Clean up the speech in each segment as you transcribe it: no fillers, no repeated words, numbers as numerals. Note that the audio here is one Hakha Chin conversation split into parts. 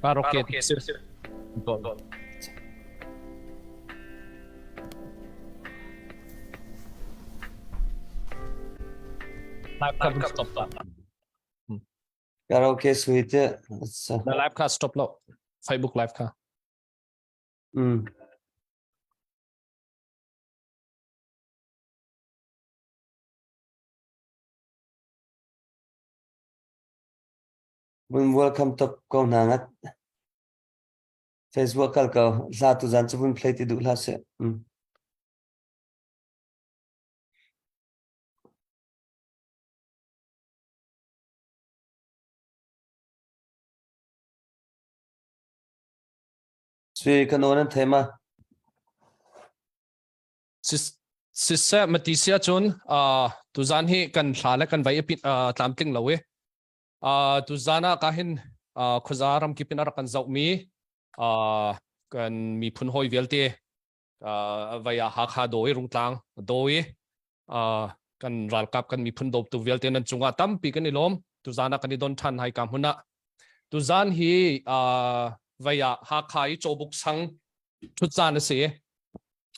Karaoke si. Live kha vun stop ta. Karaoke sui te. Na live kha stop lo. Facebook live kha. Mm. Vun welcome top ko hna ngat. Facebook kal ko. Hla tu zan cu vun play ti duh hlah seh. Mm. Sui kan aw nan thei ma? Siseh mati sia cun tuzan hi kan hla le kan vai epit tlamtling lo i tuzan ah ka hin khuaza ramkip in a rak kan zohmi kan miphun hawi vialte vai ah Hakha dawi Rungtlang dawi kan ralkap kan miphun dawptu vialte nan cungah tampi kan i lawm tuzan ah kan i don ṭhan hai ka hmun ah tuzan hi vai ah Hakha i Cawbuk sang ṭhut caan a si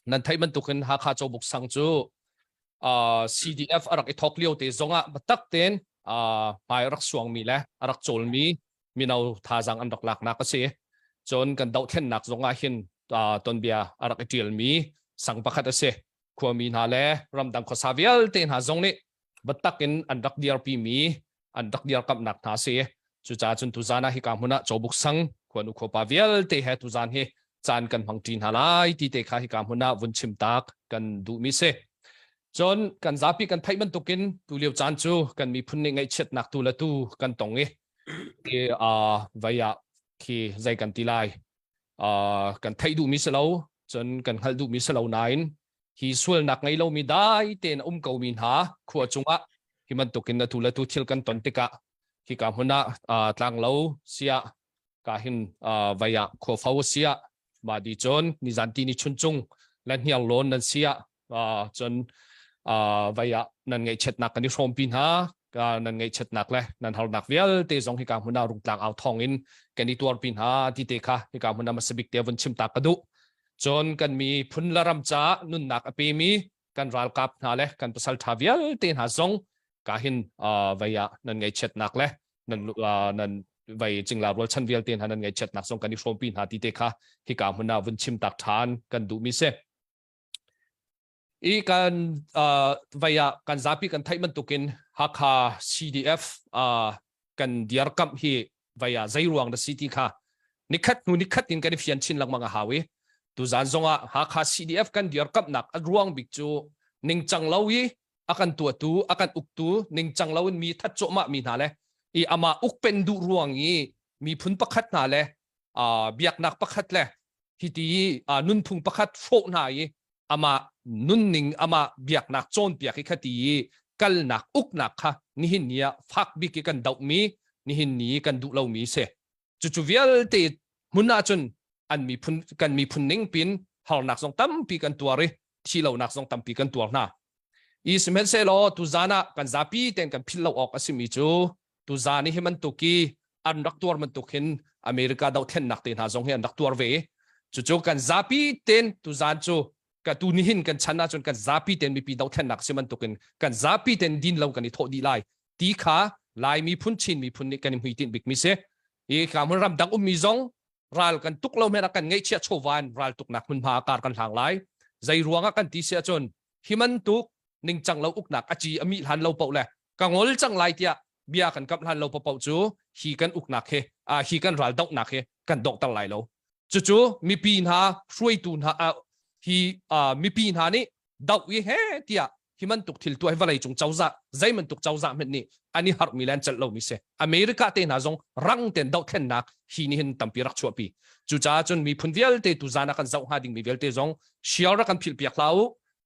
nan theih bantukin Hakha Cawbuk sang cu CDF a rak i thawk lio te zongah biatak tein hmai a rak suangmi le a rak cawlmi mino thazaang an rak laknak a si. Cun kan dohthlennak zongah hin tonbia a rak i ṭialmi sang pakhat a si. Khuami hna le ramdang khuasa vialte hna zong nih biatak in an rak dirpimi an rak dirkamhnak hna a si. Cucaah cun tuzaan ah hika hmun ah Cawbuk sang khuanu khuapa vialte he tuzaan hi caan kan hmang ṭi hna lai ti te kha hika hmun ah vun chim tak kan duhmi si. Cun kan zapi kan theih bantukin tulio caan cu kan miphun nih ngaihchiatnak tu le tu kan tong i i vai ah khi zei kan ti lai kan theih duhmi si lo cun kan hngalh duhmi si lo nain hi sualnak ngei lomi dai tein a um komi hna khua cungah hi bantukin atu le tu thil kan ton tikah hika hmun ah tlanglo siah ka hin vai ah khuafo siah mah di cun nizan ti ni chuncung le hniarlawn nan siah cun vai ah nan ngaihchiatnak kan i hrawmpi hna nan ngaihchiatnak le nan harnak vialte zong hika hmun ah rungtlang au thawng in kan i tuarpi hna ti te kha hika hmun ah masabik te vun chim ta ka duh cun kan miphun le ram caah nunnak a pemi kan ralkap hna le kan pasal ṭha vialte hna zong ka hin vai ah nan ngaihchiatnak le nan nan vai cingla rualchan vialte hna nan ngaihchiatnak zong kan i hrawmpi hna ti te kha hika hmun ah vun chim tak ṭhan kan duhmi si. I kan vai ah kan zapi kan theih bantukin Hakha CDF kan diarkamh hi vai ah zei ruang na si ti kha nikhat hnu nikhat in kan i fian chin lengmang a hau i tuzan zongah Hakha CDF kan diarkamhnak a ruang bik cu ningcang lo i a kan tuahtu a kan uktu ningcang lo in mi that cuahmah mi hna le i amah ukpen duh ruang i miphun pakhat hna le biaknak pakhat le hiti nunphung pakhat hrawh hna i amah nunning amah biaknak cawnpiak i khati i kalnak uknak kha nihin ni ah fak bik i kan dohmi nihin ni kan duh lomi si cucu vialte hmun ahcun an miphun kan miphun ning pin harnak zong tampi kan tuar i thi lonak zong tampi kan tuar hna i sihmanhsehlaw tuzan ah kan zapi ten kan philh lo awk a simi cu tuzan i hi bantuk i an rak tuar bantuk hin America dohthlennak te hna zong hi an rak tuar ve cucu kan zapi ten tuzan cu ka tu nihin kan chan ahcun kan zapi ten mipi dohthlennak si bantukin kan zapi ten din lo kan i thawh dih lai ti kha Lai miphun Chin miphun nih kan i hmuitinh bikmi si i ka hmun ramdang ummi zong ral kan tuk lo men ah kan ngeihchiah chawva in ral tuknak hmunhma kar kan hlang lai zei ruangah kan ti si ahcun hi bantuk ningcang lo uknak a ci a mih hlan lo paoh le ka ngol cang lai tiah bia kan kamh hlan lo paoh cu hi kan uknak hi hi kan ral dohnak hi kan donghter lai lo cucu mipi hna hruaitu hna hi mipi hna nih doh i he tiah hi bantuk thil tuah hi vawlei cung cozah zei bantuk cozah hmanh nih an i harhmi le an celh lomi si America te hna zong rang ten dohthlennak hi nih hin tampi rak chuahpi cucaah cun miphun vialte tu zan ah kan zoh hnga dingmi vialte zong share rak kan philh piak hlah u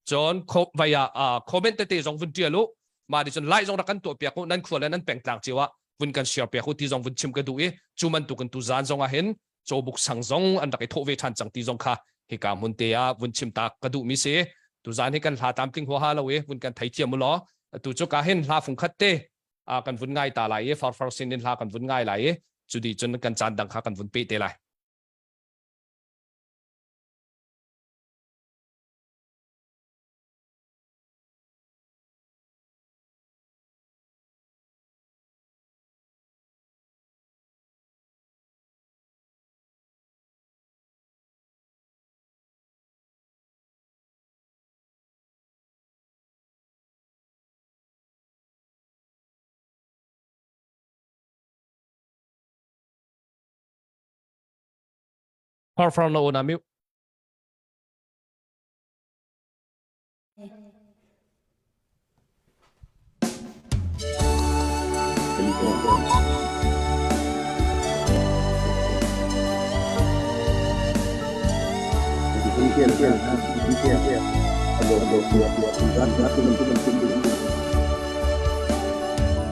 cun vai ah comment tete zong vun tial u mah nih cun lai zong rak kan tuah piak u nan khua le nan pengtlang cio ah vun kan share piak u ti zong vun chim ka duh i cu bantukin tu zan zong ah hin cawbuk sang zong an rak i thawh ve ṭhan cang ti zong kha hika hmun te ah vun chim tak ka duhmi si tuzan hi kan hla tlamtling huaha lo i vun kan theithiam u law atu cu ka hin hla fungkhat te kan vun ngai ta lai i farfar sin in hla kan vun ngai lai i. Cu dih cun kan caan dang kha kan vun peh te lai. Far far na ona mute.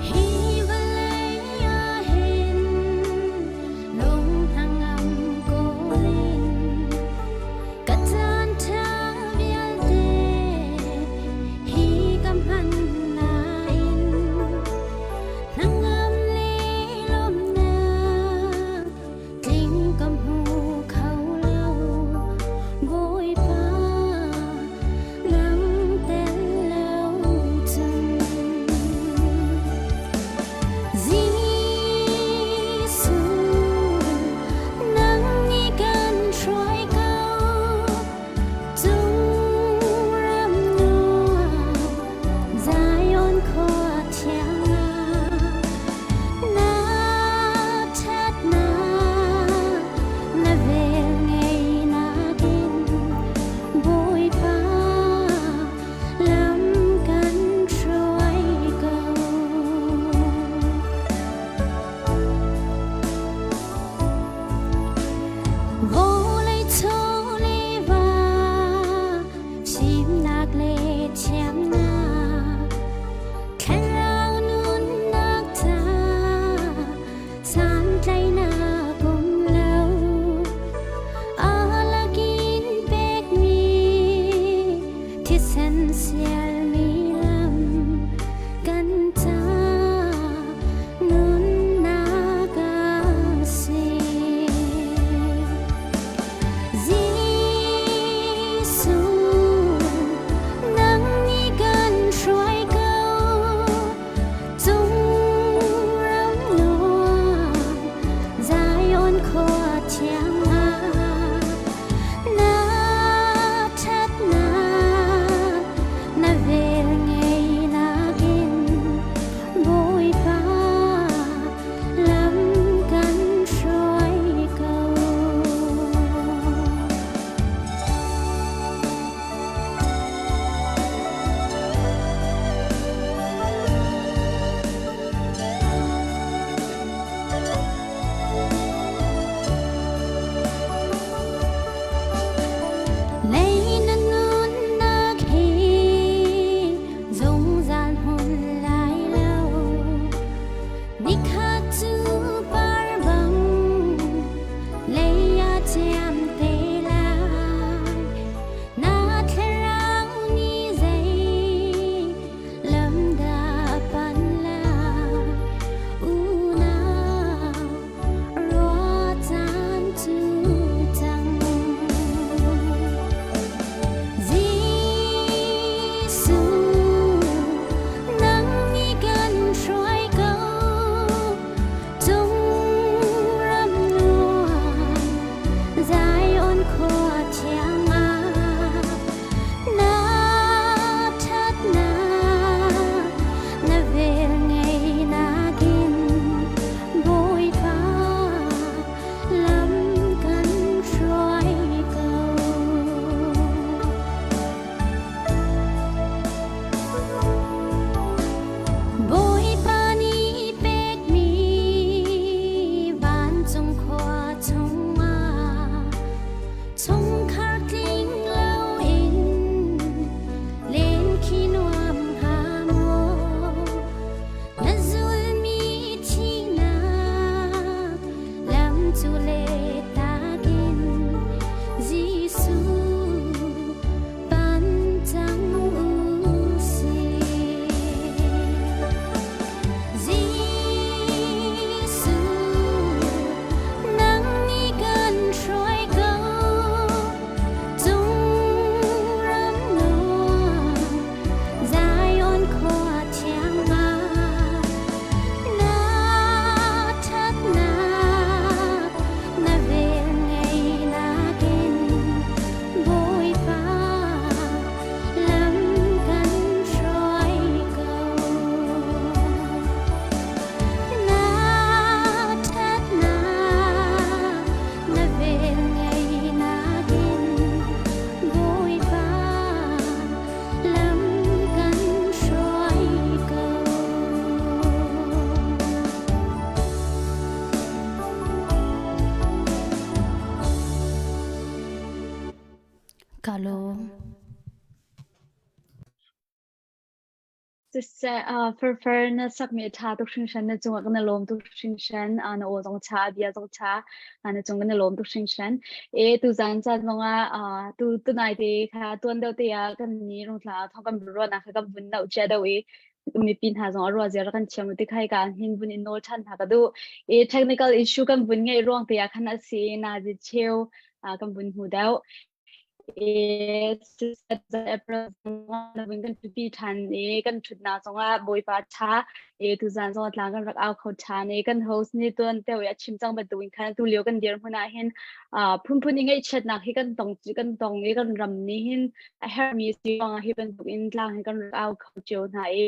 Hi vawlei ah hin lung hnangam kawlin ka caan ṭha vialte hi ka hman nain hnangam le lawmhnak tling ka hmu kho lo. Bawipa, nang tel lo cun. Siseh, Firfir na sakmi a ṭha tuk hringhran, na cungah kan i lawm tuk hringhran, na aw zong ṭha, bia zong ṭha, na cung kan i lawm tuk hringhran. E, tuzaan caan zongah tu tunai te kha tuan deuh te ah kan ni rungtla thong kan ruahnak kha kan vun noh cia deuh i mipi hna zong a ruah zia rak kan thiam ti khai ka hin vun in nawl ṭhan hna ka duh. E, technical issue kan vun ngeih ruang te ah khan a si na zi cheu kan vun hmu deuh. April kan ṭhupi ṭhan i kan ṭhutnak zongah Bawipa ṭha i tuzaan zong tlang kan rak au kho ṭhan i kan host nih tuan deuh i a chim cang bantukin khan tulio kan dirhmun ah hin phunphun i ngaihchiatnak hi kan tong kan tong i kan ram nih hin a herhmi si ruangah hi bantukin tlang hi kan rak au kho cio hna i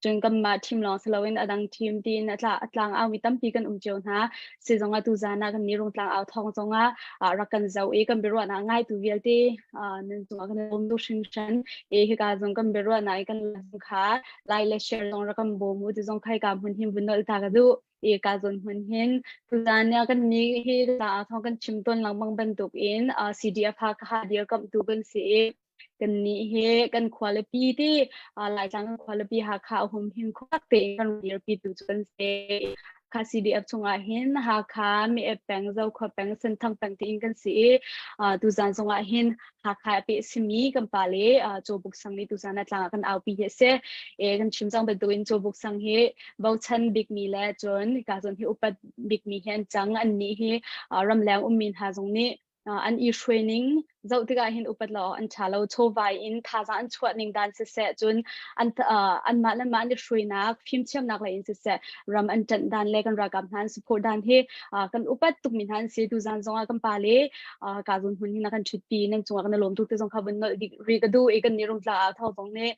Cun kanmah team lawng si loin a dang team tiin a tla a tlang aumi tampi kan um cio hna. Sizong ah tuzaan ah kan nih rungtlang au thawng zongah rak kan zoh i kan biaruahnak ngaitu vialte nan cungah kan lawm tuk hringhran. I hika zong kan biaruahnak i kan kha like le share zong rak kan bawm u ti zong khai ka hmun hin vun nolh ta ka duh. I ka zawn hmun hin tuzaan ah kan nih hi tlang thawng kan chim tawn lengmang bantuk in CDF Hakha dirkamhtu kan si i Kannih hi kan khualipi ti Laitlang kan khualipi Hakha a humhim khuak tein kan dirpi tu cu kan si. Hakha CDF chungah hin Hakha, Meep peng, Zokhua peng, Senthang peng tiin kan si i tuzaan zongah hin Hakha a peh simi kan pa le Cawbuk sang nih tuzaan ah tlang ah kan aupi hi a si. E, kan chim cang bantukin Cawbuk sang hi bochan bikmi le cun ka zawn hi upat bikmi hi an cang. Annih hi ramleng ummi hna zong nih an i hruai ning zoh tikah hin upat lo an ṭha lo chawvai in thazaang an chuah ning dan siseh cun an anmah le mah an i hruainak fimthiamnak lei in siseh ram an ṭanh dan le kan ralkap hna an support dan hi kan upat tukmi hna an si tuzaan zongah kan pa le ka zun hmun hin a kan ṭhutpi nan cungah kan i lawm tuk te zong kha vun nolh ri ka duh i kan ni rungtla ah tho zong nih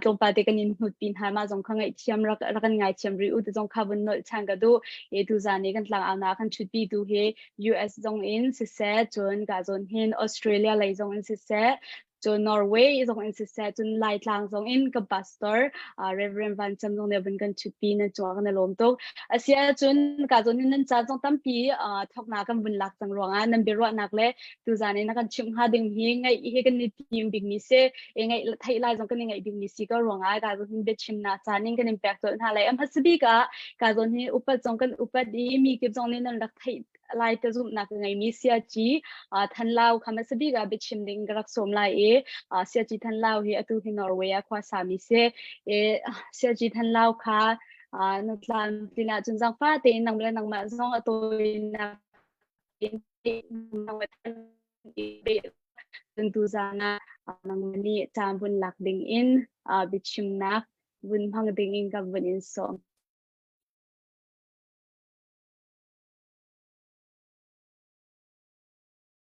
tlawmpal te kan in hnutpi hna mah zong kha ngaihthiam rak rak kan ngaithiam rih u te zong kha vun nolh chan ka duh i tuzaan i kan tlang au na kan ṭhutpi tu hi US zong in siseh, cun ka zawn hin Australia lei zong in siseh, cun Norway zong in siseh, cun Laitlang zong in ka pastor uh, Reverend Van Cam zong nih vun kan ṭhutpi nan cungah kan i lawm tuk. Asia cun ka zawn hin nan ca zong tampi uh, thawknak kan vun lak cang ruangah nan biaruahnak le tuzan in na kan chimh hnga ding hi ngaih hi kan i tim bikmi si i ngaih theih lai zong kan i ngaih bikmi si ko ruangah ka zawn hin biachimnak caan in kan in pek colh hna lai. A hmasa bik ah ka zawn hi upat zong kan upat i mi kip zong nih nan rak theih lai te zumhnak ka ngeimi Siaci Thanlau kha hmasa bik ah biachim ding ka rak sawm lai i Siaci Thanlau hi atu hi Norway ah khua sami si. I Siaci Thanlau kha na tlamtlin ahcun zaangfah tein nang le nangmah zong a tawinak in cun tuzaan ah nangmah nih caan vun lak ding in biachimnak vun hmang ding in ka vun in sawm.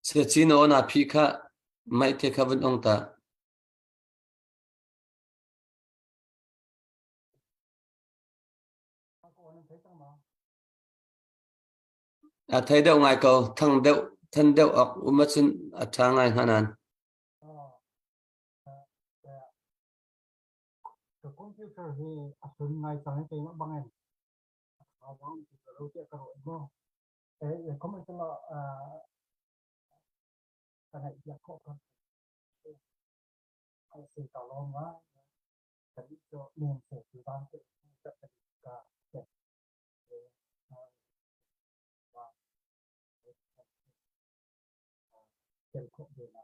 Siaci na aw naa phih khah. Maih te kha vun ong ta. A thei deuh ngai ko. Thang deuh, than deuh awk um ahcun a ṭha ngai hnga nain. Ka computer hi a hlun ngai cang i keimah bangin Thazang ti lo tiah ka ruah maw? Eh, comment la ka ngaih biak khawh ka ai se ka lawm ma kan cu nem se tu zan te ka ka ke tel khawh ve la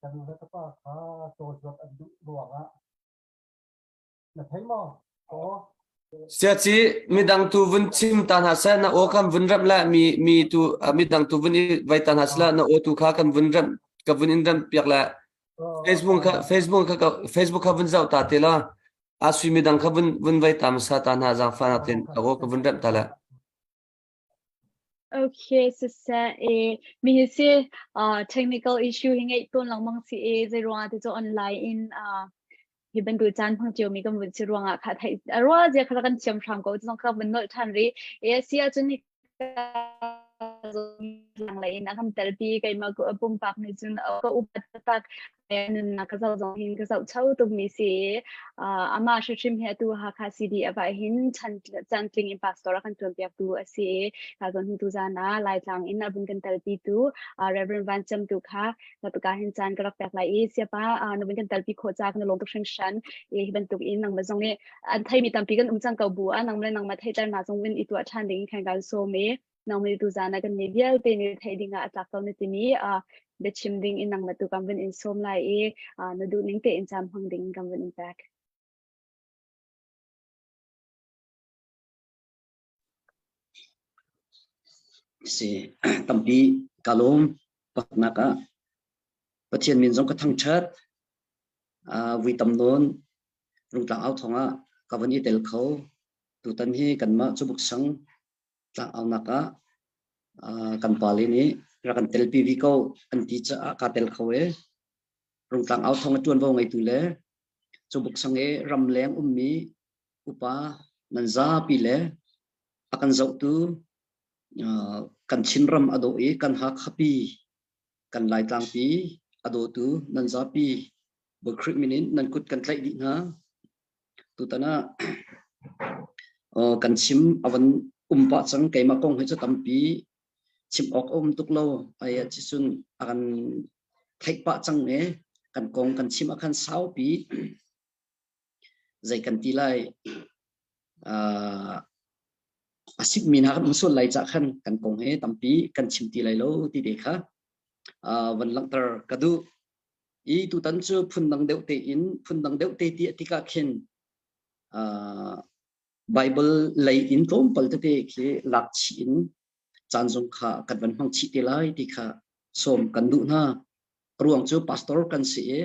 Kan nu le ka pa kha cawzuat an duh ruangah Na thei maw? Aw. Siaci midang tu vun chim ta hna seh na aw kan vun remh le mi mi tu midang tu vun i vai ta hna seh na aw tu kha kan vun remh ka vun in remh piak le Facebook kha Facebook kha Facebook kha vun zoh ta te la a sui midang kha vun vun vai ta masa ta hna zaangfa na ten a aw ka vun remh ta le Okay, siseh e mi hi si technical issue hi ngeih tawn lengmang si e zei ruangah ti cu online in. Hi bantuk caan hmang cio mi kan vun si ruangah kha theih ruah zia kha kan thiam hram ko zong kha vun nolh ṭhan rih. E si ahcun lei in a kan telpi keimah pumpak nih cun ka upat taktak nunnak ka zoh zong hin ka zoh cho tukmi si amah hrimhrim hi atu Hakha CDF ah hin chan chantling in pastor a kan tuanpiaktu a si i ka zon tu zan ah Laitlang in a vun kan telpi tu Reverend Van Cem tu kha ka hin caan ka rak pek lai i siapa na vun kan telpi khawh ca kan lawm tuk hringhran i hi bantuk in nangmah zong nih an theimi tampi kan um cang ko bu ah nangmah le nangmah theihter na zong vun i tuah ṭhan ding khan kan sawm i nangmah tu zan ah kan nih vialte nih theih ding ah a tlak ko na timi biachim ding in nangmah tu kan vun in sawm lai i na duh ning tein caan hmang ding kan vun in pek. Si tampi ka lawm pakhatnak ah Pathian min zong ka thangṭhat vui tam nawn Rungtlang au thawng ah ka van i tel kho. Tutan hi kanmah Cubuk sang tlang aunak ah kan pale nih rak kan telpi vi ko an ti caah kaa tel kho e. Rungtlang au thawng a ṭuanvo ngeitu le Cubuk sang i ramleng ummi upa nan zapi le a kan zohtu kan Chinram a dawh i kan Hakhapi kan Laitlangpi a dawtu nan zapi Bawi Khrih min in nan kut kan tlaih dih hna. Tutan ah kan chim a van um pah cang keimah kong hi cu tampi chim awk a um tuk lo ai cun a kan theih pah cang e kan kong kan chim ah khan saupi zei kan ti lai a sipmi hna kan um sual lai cah khan kan kong he tampi kan chim ti lai lo ti te kha van langhter ka duh i tutan cu phundang deuh tein phundang deuh te ti tikah khin Bible lei in tlawmpal tete khi lak chih in caan zong kha kan van hmang chih te lai ti kha sawm kan duh hna. A ruang cu pastor kan si i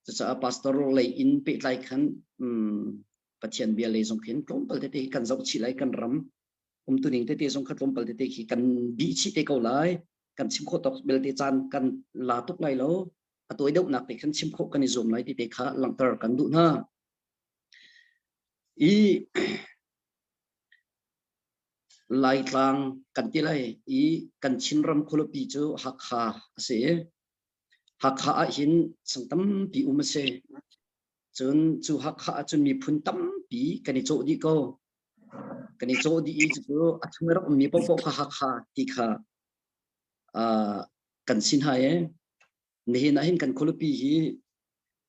cucaah pastor lei in pehtlai khan Pathian bia lei zong khin tlawmpal tete kan zoh chih lai kan ram umtuning tete zong kha tlawmpal tete khi kan bih chih te ko lai kan chim khawh tawk belte caan kan la tuk lai lo a tawi deuhnak te khan chim khawh kan i zuam lai ti te kha langhter kan duh hna i Laitlang kan ti lai i kan Chinram khualipi cu Hakha a si i Hakha ah hin sang tampi um a si. Cun cu Hakha ah cun miphun tampi kan i cawh dih ko. Kan i cawh dih i cucu a chung i rak ummi paohpaoh kha Hakha ti kha uh, kan si hna i nihin ah hin kan khualipi hi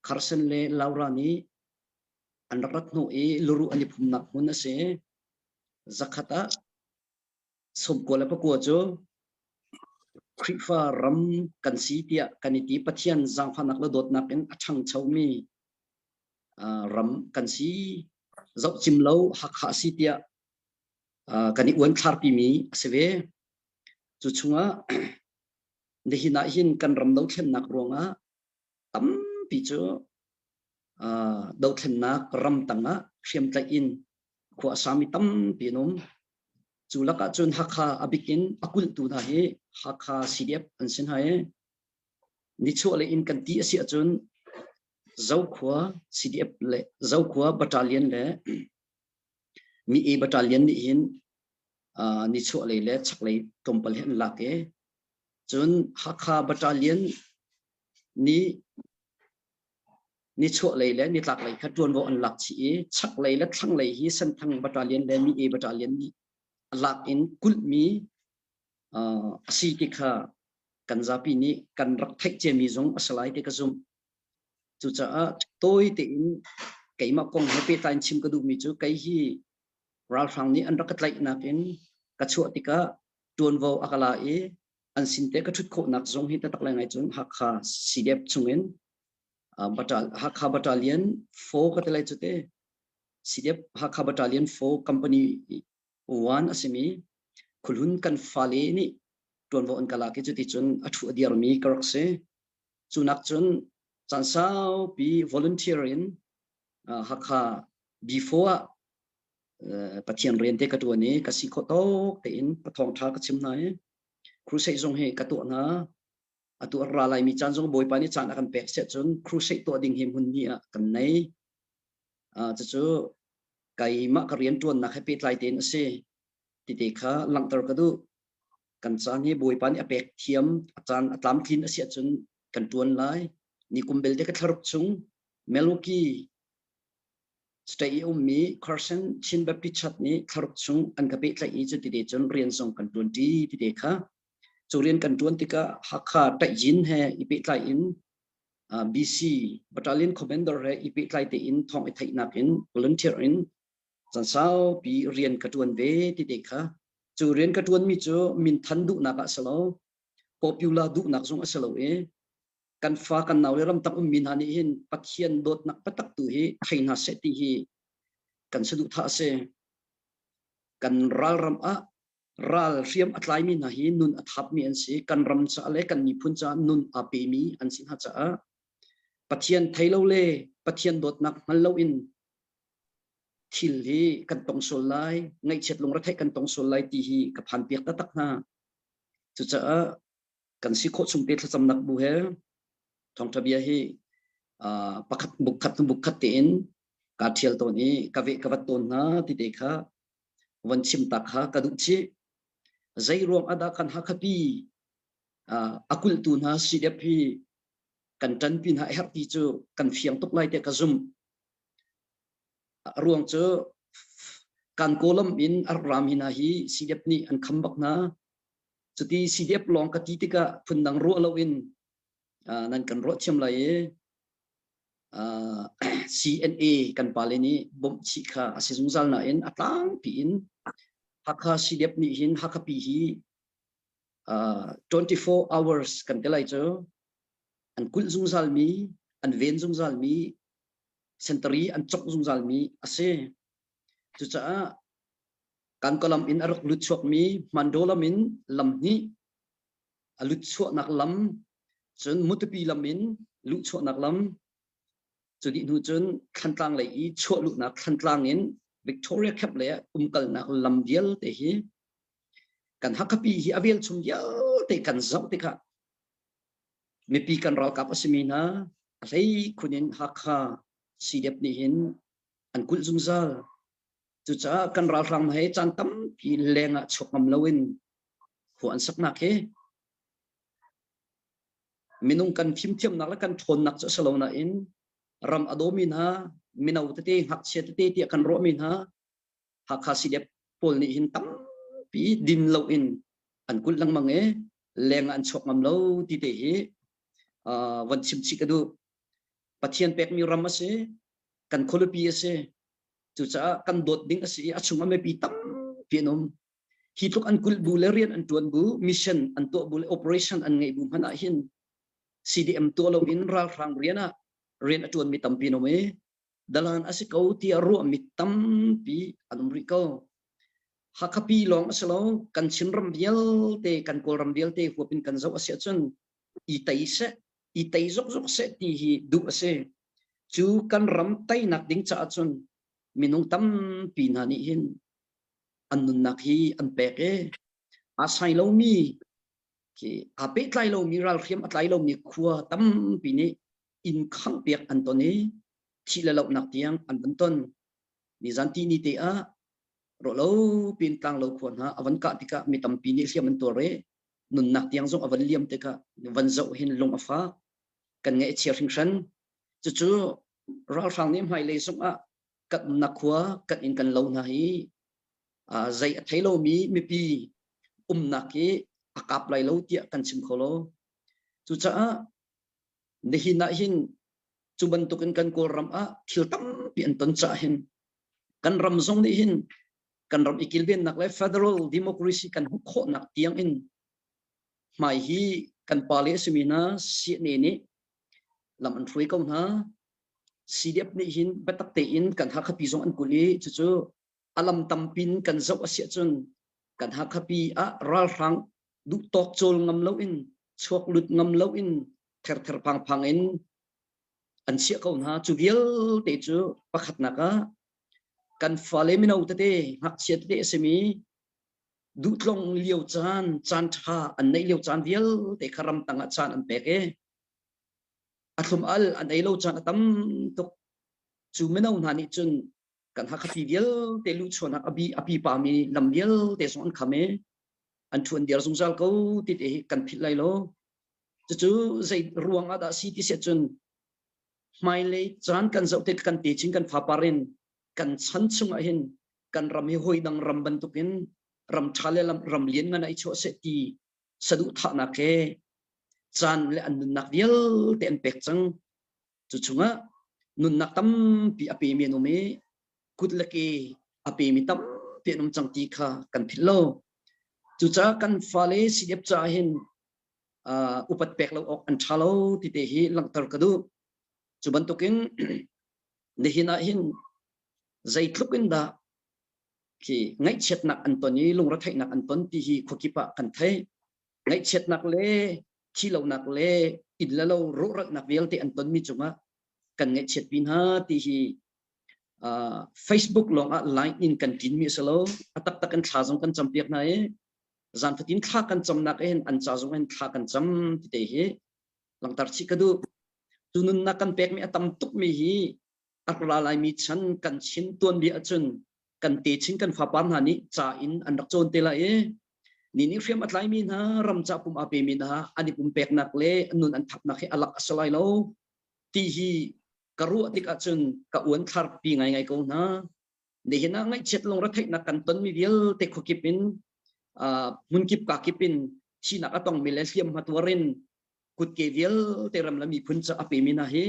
Carson le Laura nih an rak rat hnawh i luruh an i phumnak hmun a si. Zakhat ah sawmkua le pakua cu Khrihfa ram kan si tiah kan i ti. Pathian zaangfahnak le dawtnak in a ṭhangchomi ram kan si. Zohcim lo Hakha si tiah kan i uanthlarpimi a si ve. Cu chungah nihin ah hin kan ram dothlennak ruangah tampi cu dothlennak ram tangah hriamtlaih in khua a sami tampi an um. Cu lakah cun Hakha a bik in a kulhtu hna hi Hakha CDF an si hna i nichuahlei in kan ti a si ahcun Zokhua CDF le Zokhua Battalion le Mi-e Battalion nih hin nichuahlei le chaklei tlawmpal hi an lak i cun Hakha Battalion nih nichuahlei le nitlaklei kha ṭuanvo an lak chih i chaklei le thlanglei hi Senthang Battalion le Mi-e Battalion nih a lak in kulhmi a si ti kha kan zapi nih kan rak theih ciami zong a si lai ti ka zumh. Cucaah tawi tein keimah kong he pehtlai in chim ka duhmi cu kei hi ralhrang nih an rak ka tlaihnak in ka chuah tikah ṭuanvo a ka la i an sin te ka ṭhut khawhnak zong hi taktak le ngai cun Hakha CDF chungin Hakha Battalion 4 ka ti lai cu te CDF Hakha Battalion 4 Company 1 a simi khulhun kan fale nih ṭuanvo an ka lak i cuticun a ṭhu a dirmi ka rak si. Cu nak cun caan saupi volunteer in Hakha B4 ah Pathian rian te ka ṭuan i ka si khawh tawk tein pathawng ṭha ka chim hna i crusade zong hi ka tuah hna. Atu a ra laimi caan zong Bawipa nih caan a kan pek siah cun crusade tuah ding hi hmun hnih ah kan nei. Cucu keimah ka rianṭuannak he pehtlai tein a si tite kha langhter ka duh. Kan caan hi Bawipa nih a pek thiam, a caan a tlamtlin a si ahcun kan ṭuan lai. Ni kum belte ka thlaruk chung Milwaukee state i ummi Carson Chin Baptist Church nih thlaruk chung an ka pehtlaih i cu tite cun rian zong kan ṭuanṭi tite kha cu rian kan ṭuan tikah Hakha Taihyin he i pehtlai in BC Battalion Commander he i pehtlai tein thawng i theihnak in volunteer in caan saupi rian ka ṭuan ve tite kha cu rian ka ṭuanmi cu minthan duhnak ah si lo popular duhnak zong a si lo i kan fa kan nau le ramtang ummi hna nih hin Pathian dawtnak taktak tu hi thei hna seh ti hi kan saduhthah a si. Kan ralram ah ral hriam a tlaimi hna hi nun a thapmi an si. Kan ram caah le kan miphun caah nun aa pemi an si hna caah Pathian thei lo le Pathian dawtnak hngal loin thil hi kan tong sual lai, ngaihchiat lungretheih kan tong sual lai ti hi ka phan piak taktak hna. Cucaah kan si khawh chung te thlacamnak bu he thawngṭha bia hi pakhat bukkhat hnu bukkhat tein kaa ṭhial tawn i ka veh ka vat tawn hna ti te kha von chim ta kha ka duh chih. Zei ruang ah dah kan Hakhapi a kulhtu hna CDF hi kan ṭanpi hna a herh ti cu kan fiang tuk lai tiah ka zumh. A ruang cu kan kawlam in a rak rami hna hi CDF nih an kham bak hna. Cuti CDF lawng ka ti tikah phundang ruah loin nan kan ruah thiam lai i CNA kan pale nih bawmh chih kha a si zungzal nain a tlangpi in Hakha CDF nih hin Hakha pi hi 24 hours kan ti lai cu an kulh zungzal mi an ven zungzal mi sentari an cok zungzal mi a si. Cucaah kan kalam in a rak lut chuakmi Hmando lam in lam hnih a lut chuahnak lam cun Mutupi lam in luh chuahnak lam cu dih hnu cun Thlantlang lei i chuah luhnak Thlantlang in Victoria Camp lei ah umkalnak lam vialte hi kan Hakhapi hi a velchum vialte kan zoh tikah mipi kan ralkap a simi hna a hlei khun in Hakha CDF nih hin an kulh zungzal. Cucaah kan ralhrang hna hi caan tampi leng ah chuak ngam loin khua an saknak hi minung kan fimthiamnak le kan ṭhawnnak cu a si lo nain ram a dawmi hna mino tete ngakchia tete tiah kan ruahmi hna Hakha CDF pawl nih hin tampi din loin an kulh lengmang i leng ah an chuak ngam lo ti te hi von chim chih ka duh. Pathian pekmi ram a si, kan khualipi a si. Cucaah kan dawt ding a si i a chung ah mipi tampi an um. Hi tluk an kulh bu le rian an ṭuan bu, mission an tuah bu le operation an ngeih bu hmanh ah hin CDM tuah loin ralhrang rian ah rian a ṭuanmi tampi an um i dalan a si ko tiah ruahmi tampi an um rih ko. Hakhapi lawng a si lo, kan Chinram vialte, kan Kawlram vialte huap in kan zoh a si ahcun i tei seh, i tei zokzok seh ti hi duh a si. Cu kan ram teinak ding caah cun minung tampi hna nih hin an nunnak hi an pek i aa sai lomi khi aa pehtlai lomi ralhriam a tlai lomi khua tampi nih inn khanghpiak an ton i thih le lohnak tiang an van ton. Nizan ti ni te ah rawhlo pin tlanglo khua hna a van kah tikah mi tampi nih hliam an tuar i nunnak tiang zong a van liam tikah van zoh hin lung a fak kan ngaih a chia hringhran. Cucu ralhrang nih hmailei zongah kan umnak khua kan inn kan lo hna hi zei a thei lomi mipi umnak hi a kap lai lo tiah kan chim kho lo. Cucaah nihin ah hin cu bantukin kan Kawlram ah thil tampi an ton caah hin kan ram zong nih hin kan ram i kilvennak le federal democracy kan hmuh khawhnak tiang in hmai hi kan pale a simi hna CNA nih lam an hruai ko hna. CDF nih hin biatak tein kan Hakhapi zong an kulh i cucu a lam tampin kan zoh a si ahcun kan Hakhapi ah ralhrang duhtawk cawl ngam loin chuak lut ngam loin therther phangphang in an chiah ko hna. Cu vialte cu pakhatnak ah kan fale mino tete ngakchia tete a simi duhtlong lio caan caan ṭha an neih lio caan vialte kha ramtang ah caan an pek i a thlum al an ei lo caan a tam tuk. Cu mino hna nih cun kan Hakha vialte luhchuahnak a bi a pipa mi lam vialte zong an kham i an ṭhuan diar zungzal ko ti te hi kan philh lai lo. Cucu zei ruang ah dah si ti siah cun hmailei caan kan zoh tik kan techin kan fapar in kan chan chungah hin kan ram hi hawi dang ram bantukin ram ṭha le ram lian ngan ah i chuah seh ti saduhthahnak he caan le an nunnak vialte an pek cang. Cu chungah nunnak tampi a pemi an um i kut le ke a pemi tampi an um cang ti kha kan philh lo. Cucaah kan fale CDF caah hin uh, upat pek lo awk an ṭha lo ti te hi langhter ka duh. Cu bantukin nihin ah hin zeitluk in dah khi ngaihchiatnak an ton i lungretheihnak an ton ti hi khuakip ah kan theih. Ngaihchiatnak le thilonak le inn le lo rawhralhnak vialte an tonmi cungah kan ngaihchiatpi hna ti hi uh, Facebook lawng ah line in kan ṭinmi a si lo. A taktak in thla zong kan campiak hna i zan fatin thla kan camnak hin an ca zong in thla kan cam ti te hi langhter chih ka duh. Tu nunnak kan pekmi a tam tukmi hi a ra laimi chan kan chin tuanbia ahcun kan techin kan fapar hna nih ca in an rak cawn te lai i ni nih hriam a tlaimi hna ram ca pum aa pemi hna an i pumpeknak le nun an thapnak hi a lak a si lai lo ti hi ka ruah tik ahcun ka uan thlarpi ngaingai ko hna. Nihin ah ngaihchiat lungretheihnak kan tonmi vialte khuakip in hmunkip kakip in thihnak a tongmi le hliamhma tuar in kutke vialte ram le miphun ca a pemi hna hi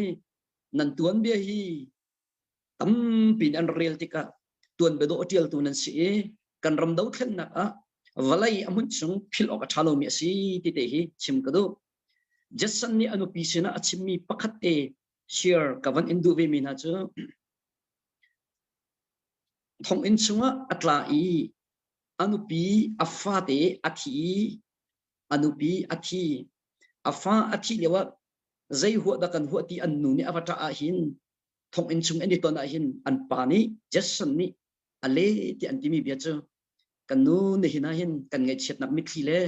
nan tuanbia hi tampi in an rel tikah tuanbia dawh a ṭialtu nan si i kan ram dothlennak ah vawlei a hmunh chung philh awk a ṭha lomi a si ti te hi chim ka duh. Jetson nih a nupi sinah a chimmi pakhat te share ka van in duh vemi hna cu thonginn chungah a tla i a nupi a fate a thi i a nupi a thi a fa a thih lioah zei huah dah kan huah ti an nu nih a va ṭah ahhin thonginn chung an i ton ahhin an pa nih Jason nih a le ti an timi bia cu kan nu nihin ahhin kan ngaihchiatnak mitthli le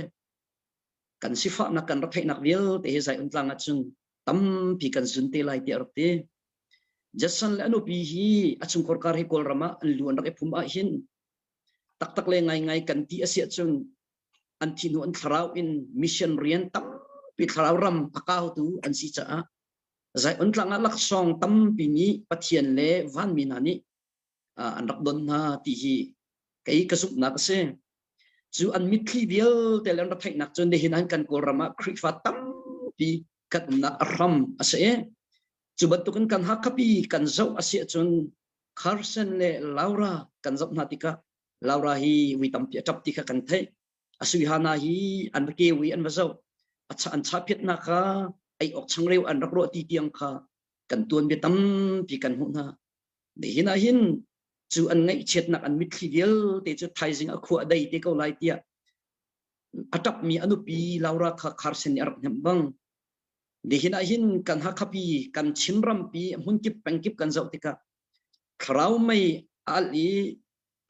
kan sifahnak kan retheihnak vialte hi Zion tlang ahcun tampi kan zun te lai tiah a rak ti. Jason le a nupi hi a chungkhar kar hi Kawlram ah an lu an rak i phum ahhin taktak le ngaingai kan ti a si ahcun an thi hnu an thlarau in mission rian tampi thlarau ram a kautu an si caah Zion tlang ah laksawng tampi nih Pathian le vanmi hna nih an rak don hna ti hi kei ka zumhnak a si. Cu an mitthli vialte le an rak theihnak cu nihin an kan Kawlram ah Khrihfa tampi kan umnak a hram a si. Cu bantukin kan Hakhapi kan zoh a si ahcun Carson le Laura kan zoh hna tikah Laura hi vui tampi a ṭap ti kha kan theih. A sui hana hi an va keu i an va zoh. An chahphiatnak kha ei awk changreu an rak ruah ti tiang kha kan tuanbia tampi kan hmuh hna. Nihin ah hin cu an ngaihchiatnak an mitthli vialte cu thaizing a khua a dei te ko lai tiah a ṭapmi a nupi Laura kha Carson nih a rak hnemh bang. Nihin ah hin kan Hakhapi kan Chinrampi hmunkip pengkip kan zoh tikah thlarau mei a alh i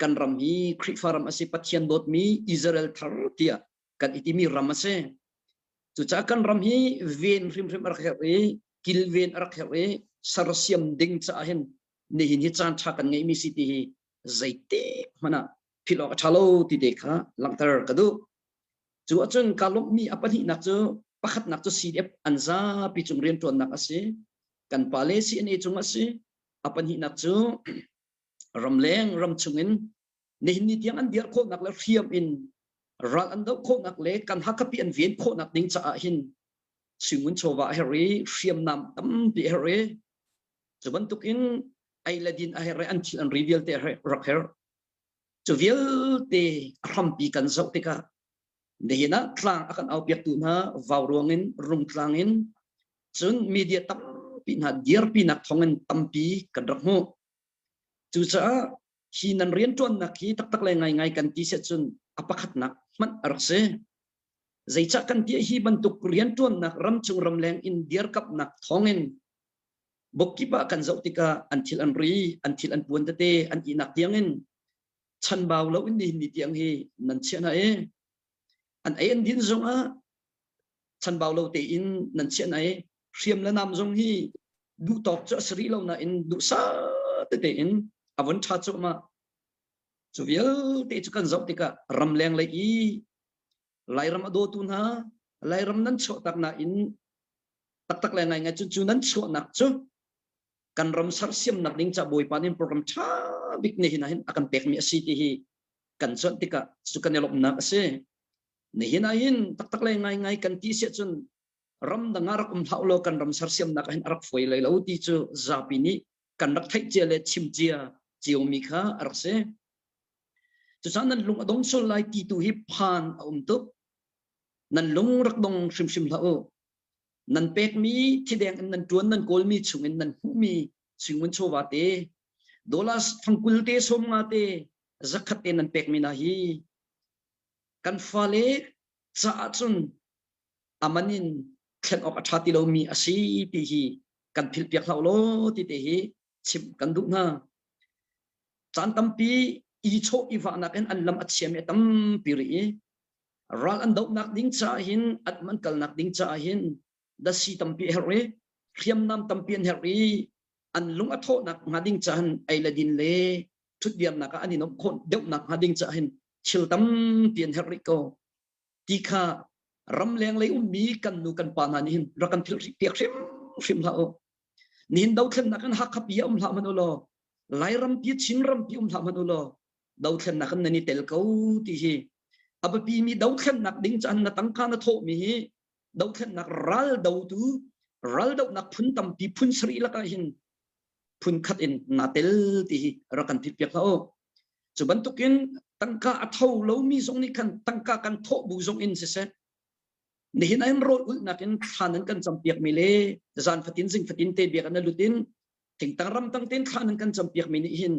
kan ram hi Khrihfa ram a si Pathian dawtmi Israel thar tiah kan i timi ram a si. Cucaah kan ram hi ven hrimhrim a rak herh i kilven a rak herh i sersiam ding caah hin nihin hi caan ṭha kan ngeihmi si ti hi zeitik hmanh ah philh awk a ṭha lo ti te kha langhter ka duh. Cu ahcun kaa lawmhmi a pahnihnak cu pakhatnak cu CDF an zapi cung rianṭuannak a si. Kan pale CNA cung a si. A pahnihnak cu ramleng ram chungin nihin ni tiang an dir khawhnak le hriam in ral an doh khawhnak le kan Hakhapi an ven khawhnak ding caah hin suingun chawva a herh i hriamnam tampi a herh i cu bantukin ei le din a herh i an thil an ri vialte a rak herh cu vialte a hrampi kan zoh tikah nihin ah tlang a kan aupiaktu hna vau ruangin rungtlang in cun media tampi hna dirpinak thawngin tampi kan rak hmuh Cucaah hi nan rianṭuannak hi taktak le ngaingai kan ti siah cun a pakhatnak hmanh a rak si. Zeicah kan ti hi bantuk rianṭuannak ramchung ramleng in dirkamhnak thawngin bokkip ah kan zoh tikah an thil an ri, an thil an puan tete, an ihnak tiangin chanbau lo in nihin ni tiang hi nan chiah hna i an ei an din zongah chanbau lo tein nan chiah hna i hriam le nam zong hi duh tawk cu a si rih lo nain duhsah tete in a vun ṭha cuahmah. Cu vialte cu kan zoh tikah ramleng lei i Lairam a dawtu hna, Lairam nan chuahtak nain taktak le ngaingai cun cu nan chuahnak cu kan ram sersiamnak ding ca Bawipa nih program ṭha bik nihin ah hin a kan pekmi a si ti hi kan cuanh tikah cu kan i lawmhnak a si. Nihin ah hin taktak le ngaingai kan ti siah cun ramdang ah rak um hlah law kan ram sersiamnak ah hin a rak fawi lai lo ti cu zapi nih kan rak theih cia le chim cia ciomi kha a rak si. Cucaah nan lung a dong sual lai ti tu hi phan a um tuk. Nan lung rak dong hrimhrim hlah u. Nan pekmi thideng in nan ṭuan nan kawlmi chungin nan hmuhmi suingun chawva te, dollars fangkul te 50 te, zakhat te nan pekmi hna hi kan fale caah cun a man in thlen awk a ṭha ti lomi a si ti hi kan philhpiak hlah law ti te hi chimh kan duh hna. Caan tampi i chawh i vahnak in an lam a chiami a tampi rih i ral an dohnak ding caah hin an an kalnak ding caah hin dasi tampi a herh i hriamnam tampi an herh i an lung a thawhnak hnga ding caah hin ei le din le ṭhutdirnak ah an i nuamh khawh deuhnak hnga ding caah hin thil tampi an herh rih ko. Ti kha ramleng lei ummi kan nu kan pa hna nih hin rak kan philh piak hrimhrim hlah u. Nihin dothlennak in Hakha pi um hlah hmanh u law Lairam pi Chinram pi um hlah hmanh u law dothlennak in nan i tel ko ti hi a biapi mi dothlennak ding caan na tangka na thawhmi hi dothlennak ral dotu ral dohnak phun tampi phun sarih lakah hin phun khat in naa tel ti hi rak kan philh piak hlah u. Cu bantukin tangka a tho lomi zong nih khan tangka kan thawh bu zong in siseh nihin an rawl ulhnak in thla nan kan campiak mi le zan fatin zing fatin te biak na lut in thingtang ramtang ten thla nan kan campiak mi nih hin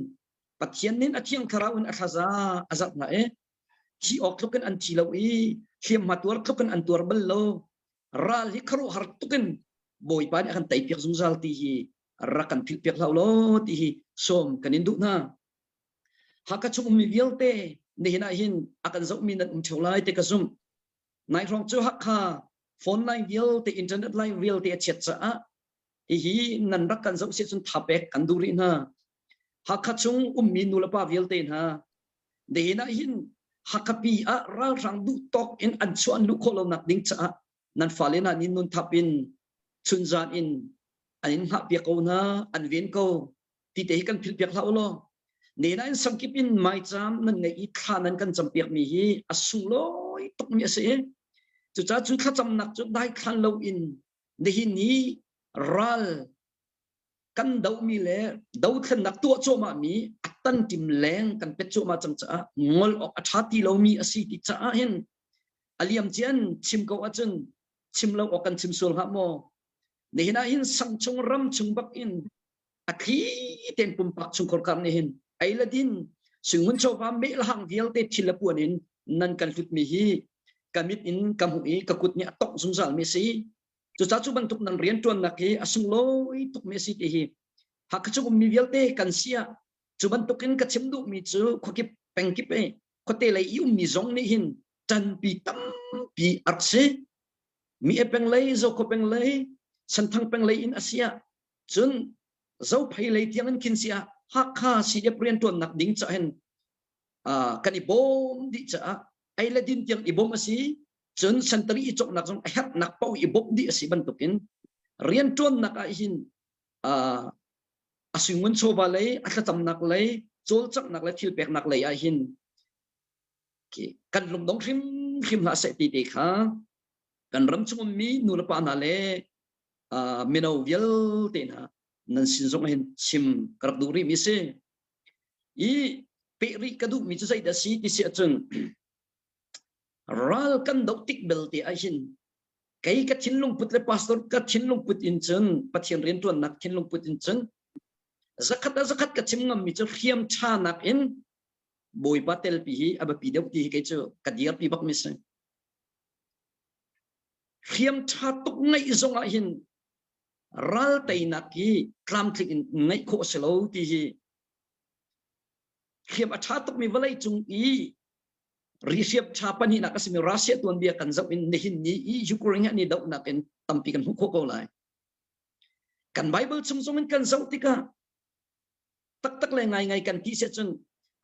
Pathian nin a thiang thlarau in a thlaza a zat hna e thi awk tluk in an thi lo i hliamhma tuar tluk in an tuar bal lo ral hi khuaruahhar tukin Bawipa nih a kan teipiak zungzal ti hi rak kan philh piak hlah law ti hi sawm kan in duh hna. Hakha chung ummi vialte nihin ah hin a kan zohmi nan um ṭheo lai ti ka zumh. Nai hrawng cu Hakha phone line vialte internet line vialte a chiat caah hihi nan rak kan zoh si cun thapek kan duh rih hna. Hakha chung ummi nulepa vialte hna nihin ah hin Hakha pi ah ralhrang duh tawk in an chuah an luh khawh lonak ding caah nan fale hna nih nun thap in chunzan in an in hngah piak ko hna an ven ko ti te hi kan philh piak hlah u law nena in sangkip in maicaam nan ngeih i thla nan kan campiak mi hi a sunglawi tuk mi a si cucaah cu thlacamnak cu daithlan lo in nihin ni ral kan dohmi le dothlennak tuah cuahmah mi a tantim leng kan pet cuahmah cang caah ngol awk a ṭha ti lomi a si ti caah hin a liam cian chim ko ahcun chim lo awk kan chim sual hnga maw nihin ah hin sang chung ram chung bak in a thli ten pumpak chungkhar kar nih hin ei le din singun chawva meh le hang vialte thil le puan in nan kan hlut mi hi ka mit in ka hmuh i ka kut nih a tongh zungzal mi si cucaah cu bantuk nan rian ṭuannak hi a sunglawi tuk mi si ti hi Hakha chung ummi vialte kan sia cu bantukin ka chim duhmi cu khuakip pengkip e khuate lei i ummi zong nih hin ṭanpi tampi a rak si mi e peng lei Zokhua peng lei Senthang peng lei in a si ah cun Zophei lei tiang in khin si ah Hakha CDF rianṭuannak ding ca hin kan i bawm dih caah ei le din tiang i bawm a si cun sentari i cawknak zong a herhnak paoh i bawmh dih a si bantukin rianṭuannak ah hin a suingun chawva lei a thlacamnak lei cawlcanghnak le thil peknak lei ah hin kan lungdong hrimhrim hlah seh ti te kha kan ram chung ummi nu le pa hna le mino vialte hna nan sin zong hin chim ka rak duh rih mi si i peh rih ka duh mi cu zeidah si ti si ahcun ral kan doh tik belte ah hin kei ka thinlung put le pastor ka thinlung put in cun Pathian riantuannak thinlung put in cun zakhat a zakhat ka chim ngam mi cu hriam ṭha nak in Bawipa telpi hi a biapi deuh ti hi kei cu ka dirpi bak mi si. Hriam ṭha tuk ngeih zong ah hin ral teinak hi tlamtling in ngeih khawh si lo ti hi hriam a ṭha tukmi vawlei cung i rihriam ṭha pahnihnak a simi Russia tuanbia kan zoh in nihin ni i Ukraine an i dohnak in tampi kan hmuh khawh ko lai. Kan Bible chung zong in kan zoh tikah. Taktak le ngaingai kan ti seh cun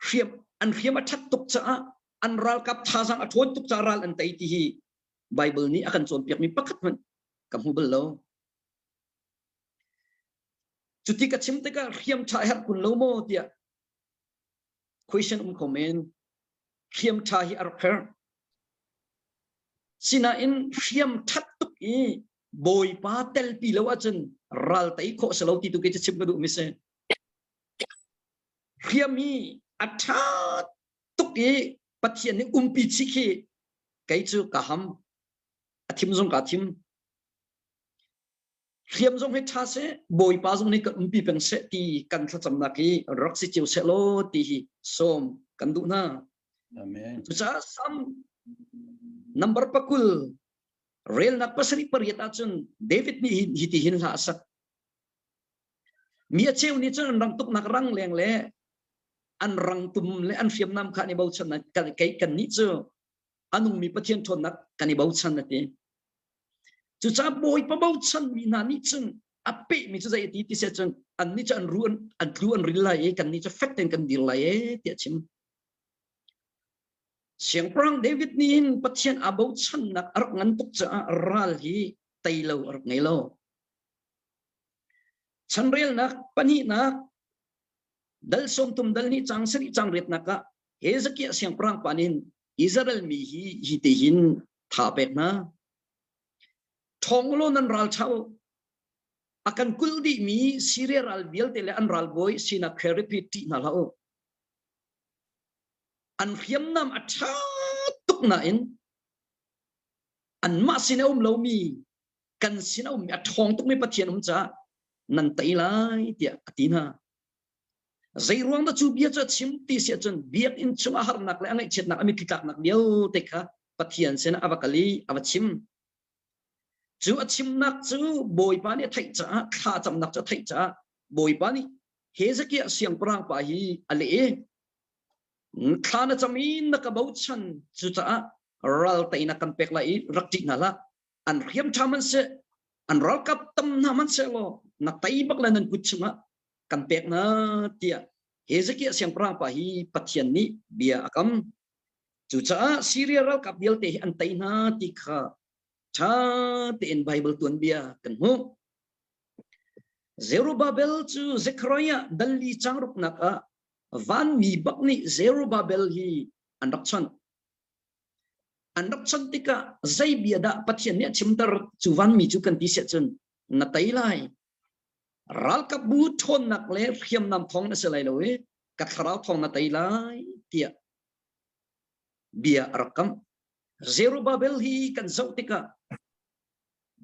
hriam an hriam a ṭhat tuk caah an ralkap thazaang a ṭhawn tuk caah ral an tei ti hi Bible nih a kan cawnpiakmi pakhat hmanh ka hmu bal lo. Cuti ka chim tikah hriam ṭha a herh kun lo maw tiah question um kho men. Hriam ṭha hi a rak herh. Sinain hriam ṭhat tuk i Bawipa telpi lo ahcun ral tei khawh si lo ti tu kei cu chim ka duh mi si. Hriam hi a ṭha tuk i Pathian nih umpi chih khi kei cu ka ham. A thim zong kaa thim. Hriam zong hi ṭha seh, Bawipa zong nih kan umpi peng seh ti kan thlacamnak hi rak si cio seh law ti hi sawm kan duh hna. Amen. Cucaah Salm number pakul relnak pasarih pariat ahcun David nih hi ti hin hla a sak. Mi a cheu nih cun an rang tuknak rang leng le an rangtum le an hriamnam kha an i bochan kei kan nih cu a nungmi Pathian ṭhawnnak kan i bochan a ti. Cucaah Bawipa bochanmi hna nih cun a pehmi cu zei a ti ti seh cun annih cu an ru an tlu an ril lai i kannih cu fek tein kan dir lai e tiah a chim. Siangpahrang David nih hin Pathian aa bochannak a rak ngan tuk caah ral hi tei lo a rak ngei lo. Chanrelnak pahnihnak dal sawmthum dal nih cang sarih cang riatnak ah Hezekiah siangpahrang pa nih Israel mi hi hi ti hin tha pek hna. Ṭhawng law nan ral ṭha u. A kan kulh dihmi Syria ral vialte le an ralbawi sinak Kherip hi ṭih hna hlah u. An hriamnam a ṭha tuk nain anmah sin a um lomi kan sin a ummi a ṭhawng tukmi Pathian um caah nan tei lai tiah a ti hna. Zeiruang dah cu bia cu a chim ti si ahcun biakinn chungah harnak le a ngaihchiatnak a mitthli tlaknak vialte kha Pathian sinah a va kal i a va chim. Cu a chimnak cu Bawipa nih a theih caah thla camnak cu a theih caah Bawipa nih Hezekiah siangpahrang pa hi a leh i thla na cam i na ka bochan cucaah ral teinak kan pek lai i rak ṭih hna hlah an hriam ṭha hmanhseh an ralkap tam hna hmanhseh law na tei bak le nan kut chungah kan pek na tiah Hezekiah siangpahrang pa hi Pathian nih bia a kam. Cucaah Syria ralkap vialte hi an tei hna ti kha ṭha tein Baibal tuanbia kan hmuh. Zerubbabel cu Zechariah dal li cang ruknak ah vanmi bak nih Zerubbabel hi an rak chawnh. An rak chawnh tikah zei bia dah Pathian nih a chimter cu vanmi cu kan ti siah cun na tei lai Ralkapbu ṭhawnnak le hriamnam thawng na si lai lo i ka thlarau thawng na tei lai tiah bia a rak kam. Zerubbabel hi kan zoh tikah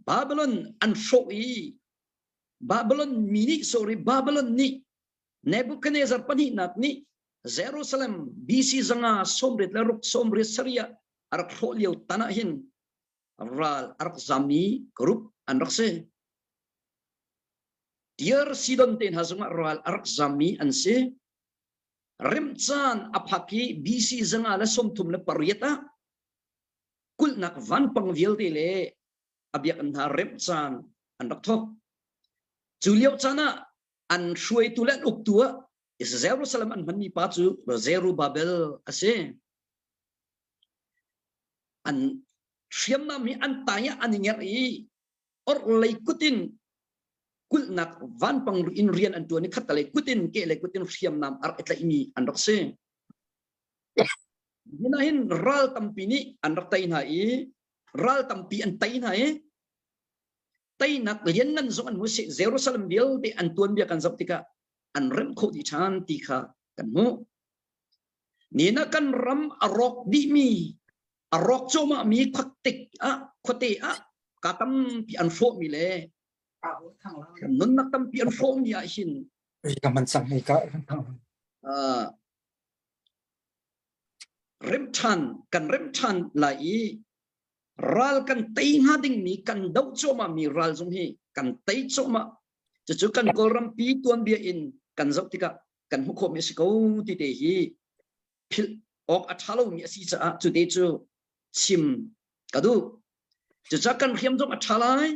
Babylon an hrawh i Babylon mi nih sorry Babylon nih Nebuchadnezzar pahnihnak nih Jerusalem BC zanga sawmriat le ruk sawmriat sarih ah a rak hrawh lio tan ah hin ral a rak zammi group an rak si. Tyre Sidon te hna zongah ral a rak zammi an si. Remcaan a phak i BC 138 ah kulhnak vanpang vialte le a biakinn hna remcaan an rak thawk. Cu lio caan ah an hruaitu le an uktu ah Jerusalem an hmanmi pa cu Zerubbabel a si. An hriamnam hi an tai ah an i ngerh i orhlei kut in kulhnak vanpang in rian an ṭuan i khattelei kut in kehlei kut in hriamnam a rak i tlaihmi an rak si. Hina hin ral tampi nih an rak tei hna i ral tampi an tei hna i teinak lianngan zong an hmu si Jerusalem vialte an tuanbia kan zoh tikah an remh khawh dih ṭhan ti kha kan hmuh. Nina kan ram a rawk dihmi a rawk cuahmahmi khuatik ah khuate ah ka tampi an hrawhmi le nunnak tampi an hrawhmi ah hin ka man sang hei ka rem ṭhan kan rem ṭhan lai i ral kan tei hnga dingmi kan doh cuahmahmi ral zong hi kan tei cuahmah cucu kan kawlrampi tuanbia in kan zoh tikah kan hmuh khawhmi a si ko ti te hi philh awk a ṭha lomi a si caah cu te cu chim ka duh. Cucaah kan hriam zong a ṭha lai,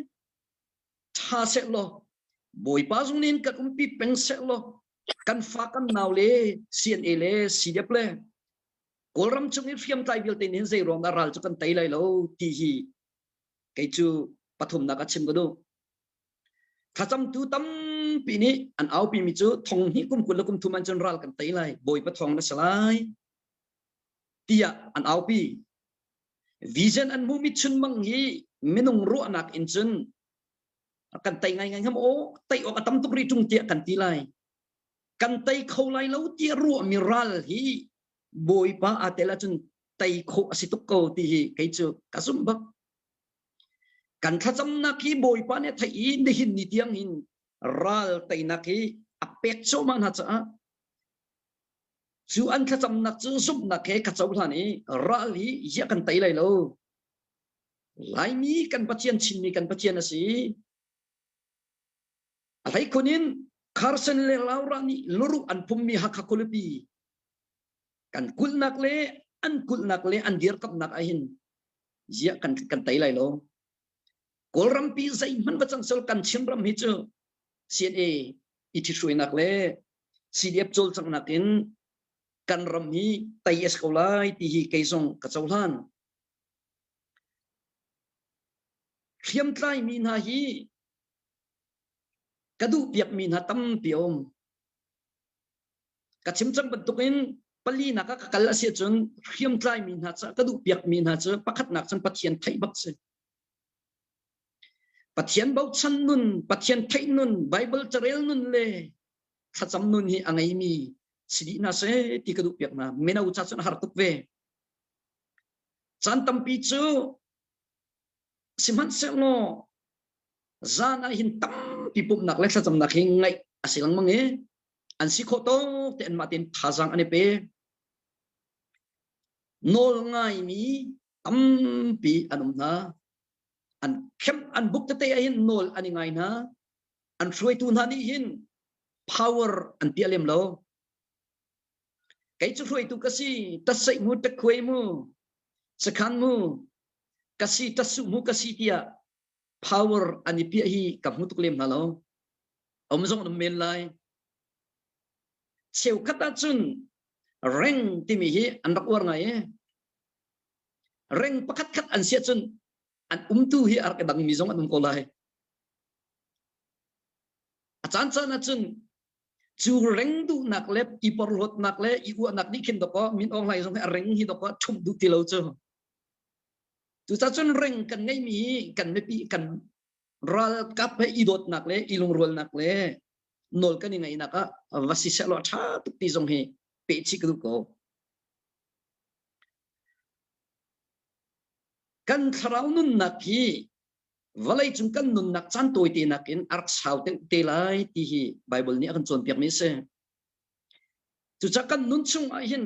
ṭha seh law Bawipa zong nih kan umpi peng seh law. Kan fa kan nau le CNA le CDF le Kawlram chung i hriamtlai vialte nih hin zei ruang dah ral cu kan tei lai lo ti hi kei cu pathumnak a chim ka duh. Thlacamtu tampi nih an aupi mi cu thong hnih kum 20 le kum thum an cun ral kan tei lai, Bawipa thawng na si lai tiah an aupi. Vision an hmuhmi chunmang hi minung ruahnak in cun kan tei ngai ngai ngam aw tei awk a tam tuk rih ṭung tiah kan ti lai. Kan tei kho lai lo tiah ruahmi ral hi Bawipa aa tel ahcun tei khawh a si tuk ko ti hi kei cu ka zumh bak. Kan thlacamnak hi Bawipa nih a theih i nihin ni tiang hin ral teinak hi a pek cuahmah hna caah cu an thlacamnak cu zumhnak he ka cohlan i ral hi ziah kan tei lai lo. Laimi kan Pathian Chinmi kan Pathian a si. A hleikhun in Carson le Laura nih luruh an phummi Hakha khualipi kan kulhnak le an kulhnak le an dirkamhnak ahhin ziah kan kan tei lai lo. Kawlrampi zeihmanh va cang sel kan Chinram hi cu CNA i ṭhithruainak le CDF cawlcanghnak in kan ram hi tei a si ko lai ti hi kei zong ka cohlan. Hriamtlai mi hna hi ka duh piakmi hna tampi a um. Ka chim cang bantukin palinak ah ka kal a si ahcun hriamtlai mi hna ca ka duh piakmi hna cu pakhatnak cun Pathian theih bak si. Pathian bochan nun, Pathian theih nun, Bible carel nun le thlacam nun hi a ngeimi si dih hna seh ti ka duh piak hna. Mino ca cun a har tuk ve. Caan tampi cu sihmanhsehlaw zan ah hin tampi pumhnak le thlacamnak hi ngaih a si lengmang i an si khawh tawk te anmah tein thazaang an i pe. Nawl ngaimi tampi an um hna. An khem an buk tete ah hin nawl an i ngai hna. An hruaitu hna nih hin power an piah lem lo. Kei cu hruaitu ka si, tasaih mu, takhuai mu, sakhan mu, ka si, tasu mu ka si tiah power an i piah hi ka hmu tuk lem hna lo. Om zong an um men lai. Cheukhat ahcun reng timi hi an rak uar ngai i reng pakhat khat an si ahcun an umtu hi a rak i dangmi zong an um ko lai. A caan caan ahcun cu reng duhnak le i porhlawtnak le i uahnak nih khin dawkaw Min Aung Hlaing zong hi a reng hi dawkaw ṭhumh duh ti lo cu. Cucaah cun reng kan ngeihmi hi kan mipi kan ralkap he i dawtnak le i lungrualnak le nawl kan i ngaihnak ah va si sehlaw a ṭha tuk ti zong hi peh chih ka duh ko. Kan thlarau nunnak hi vawlei cung kan nunnak caan tawite nakin a rak sau deuh te lai ti hi Bible nih a kan cawnpiakmi a si. Cucaah kan nun chung ah hin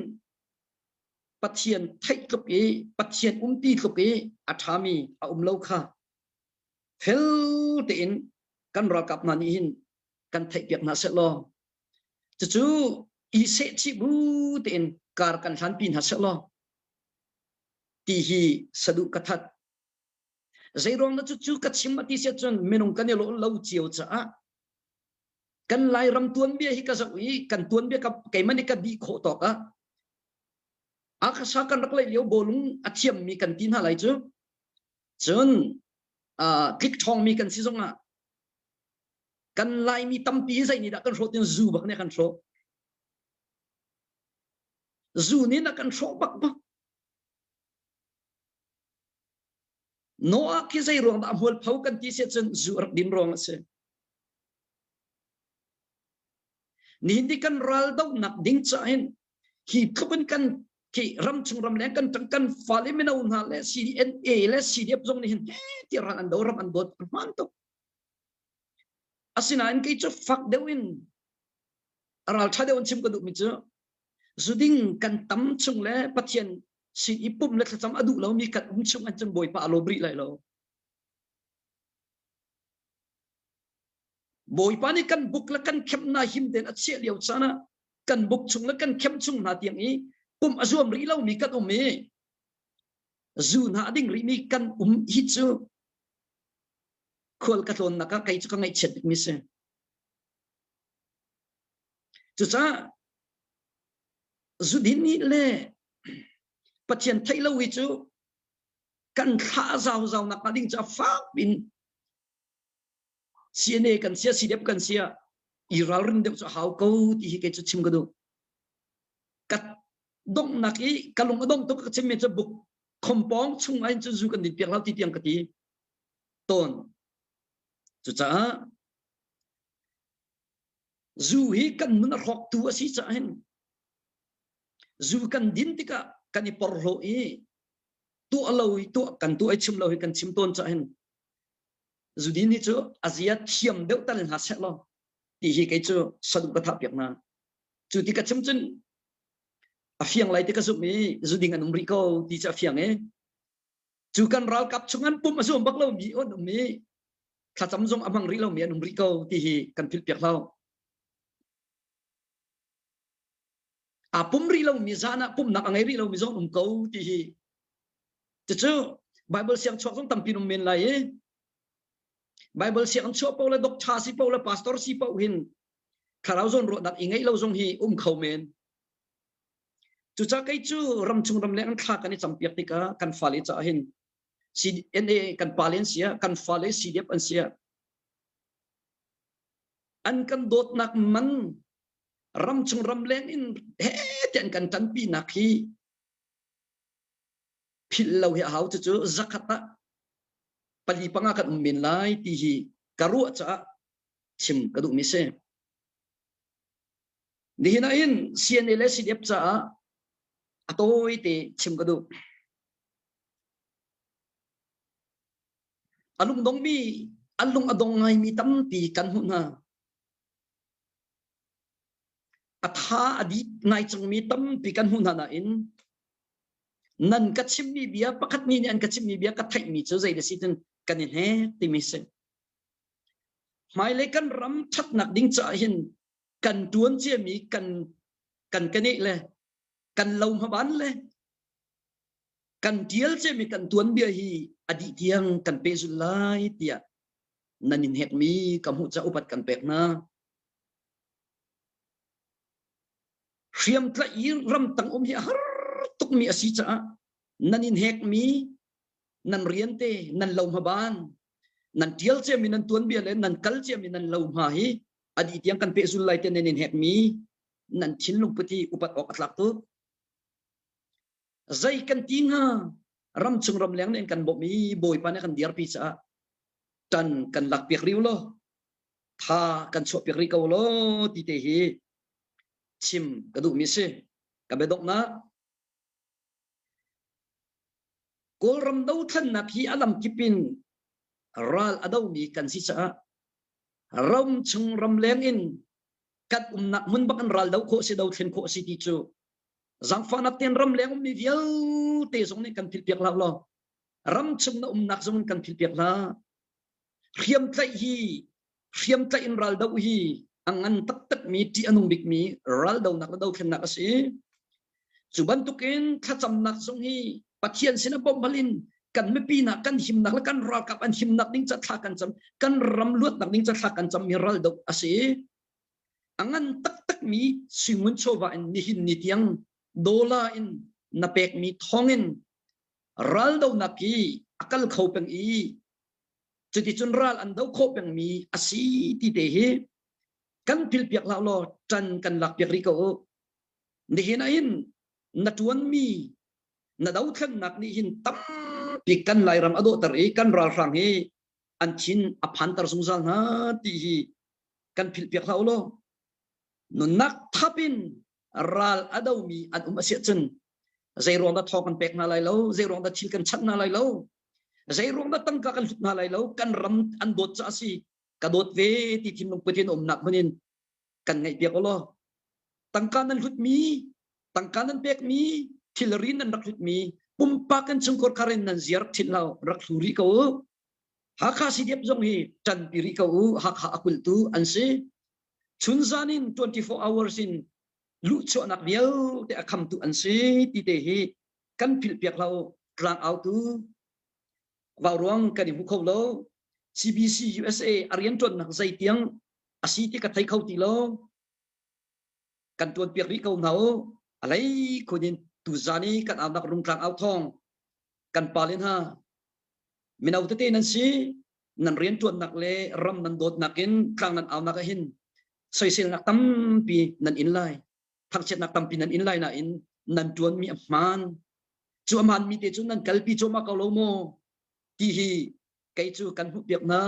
Pathian theih tluk i Pathian umpi tluk i a ṭhami a um lo kha fel tein kan ralkap hna nih hin kan theihpiak hna seh law cucu i sehchih bu tein kar kan hlanpi hna seh law ti hi saduh ka that. Zeiruang dah cucu ka chim a ti si ahcun minung kan i lawh lo cio caah kan Lairam tuanbia hi ka zoh i kan tuanbia ka keimah nih ka bih khawh tawk ah Akasa kan rak leih lio bawlung a thiammi kan ti hna lai cu cun tlik ṭhawngmi kan si zongah kan Laimi tampi hi zei nih dah kan hrawh tin zu bak nih a kan hrawh zu nih na kan hrawh bak bak Noah khi zei ruang dah a hmualpho kan ti si ahcun zu rak din ruang a si. Nihin ni kan ral dohnak ding caah hin hi tluk in kan khi ramchung ramleng kan tang kan fale mino hna le CDNA le CDF zong nih hin ti ral an do ram an dawt an hmaan tuk. Asinain kei cu fak deuh in ral ṭha deuh in chim ka duhmi cu zuding kan tam chung le Pathian sin i pumh le thlacam a duh lomi kan um chung an cun Bawipa a lawm rih lai lo. Bawipa nih kan buk le kan khem hna him tein a chiah lio caan ah kan buk chung le kan khem chung hna tiang i pumh a zuam rih lomi kan um i zu hna a ding rihmi kan um hi cu khual ka tlawnnak ah kei cu ka ngaihchiat bikmi si. Cucaah zudin nih le Pathian theih lo hi cu kan thlah zau zau nak ding ca fak in CNA kan sia CDF kan sia i ralrin deuh cu hau ko ti hi kei cu chim ka duh. Ka donghnak i ka lung a dong tuk ka chimmi cu buk khompong chung ah hin cun zu kan din piak lo ti tiang ka ti tawn. Cucaah zu hi kan nun a hrawktu a si caah hin zu kan din tikah kan i porhlaw i tuah lo i tuah kan tuah i chim lo hi kan chim tawn caah hin zudin hi cu a zia thiam deuh tal hna seh law ti hi kei cu saduh ka thah piak hna. Cu ti ka chim cun a fiang lai ti ka zumh i zuding an um rih ko ti cu a fiang i cu kan ralkap chung an pum a zuam bak lomi an um i thlacam zong a hmang rih lomi an um rih ko ti hi kan philh piak lo. Aa pum rih lomi zan ah pumnak a ngei rih lomi zong um ko ti hi cucu Bible siang chuak zong tampi um men lai i Bible siang chuah paoh le doctor si paoh le pastor si paoh hin thlarau zawn ruahnak i ngeih lo zong hi um kho men. Cucaah kei cu ramchung ramleng an thla kan i campiak tikah kan fale caah hin CNA kan pale an si ah kan fale CDF an si ah an kan dawtnak man ramchung ramleng in he te an kan ṭanpinak hi philh lo hi a hau cucu zakhat ah pali panga kan um men lai ti hi ka ruah caah chim ka duhmi si. Nihin ah hin CNA le CDF caah a tawi te chim ka duh. A lungdongmi, an lung a dong ngaimi tampi kan hmuh hna. A tha a dih ngai cangmi tampi kan hmuh hna nain nan ka chimmi bia pakhat mi nih an ka chimmi bia ka theihmi cu zei da si cun kan i hnek timi si. Hmailei kan ram ṭhatnak ding caah hin kan ṭuan ciami kan kan keneh le kan lo hmaban le kan ṭial ciami kan tuanbia hi a dih tiang kan pehzulh lai tiah nan in hekmi ka hmuh ca upat kan pek hna. Hriamtlaih i ramtang um hi a har tukmi a si caah nan in hekmi nan rian te nan lo hmaban nan ṭial ciami nan tuanbia le nan kal ciami nan lo hma hi a dih tiang kan pehzul lai te nan in hekmi nan thinlung put hi upat awk a tlak tuk. Zei kan ti hnga ramchung ramleng nih an kan bawmh i Bawipa nih a kan dirpi caah ṭan kan lak piak rih law tha kan chuah piak rih ko law ti te hi chim ka duhmi si. Ka biadonghnak Kawlram dothlennak hi a lamkip in ral a domi kan si caah ramchung ramleng in kan umnak hmun bak in ral do khawh si dothlen khawh si ti cu zaangfahnak tein ramleng ummi vialte zong nih kan philhpiak hlah law ramchung na umnak zong in kan philhpiak hlah. Hriamtlaih hi hriamtlaih in ral doh hi a ngan taktakmi ṭih a nung bikmi raldonak le dothlennak a si. Cu bantukin thlacamnak zong hi Pathian sin a bawmh in kan mipi hna kan himnak le kan ralkap an himnak ding ca thla kan cam kan ram luatnak ding ca thla kan cam mi ral doh a si. A ngan taktakmi suingun chawva in nihin ni tiang dollar in na pekmi thawngin raldonak hi a kal kho peng i cuticun ral an do khawh pengmi a si ti te hi kan philpiak hlah law ṭan kan lakpiak rih ko u. Nihin ah hin na ṭuanmi na dothlennak nih hin tampi kan Lairam a dawhter i kan ralhrang hi an thin a phanter zungzal hna ti hi kan philhpiak hlah u law nunnak thap in ral a domi an um a si ahcun zei ruang dah thawng kan pek hna lai lo zei ruang dah thil kan chanh hna lai lo zei ruang dah tangka kan hlut hna lai lo kan ram an dawt ca a si ka dawt ve ti thinlung put in umnak hmun in kan ngaih piak law tangka nan hlutmi tangka nan pekmi thilri nan rak hlutmi pumpak kan chungkhar khar in nan ziar thin lo rak hlu rih ko u Hakha CDF zong hi ṭanpi rih ko u Hakha a kultu an si chunzan in 24 hours in luhchuahnak vialte a khamtu an si ti te hi kan philhpiak hlah u tlang autu vauruang kan i hmu kho lo CBC USA a rianṭuannak zei tiang a si ti ka thei kho ti lo. Kan tuan piak rih ko hna u. A lei khun in tuzan i kan aunak rungtlang au thawng kan pale hna mino tete nan si nan rianṭuannak le ram nan dawtnak in tlang nan aunak ah hin soiselnak tampi nan in lai thangchiatnak tampi nan in lai nain nan ṭuanmi a hmaan cu a hmaanmi te cu nan kalpi cuahmah ko lo maw ti hi kei cu kan hmuhpiak hna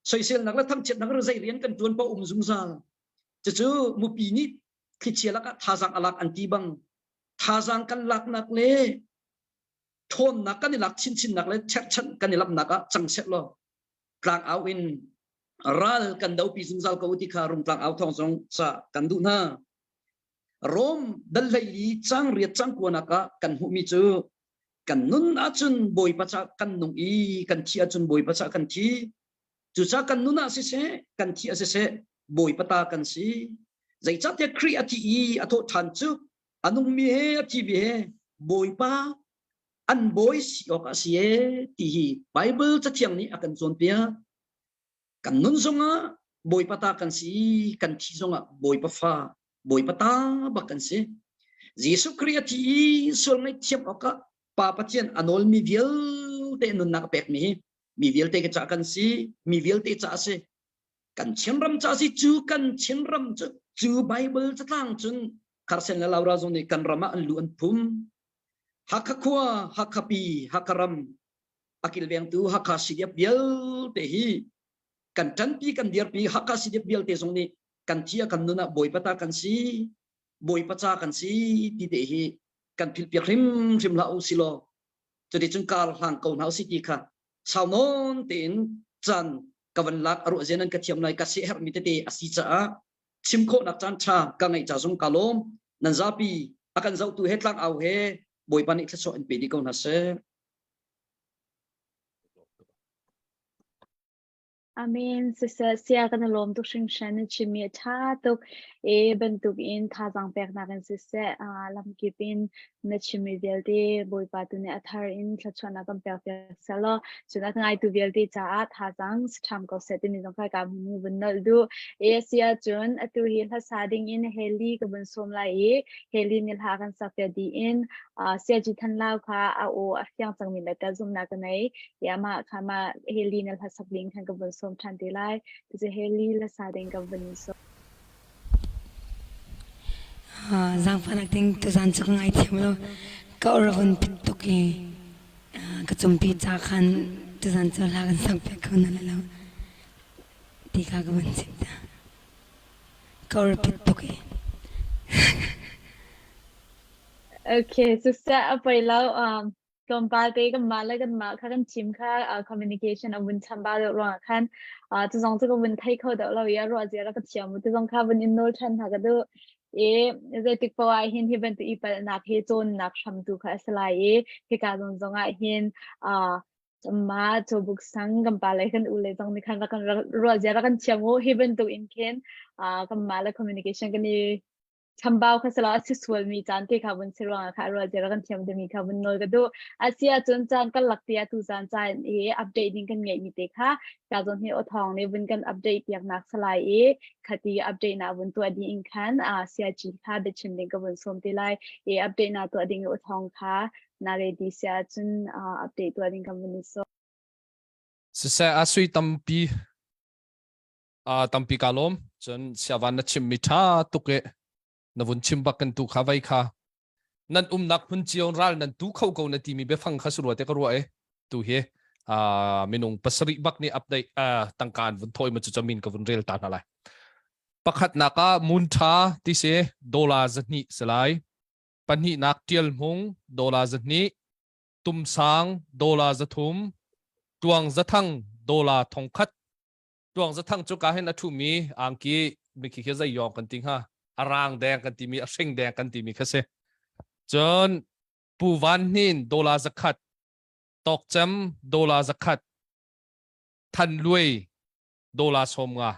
soiselnak le thangchiatnak ri zei rian kan ṭuan paoh um zungzal cucu mupi nih thlichia lakah thazaang a lak an ti bang thazaang kan laknak le ṭhawnnak kan i lak chinchinnak le cherhchanh kan i lamnak ah cang seh law tlang au in ral kan dopi zungzal ko ti kha rungtlang au thawng zong ca kan duh hna. Rom dal hleili cang riat cang kuanak ah kan hmuhmi cu kan nun ahcun Bawipa ca kan nung i kan thi ahcun Bawipa ca kan thi. Cucaah kan nun ah siseh kan thi ah siseh Bawipa ta kan si. Zeicahtiah Khrih a thi i a thawh ṭhan cu a nungmi he a thimi he Bawipa an bawi si awk a si ee ti hi Bible cathiang nih a kan cawnpiak. Kan nun zongah Bawipa ta kan si kan thi zongah Bawipa fa Bawipa ta bak kan si. Jesuh Khrih a thi i sual ngaihthiam awkah Pa Pathian a nawlmi vialte nunnak a pekmi hi mi vialte ka ca kan si mi vialte ca a si kan Chinram ca si cu kan Chinram cu cu Bible catlang cun Kharsen le Laura zong nih kan ram ah an lu an phum. Hakha khua, Hakha pi, Hakha ram, a kilvengtu Hakha CDF vialte hi kan ṭanpi kan dirpi Hakha CDF vialte zong nih kan thia kan nun ah Bawipa ta kan si, Bawipa ca kan si ti te hi kan philhpiak hrimhrim hlah u silaw cuticun kar hlang ko hna usih ti kha sau nawn tein caan ka van lak a ruah zia nan ka thiam lai ka si herhmi tete a si caah chim khawhnak caan ṭha ka ngeih ca zong ka lawm nan zapi a kan zohtu he tlang au he Bawipa nih thluachuah in pe dih ko hna seh. Amen. Siseh, sia kan i lawm tuk hringhran na chimmi a ṭha tuk. E bantuk in thazaang peknak in siseh, uh, lamkip in na chimmi vialte Bawipa tu nih a thar in thluachuahnak kan pek piak selaw, cun a ngaitu vialte caah thazaang si ṭham ko seh timi zong kha ka hmu vun nolh duh. E si ahcun atu hi hlasa ding in Heli ka vun sawm lai i Heli nih hla kan sak piak dih in uh, Siaci Than Lau kha a aw a fiang cangmi le ka zumhnak ka nei. Ya mah kha mah Heli na hlasak ding khan ka vun sawm ṭhan te lai. Cucu Heli hlasa ding ka vun sawm. Zaangfahnak ding tuzaan cu ka ngaithiam lo. Ka or vun pit tuk i ka cumpi ca khan tuzaan cu hla kan sak piak kho na lo ti kha ka vun chim ta. Ka or pit tuk i. Okay, siseh a poi lo. Um, tlawmpal te kanmah le kanmah kha kan team kha uh, communication a vun chambau deuh ruangah khan uh, cu zong cu ka vun thei kho deuh lo i a ruah zia ra ka thiam tu zong kha vun in nawl ṭhan hna ka duh i zeitik poah ah hin hi bantuk i palhnak hi cawnnak hram tu kha a si lai i hika zong zong ah hin uh, ma cawbuk sang kan pa le kan u le zong nih khan rak kan ruah zia ra kan thiam u hi bantuk in khin uh, kanmah le communication kan i chambau kha sala a si sualmi caan te kha vun si ruangah kha rual zia kan thiam demi kha vun nawl ka duh a si ahcun caan kan lak ti atu caan caan i update ding kan ngeih mi te kha ka zon hi othong ne vun kan update piak nak salai i khati update na vun tuah ding in khan a sia chi kha biachim ding ka vun som te lai i update na tuah ding othong kha na ready sia cun update tuah ding kan vun so Siseh a sui tampi Uh, tampi ka lawm. Cun siavan na chimmi ṭha tuk i na vun chim bak kan tu kha vai kha. Nan umnak hmun cio ral nan tu kho ko na timi biafang kha surua te ka ruah e. Tu hi uh, minung pasarih bak nih update uh, tangka an vun thoi ma cu min ka vun rel ta hna lai. Pakhatnak ah mun ṭha ti si dola zahnih si lai. Pahnihnak ṭial hmung dola zahnih. Tumsang dola zathum. Tuang zathang dola thongkhat. Tuang zathang cu ka hin a ṭhumi angki mikhi khi zei yong kan ti hnga a rang deng kan timi a hring deng kan timi kha si cun Pu Van Hnin dola zakhat Tawkcem dola zakhat Than Luai dola som nga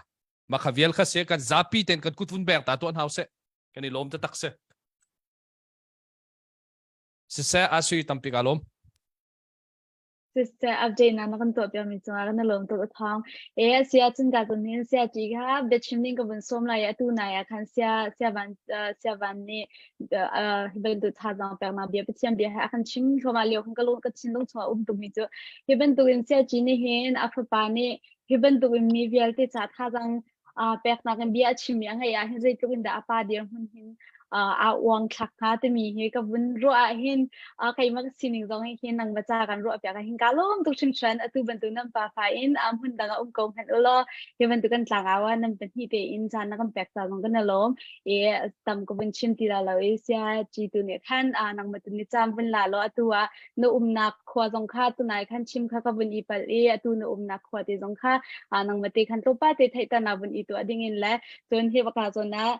makha vial kha se kan zapi ten kan kut vun beng ta tuah hau se kan i lawm ta tak se siseh asui tampi ka lawm. Sister update na na kan tuah piak mi cungah kan lawm tuk a thawng. E sia cun ka kun hin sia ti kha biachim ding ka vun sawm lai atu nai ah khan sia sia van sia van nih hi bantuk thazaang peknak bia Pathian bia he a kan chim thluahmah lio khan ka lung ka thinlung chungah um tuk mi cu hi bantuk in sia ci nih hin a fapa nih hi bantuk in mi vialte ca thazaang peknak in bia a chimmi a ngeih ah hin zeitluk in dah a pa dirhmun hin aa uang thlak hnga timi hi ka vun ruah ah hin keimah ka sining zong hi hin nangmah ca kan ruah piak ah hin ka lawm tuk hringhran atu bantuk nan pa fa in a hmun dang ah um ko hmanh ulaw hi bantuk kan tlangau ah nan pahnih tein caan na kan pek ca zong kan i lawm i tam ka vun chim ti la lo i sia ci tu nih khan nangmah tu nih caan vun la law atu ah na umnak khua zong kha tunai khan chim kha ka vun i palh i atu na umnak khua te zong kha nangmah te khan tlawmpa te theihter na vun i tuah ding in le cun hi baka zawn ah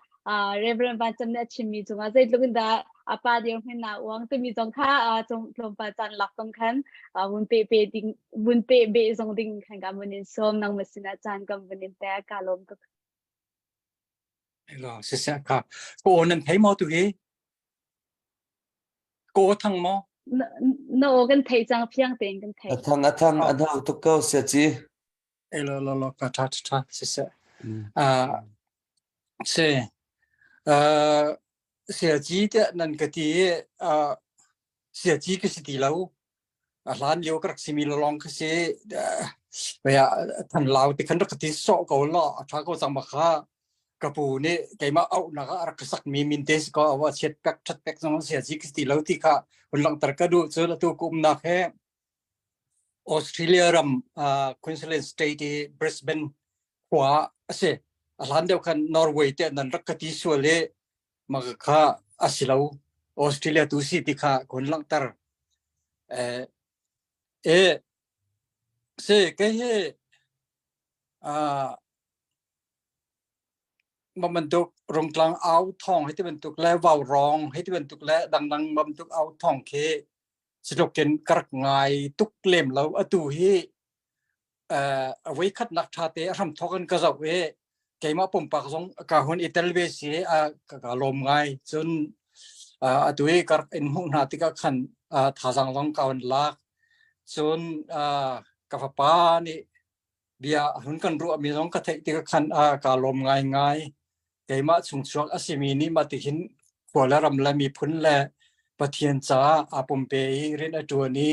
Reverend Van Cam nih a chimmi cungah zeitluk in dah a pa dirhmun na uang timi zong kha tlawmpal caan lak zong khan vun pe pe ding vun pe be zong ding khan ka vun in sawm nangmah sinah caan kan vun in pek ka lawm tuk. Elo siseh ka ko nan thei maw tu hi Ko thang maw? Na aw kan thei cang fiang tein kan thei. A thang a thang a hau tuk ko sia ci. Elo lo lo ka tha tha siseh. Ah se uh sia ci te nan ka ti uh sia ci ka si ti lo. A hlan lio ka rak simi lawng ka si. Baya than lau ti khan rak ka ti sawh ko lo a tha ko cang ma kha ka pu nih keimah auhnak ah a rak ka sakmi min te si kaw a chiat pek ṭhat pek zong a si a si ti lo ti kha hun langhter ka duh. Cun atu ka umnak he Australia ram uh, Queensland State i Brisbane khua a si. A hlan deuh khan Norway te nan rak ka ti sual i mah kha a si lo. Australia tu si ti kha ka hun langhter. Eh, eh, si kei hi uh, Mah bantuk Rungtlang au thawng hei ti bantuk le Vaurawng hei ti bantuk le dangdang bantuk au thawng khi zeitluk in ka rak ngai tuk lem lo. Atu hi uh, a voikhatnak ṭha te a hramthawk in ka zoh i keimah pumpak zong ka hun i tel ve si uh, ka, ka lawm ngai. Cun uh, atu i ka rak in hmuh hna tikah khan uh, thazaang zong ka hun lak. Cun uh, ka fapa nih bia a hun kan ruahmi zong ka theih tikah khan ah kaa lawm ngaingai. Keimah chungchuak a simi nih mah tihin khua le ram le miphun le Pathian caah aa pumpe i rian a ṭuan i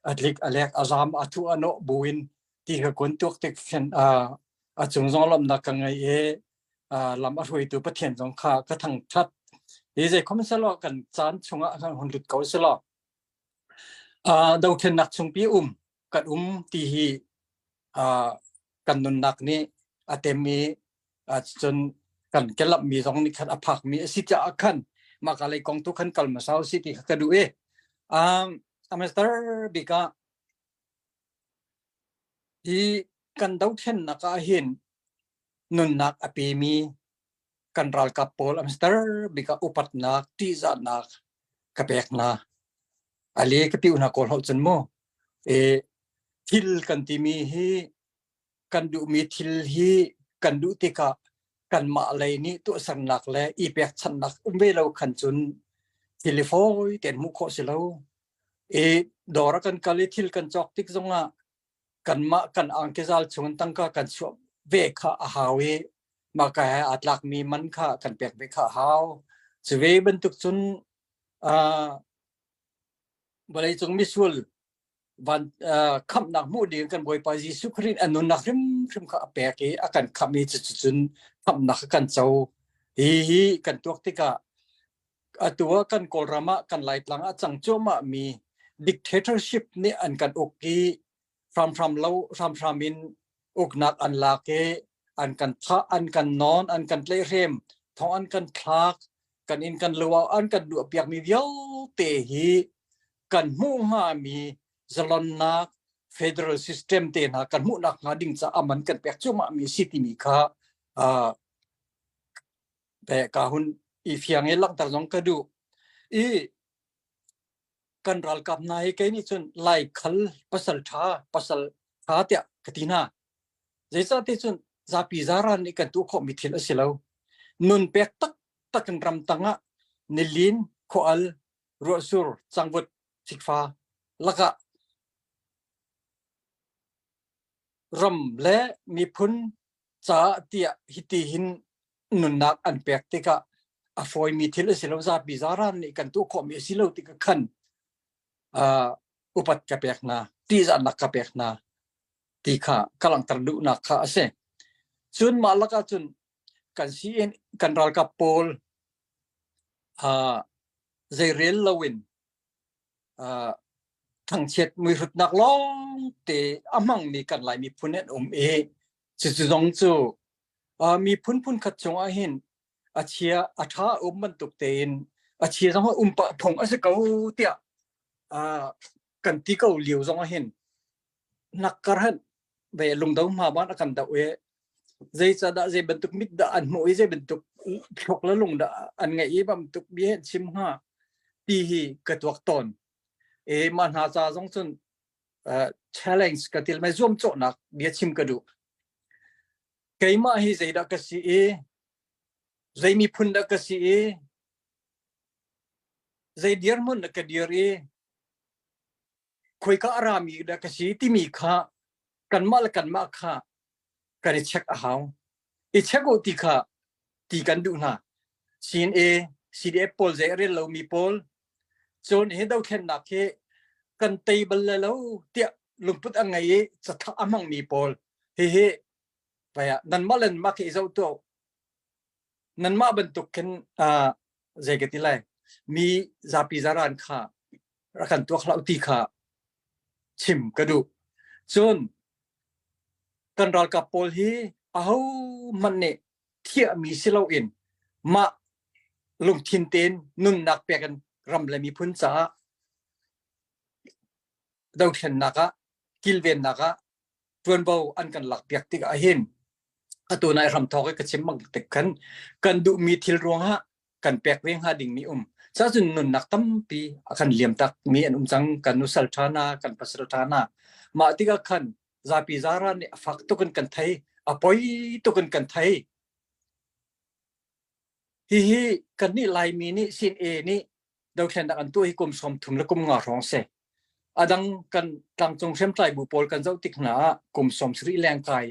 a tlik a lek a zaam a thuh a nawh buin ti ka kun tuak tik khin a cung zong lawmhnak ka ngei i lam a hruaitu Pathian zong kha ka thangṭhat. Hi zeikhom selaw kan caan chungah kan hun lut ko selaw dothlennak chungpi um kan um ti hi uh, kan nunnak nih a tem i uh, cun kan kelapmi zong nih khan a phakmi a si caah khan mah ka lei kong tu khan kal hmasa usih ti kha ka duh i um, a master bik ah hi kan dothlennak ah hin nunnak a pemi kan ralkap pawl amster bik ah upatnak ṭihzahnak ka pek hna ali ka ti hna kawl hau cun mu e thil kan timi hi kan duhmi thil hi kan duh tikah kanmah lei nih tuahsernak le i pekchanhnak um ve lo khan cun thil i fawi tein hmuh khawh si lo i dawr ah kan kal i thil kan cawk tik zongah kanmah kan angkizal chungin tangka kan chuah ve kha a hau i mah ka he aa tlakmi man kha kan pek ve kha a hau. Cu ve bantuk cun uh, vawleicung misual van uh, khamhnak hmuh ding kan Bawipa Jesuh Khrih a nunnak hrimhrim kha a pek i a kan khamh i cucun khamhnak kha kan co. Hi hi kan tuak tikah atu ah kan Kawlram ah kan Laitlang ah cang cuahmah mi dictatorship nih an kan uk i hramhram lo hramhram in uknak an lak i an kan thah an kan nawn an kan tlaihhrem thong an kan thlak kan inn kan lo ah an kan duahpiak mi vialte hi kan hmuh hngami zalonnak federal system te hna kan hmuhnak hnga ding caah man kan pek cuahmah mi si timi kha uh, ka hun i fiang i langhter zong ka duh i kan ralkap hna hi kei nih cun laikhal pasal ṭha pasal ṭha tiah ka ti hna zeicahti cun zapi zaran nih kan tuah khawhmi thil a si lo nun pek taktak in ramtang ah nilin khual ruahsur cangvut fikfa lakah. Ram le miphun caah tiah hiti hin nunnak an pek tikah a fawimi thil a si lo zapi zaran nih kan tuah khawhmi a si lo tikah khan uh, upat ka pek hna tihzahnak ka pek hna ti kha ka langhter duhnak kha a si cun mah lakah cun kan CN kan ralkap pawl uh, zeirel loin uh, thangchiat muihrutnak lawng te a hmangmi kan Lai miphun an um i cucu zong cu uh, miphun phun khat chung ah hin a chia a ṭha um bantuk tein a chia zong um pah phung a si ko tiah uh, kan ti ko lio zong ah hin nak kar han ve lungdo hma ban a kan do i zeicadah zei bantuk mit dah an hmuh i zei bantuk thluak le lung dah an ngeih i bantuk bia an chim hnga ti hi ka tuak tawn e ma hna ca zong cun uh, challenge ka til mai zuamcawhnak bia chim ka duh keimah hi zeidah ka si i zei miphun dah ka si i zei dirhmun dah ka dir i khoika a rami dah ka si timi kha kanmah le kanmah kha kan i check a hau. I check u ti kha ti kan duh hna. CNA, CDF pawl zei a rel lomi pawl cun hi dothlennak hi kan tei bal le lo tiah lungput a ngei i cathah a hmangmi pawl hihi vaya nanmah le nanmah khi i zoh tuah nanmah bantuk khin uh, zei ka ti lai mi zapi zaran kha rak kan tuak hlah ti kha chim ka duh. Cun kan ralkap pawl hi aho hmanh nih thiahmi si loin mah lungthin tein nunnak pek in ram le miphun caah dothlennak ah kilvennak ah ṭuanvo an kan lakpiak tikah hin atu nai hramthawk i ka chim bang tik khan kan duhmi thil ruangah kan pek ve hnga dingmi um cacun nunnak tampi a kan liam tak mi an um cang kan nusal ṭha hna kan pasal ṭha hna mah tikah khan zapi zara nih a fak tuk in kan thei a poi tuk in kan thei hihi kannih Laimi nih sin e nih dothlennak an tuah hi kum 30 le kum nga hrawng si adang kan tlangcung hriamtlai bu pawl kan zoh tik hna ah kum 70 leng kai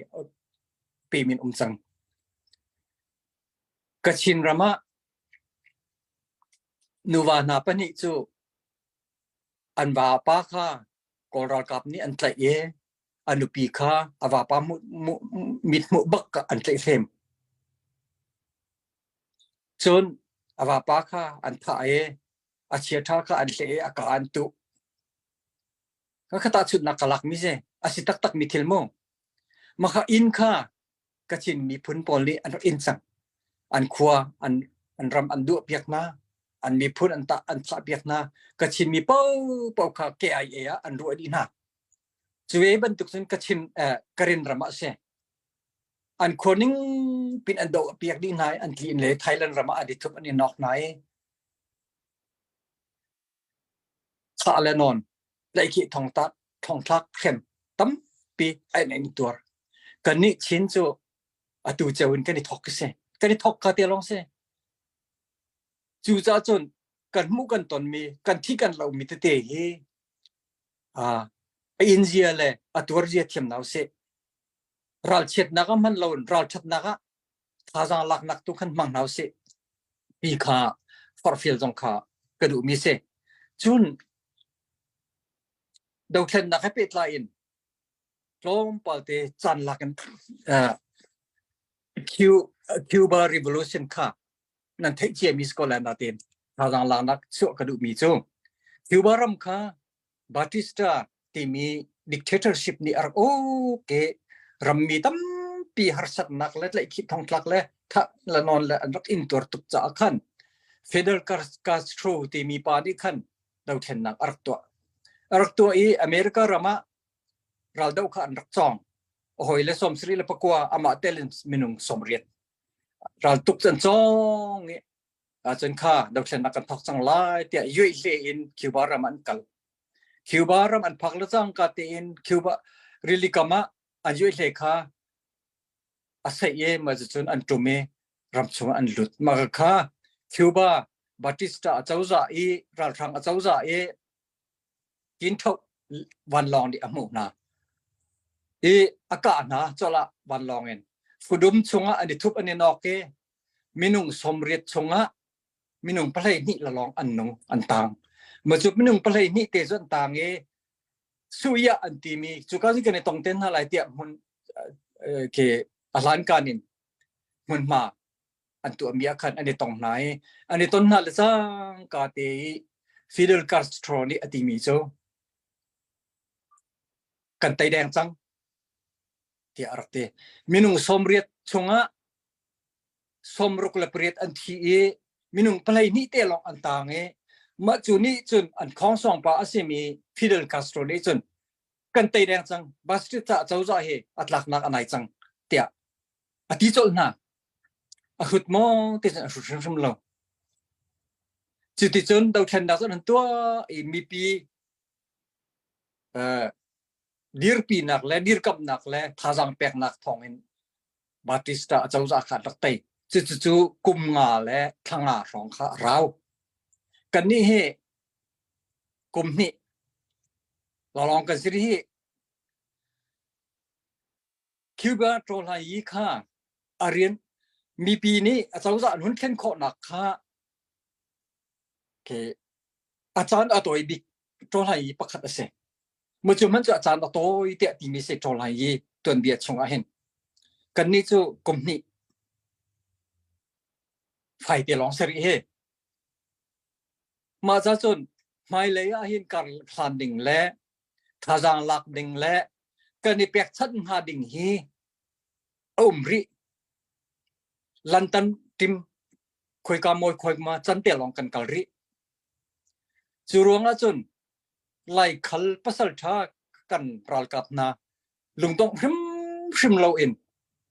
pemin um cang Kachin ram ah nuva hna pahnih cu an vapa kha Kawl ralkap nih an tlaih i a nupi kha a vapa mithmuh bak an tlaihhrem. Cun a vapa kha an thah i a chiaṭha kha an hleh i a ka an tuh. Ka tahchunhnak ka lakmi si a si taktakmi thil mu. Mah inn kha Kachin miphun pawl nih an rak inn cang. An khua, an, an ram an duah piak hna. An miphun an tah an thlah piak hna. Kachin mi paohpaoh kha KIA ah an ruah dih hna. Cu ve bantuk cun Kachin eh, Karen ram ah si. An khua ning pin an doh piak dih hna i an tli in le Thailand ram ah an i thup an i nok hna i Thah le nawn, tlaihkhih thongtak, thongthlak hrem tampi an in tuar. Kannih Chin cu atu ceu in kan i thok si. Kan i thok ka te lawng si. Cucaah cun kan hmuh kan tonmi, kan thi kan lomi tete hi a in zia le a tuar zia thiam hna usih. Ralchiatnak ah hman loin ralṭhatnak ah thazaang laknak tu khan hmang hna usih ti kha forhfial zong kha ka duhmi si. Cun dothlennak he pehtlai in tlawmpal te caan lak in uh, Cuba Revolution kha nan theih ciami si ko lai nain thazaang laknak chuah ka duhmi cu Cuba ram kha Batista timi dictatorship nih a rak okay rammi tampi harsatnak le tlaihkhih thongtlak le thah le nawn le an rak intuar tuk caah khan Fidel Castro timi pa nih khan dothlennak a rak tuah. A rak tuah i America ram ah raldoh kha an rak cawng. A hawi le 74 amah tel in minung 80 raltuk cu an cawng i Ahcun kha dothlennak kan thawk cang lai tiah yuihle in Cuba ram an kal. Cuba ram an phak le cangka tein Cuba rili kam ah an yuihle kha a seih i mah cucun an ṭum i ram chungah an lut. Mah kha Cuba Batista acozah i ralhrang acozah i Tinthoh vanlawng nih a hmuh hna. I a kah hna colh ah vanlawng in fudum chungah an i thup an i nawk i minung 80 chungah minung 12 lalawng an nung an tang. Ma cu minung 12 te cu an tang i suya an timi cu ka kan i tong ten hna lai tiah hmun ke a hlankan in hmunhma an tuahmi ah khan an i tong hna i an i ton hna le cangka te i Fidel Castro nih a timi cu kan tei deng cang tiah a rak ti. Minung 80 chungah 68 an thi i minung 12 te lawng an taang i mah cu nih cun an khongsawng pa a simi Fidel Castro nih cun kan tei deng cang Batista cozah hi a tlaknak a nai cang tiah a ti colh hna. A hrut maw ti cun a hrut hrimhrim lo. Cuticun dothlennak cu an tuah i mipi uh, dirpinak le dirkamhnak le thazaang peknak thawngin Batista acozah kha rak tei. Cucu kum nga le thla nga hrawng kha a rau. Kannih hi kum hnih lawlawng kan si hi Cuba ṭawlhai yi kha a rian mipi nih acozah an hun thlen khawhnak kha okay, a caan a tawi bik ṭawlhai yi pakhat a si. Mucu hmanh cu a caan a tawi tiah timi si ṭawlhai yi tuanbia chungah hin. Kannih cu kum hnih fai te lawng si rih hi. Mah ca cun hmailei ah hin kar hlan ding le thazaang lak ding le kan i pekchanh hnga ding hi a um rih. Lantan tim khoika mawi khoima can te lawng kan kal rih. Cu ruangah cun Laikhal pasal ṭha kan ralkap hna lungdongh hrimhrim loin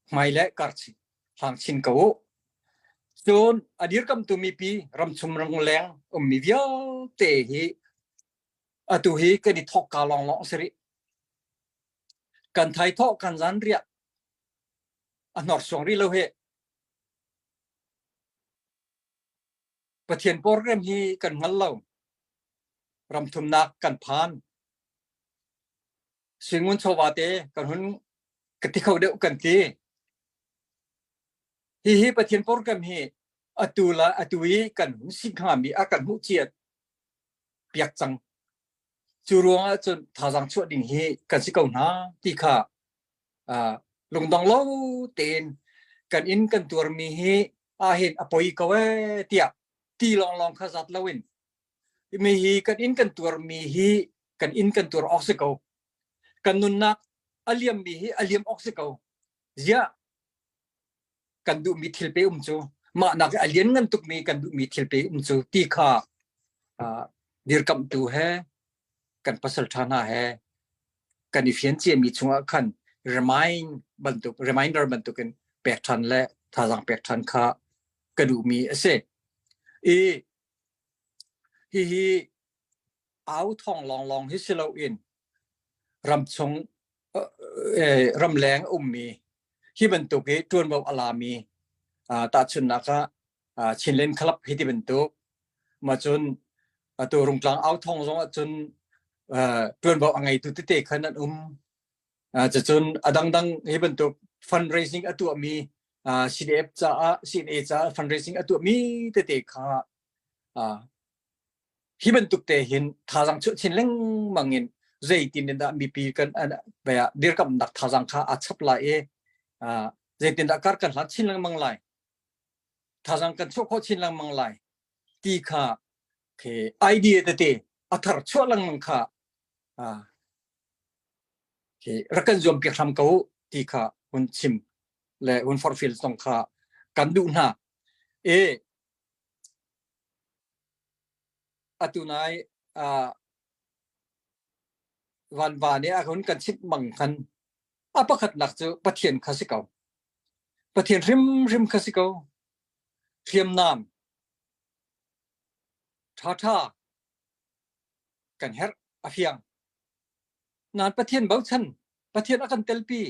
hmai le kar hlang chin ko u. Cun a dirkamtu mipi ramchung ramleng ummi vialte hi atu hi kan i thawkka lawnglawng a si rih. Kan thaithawh kan zanriah a hnorsuang rih lo hi. Pathian program hi kan hngal lo. Ramthumnak kan phan. Suingun chawva te kan hun ka ti kho deuh kan ti. Hihi Pathian program hi atu la atu i kan hun si hngami a kan hmuh ciat piak cang. Cu ruangah cun thazaang chuah ding hi kan si ko hna ti kha uh, lungdong lo tein kan inn kan tuarmi hi ahhin a poi ko ee tiah ti lawnglawng kha zat loin mi hi kan inn kan tuarmi hi kan inn kan tuar awk si ko kan nunnak a liammi hi a liam awk si ko ziah kan duhmi thil pe um cu mah nak a lian ngan tukmi kan duhmi thil pe um cu ti kha dirkamhtu he kan pasal ṭha hna he kan i fian ciami chungah khan remind bantuk reminder bantukin pek ṭhan le thazaang pek ṭhan kha ka duhmi a si. I hihi au thawng lawnglawng hi si loin ramchung ramleng ummi hi bantuk hi ṭuanvo a lami tahchunhnak ah Chinland Club hi ti bantuk ma cun atu Rungtlang au thawng zong ahcun ṭuanvo a ngeitu tete khan an um cucun a dangdang hi bantuk fundraising a tuahmi CDF caah CNA caah fundraising a tuahmi tete kha hi bantuk te hin thazaang chuah chin lengmang in zeitin in dah mipi kan dirkamnak thazaang kha aa chap lai i zeitin dah kar kan hlan chin lengmang lai thazaang kan chuah khawh chin lengmang lai ti kha idea tete a thar chuah lengmang kha rak kan zuam piak hram ko ti kha hun chim le hun forhfial zong kha kan duh hna e Atu nai uh, vanva nih a hun kan chimh bang khan a pakhatnak cu Pathian kha si ko. Pathian hrimhrim kha si ko. Hriamnam ṭhaṭha kan herh a fiang. Nain Pathian bochan, Pathian a kan telpi,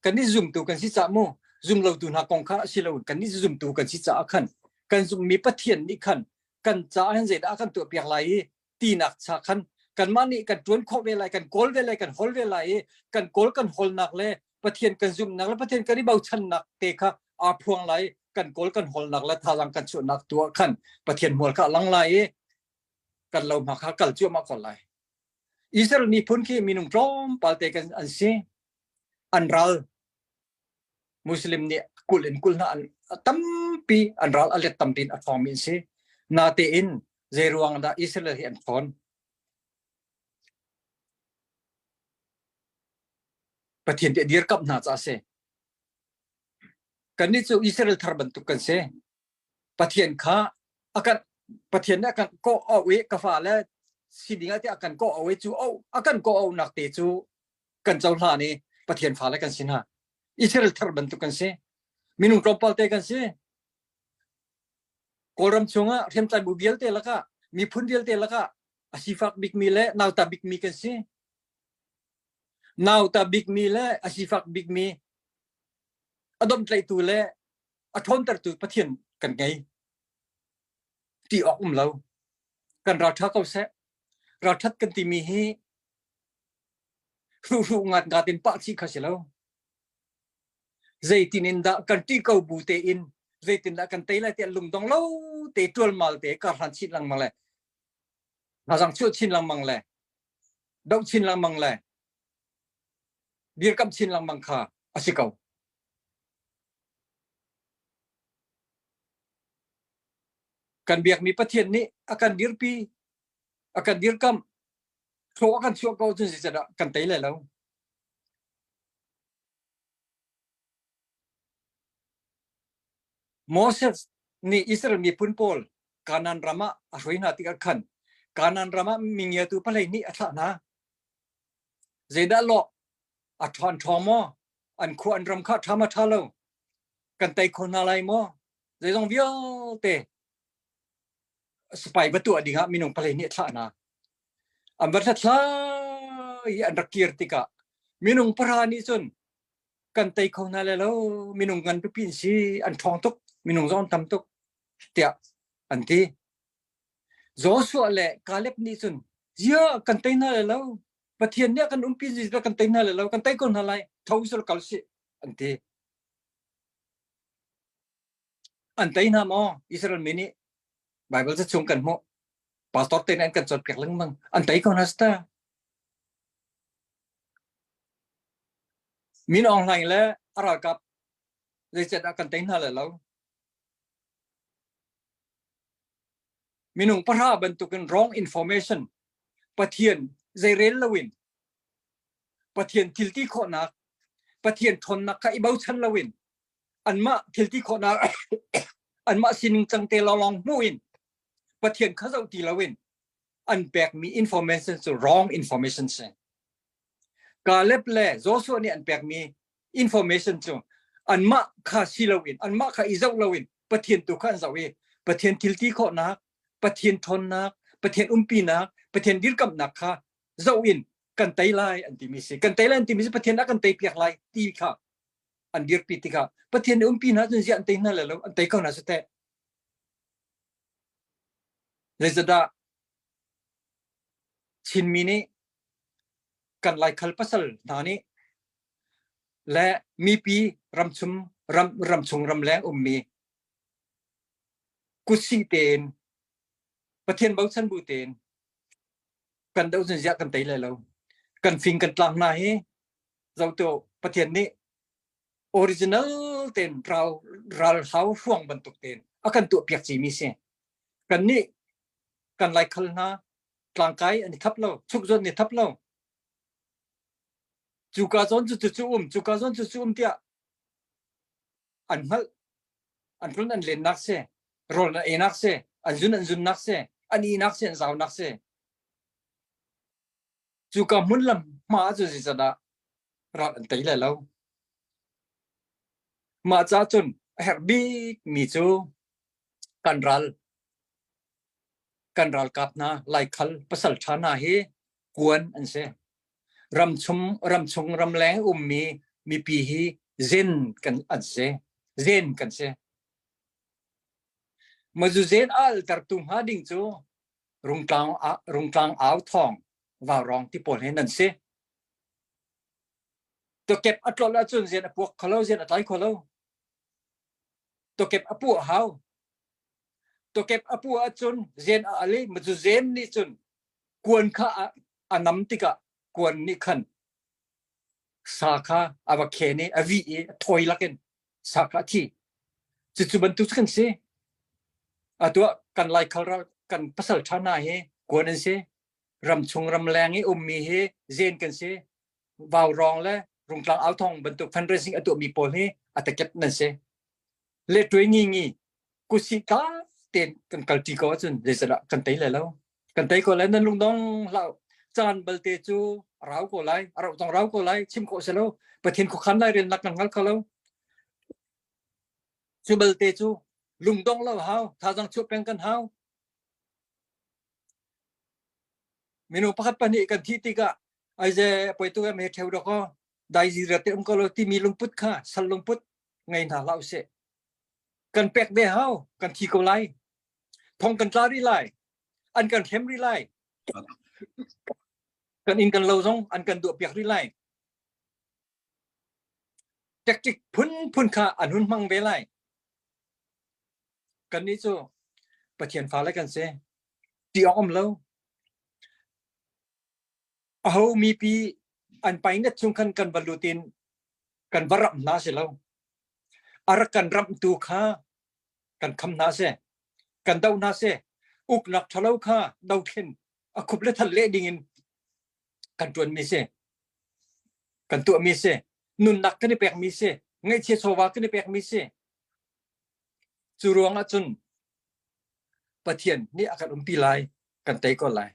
kan i zumtu kan si cah mu, zum lotu hna kong kha a si lo, kan i zumtu kan si caah khan kan zummi Pathian nih khan kan caah hin zeidah a kan tuahpiak lai i tinak cha khan. Kanmah nih kan ṭuan khawh ve lai, kan kawl ve lai, kan hawl ve lai i kan kawl kan hawlnak le Pathian kan zumhnak le Pathian kan i bochannak te kha aa phuang lai. Kan kawl kan hawlnak le thazaang kan chuahnak tu ah khan Pathian hmual kha a lang lai i kan lo hma kha kal cuahmah ko lai. Israel miphun khi minung tlawmpal te kan an si. An ral Muslim nih kul in kul hna an tampi an ral a let tampi in a ṭhawngmi an si. Natein zeiruang dah Israel hi an ṭhawn? Pathian nih a dirkamh hna caah a si. Kannih cu Israel thar bantuk kan si. Pathian kha a kan Pathian nih a kan kawh auh i ka fale si ding ah tiah a kan kawh auh i cu auh a kan kawh auhnak te cu kan cohlan i Pathian fale kan si hna. Israel thar bantuk kan si. Minung tlawmpal te kan si. Kawlram chungah hriamtlai bu vialte lakah miphun vialte lakah a sifak bikmi le nauta bikmi kan si. Nauta bikmi le a sifak bikmi a domhtlaihtu le a ṭhawntertu Pathian kan ngei. Ti awk um lo. Kan ralṭha ko seh. Ralṭhat kan timi hi hruhruh ngat ngat in pah chih kha si lo. Zeitin in dah kan ṭih ko bu tein zeitin dah kan tei lai tiah lungdong lo te ṭualmal te karhlan chin lengmang le thazang chuah chin lengmang le doh chin lengmang le dirkamh chin lengmang kha a si ko. Kan biakmi Pathian nih a kan dirpi, a kan dirkamh, thlaw a kan chuah ko cun zeicahdah kan tei lai lo. Moses nih Israel miphun pawl Kanaan ram ah a hruai hna tikah khan Kanaan ram ah mingiatu palei nih a thlah hna. Zeidah lawh a ṭhawn ṭhawng maw? An khua an ram kha ṭha ma ṭha lo? Kan tei kho hna lai maw? Zeizong vialte sipai va tuah dingah minung palei nih a thlah hna. An va hlathlai i an rak kir tikah minung pahra nih cun kan tei kho hna lai lo minung ngan pipi an si an ṭhawng tuk minung zong an tam tuk tiah an ti. Joshua le Caleb nih cun zia kan tei hna lai lo Pathian nih a kan umpi kan tei hna lai lo kan tei ko hna lai tho usih kal sih an ti. An tei hna maw Israel mi nih Bible ca chung kan hmuh pastor te nih an kan cawnpiak lengmang an tei ko hna sta Min Aung Hlaing le a ralkap zeicet ah kan tei hna lai lo minung pahra bantukin wrong information Pathian zeirel loin Pathian thilti khawhnak Pathian ṭhawnnak kha i bochan loin anmah thilti khawhnak anmah sining cang te lawnglawng hmuh in Pathian kha zoh ti loin an pekmi information cu wrong information si. Caleb le Joshua nih an pekmi information cu anmah kha si loin anmah kha i zoh loin Pathian tu kha an zoh i Pathian thilti khawhnak, Pathian ṭhawnnak, Pathian umpinak, Pathian dirkamhnak kha zoh in kan tei lai an timi si. Kan tei lai an timi si Pathian a kan tei piak lai ti kha an dirpi tikah Pathian nih umpi hna cun ziah an tei hna lai lo an tei ko hna si teh. Zeicahdah Chinmi nih kan Laikhal pasal hna nih le mipi ramchung ram ramchung ramleng ummi kutsih tein Pathian bochan bu tein kan doh cun ziah kan tei lai lo. Kan fing kan tlang hna hi zohtu Pathian nih original tein ral ral hau hruang bantuk tein a kan tuah piak cimi si. Kan nih kan laikhal hna tlangkai an i thap lo, chuk zawn ni thap lo. Cuka zawn cu cu um, cuka zawn cu cu um tiah an hngalh an tlun an lennak si, rawl an einak si, an zun an zunnak si, an ihnak si, an zaunak si. Cuka hmun lam hma cu zeicahdah ral an tei lai lo. Mah ca cun a herh bik mi cu kan ral kan ralkap hna laikhal pasal ṭha hna hi kuan an si. Ramchung ramchung ramleng ummi mipi hi zen kan an si. Zen kan si. Mazu zen a altertu hnga ding cu rungtlang rungtlang au thawng. Vaurawng ti pawl he nan si. Tokep a tlolh ahcun rian a puak kho lo, rian a tlai kho lo. Tokep a puah hau. Tokep a puah ahcun rian a al i cu zen nih cun kuan kha a, a nam tikah kuan nih khan sa kha a va khen i a vih i a thawi lakin sa kha a thi. Cucu bantuk cu kan si. Atu ah kan Laikhal ral kan pasal ṭha hna hi kuan an si. Ramchung ramleng i ummi hi zen kan si. Vaurawng le Rungtlang authong bantuk fundraising a tuahmi pawl hi a takep nan si. Le tuai ngi ngi kusi ka ten kan kalṭi ko ahcun zeicahdah kan tei lai lo. Kan tei ko lai nan lungdong hlah caan balte cu a rau ko lai a rauh zong rau ko lai chim khawh si lo Pathian khuakhan lai riannak kan hngal kho lo cu balte cu lungdong lo hau thazang chuah peng kan hau minung pakhat pahnih kan thih tikah aize poi tu me theu dok dai zi te um ko lo timi lungput kha sal lungput ngei hna hlah usih kan pek ve hau kan thi ko lai thong kan tla rih lai an kan hrem rih lai kan inn kan lo zong an kan duah piak rih lai tactic phun phun kha an hun hmang ve lai kannih cu Pathian fale kan si ti awk um lo aho mipi an painet chung khan kan va lut in kan va ramh hna si lo a rak kan ramhtu kha kan kham hna si kan do hna si uknak ṭhalo kha dothlen a khup le thal leh ding in kan ṭuanmi si kan tuahmi si nunnak kan i pekmi si ngaihchia chawva kan i pekmi si cu ruang ah cun Pathian nih a kan umpi lai kan tei ko lai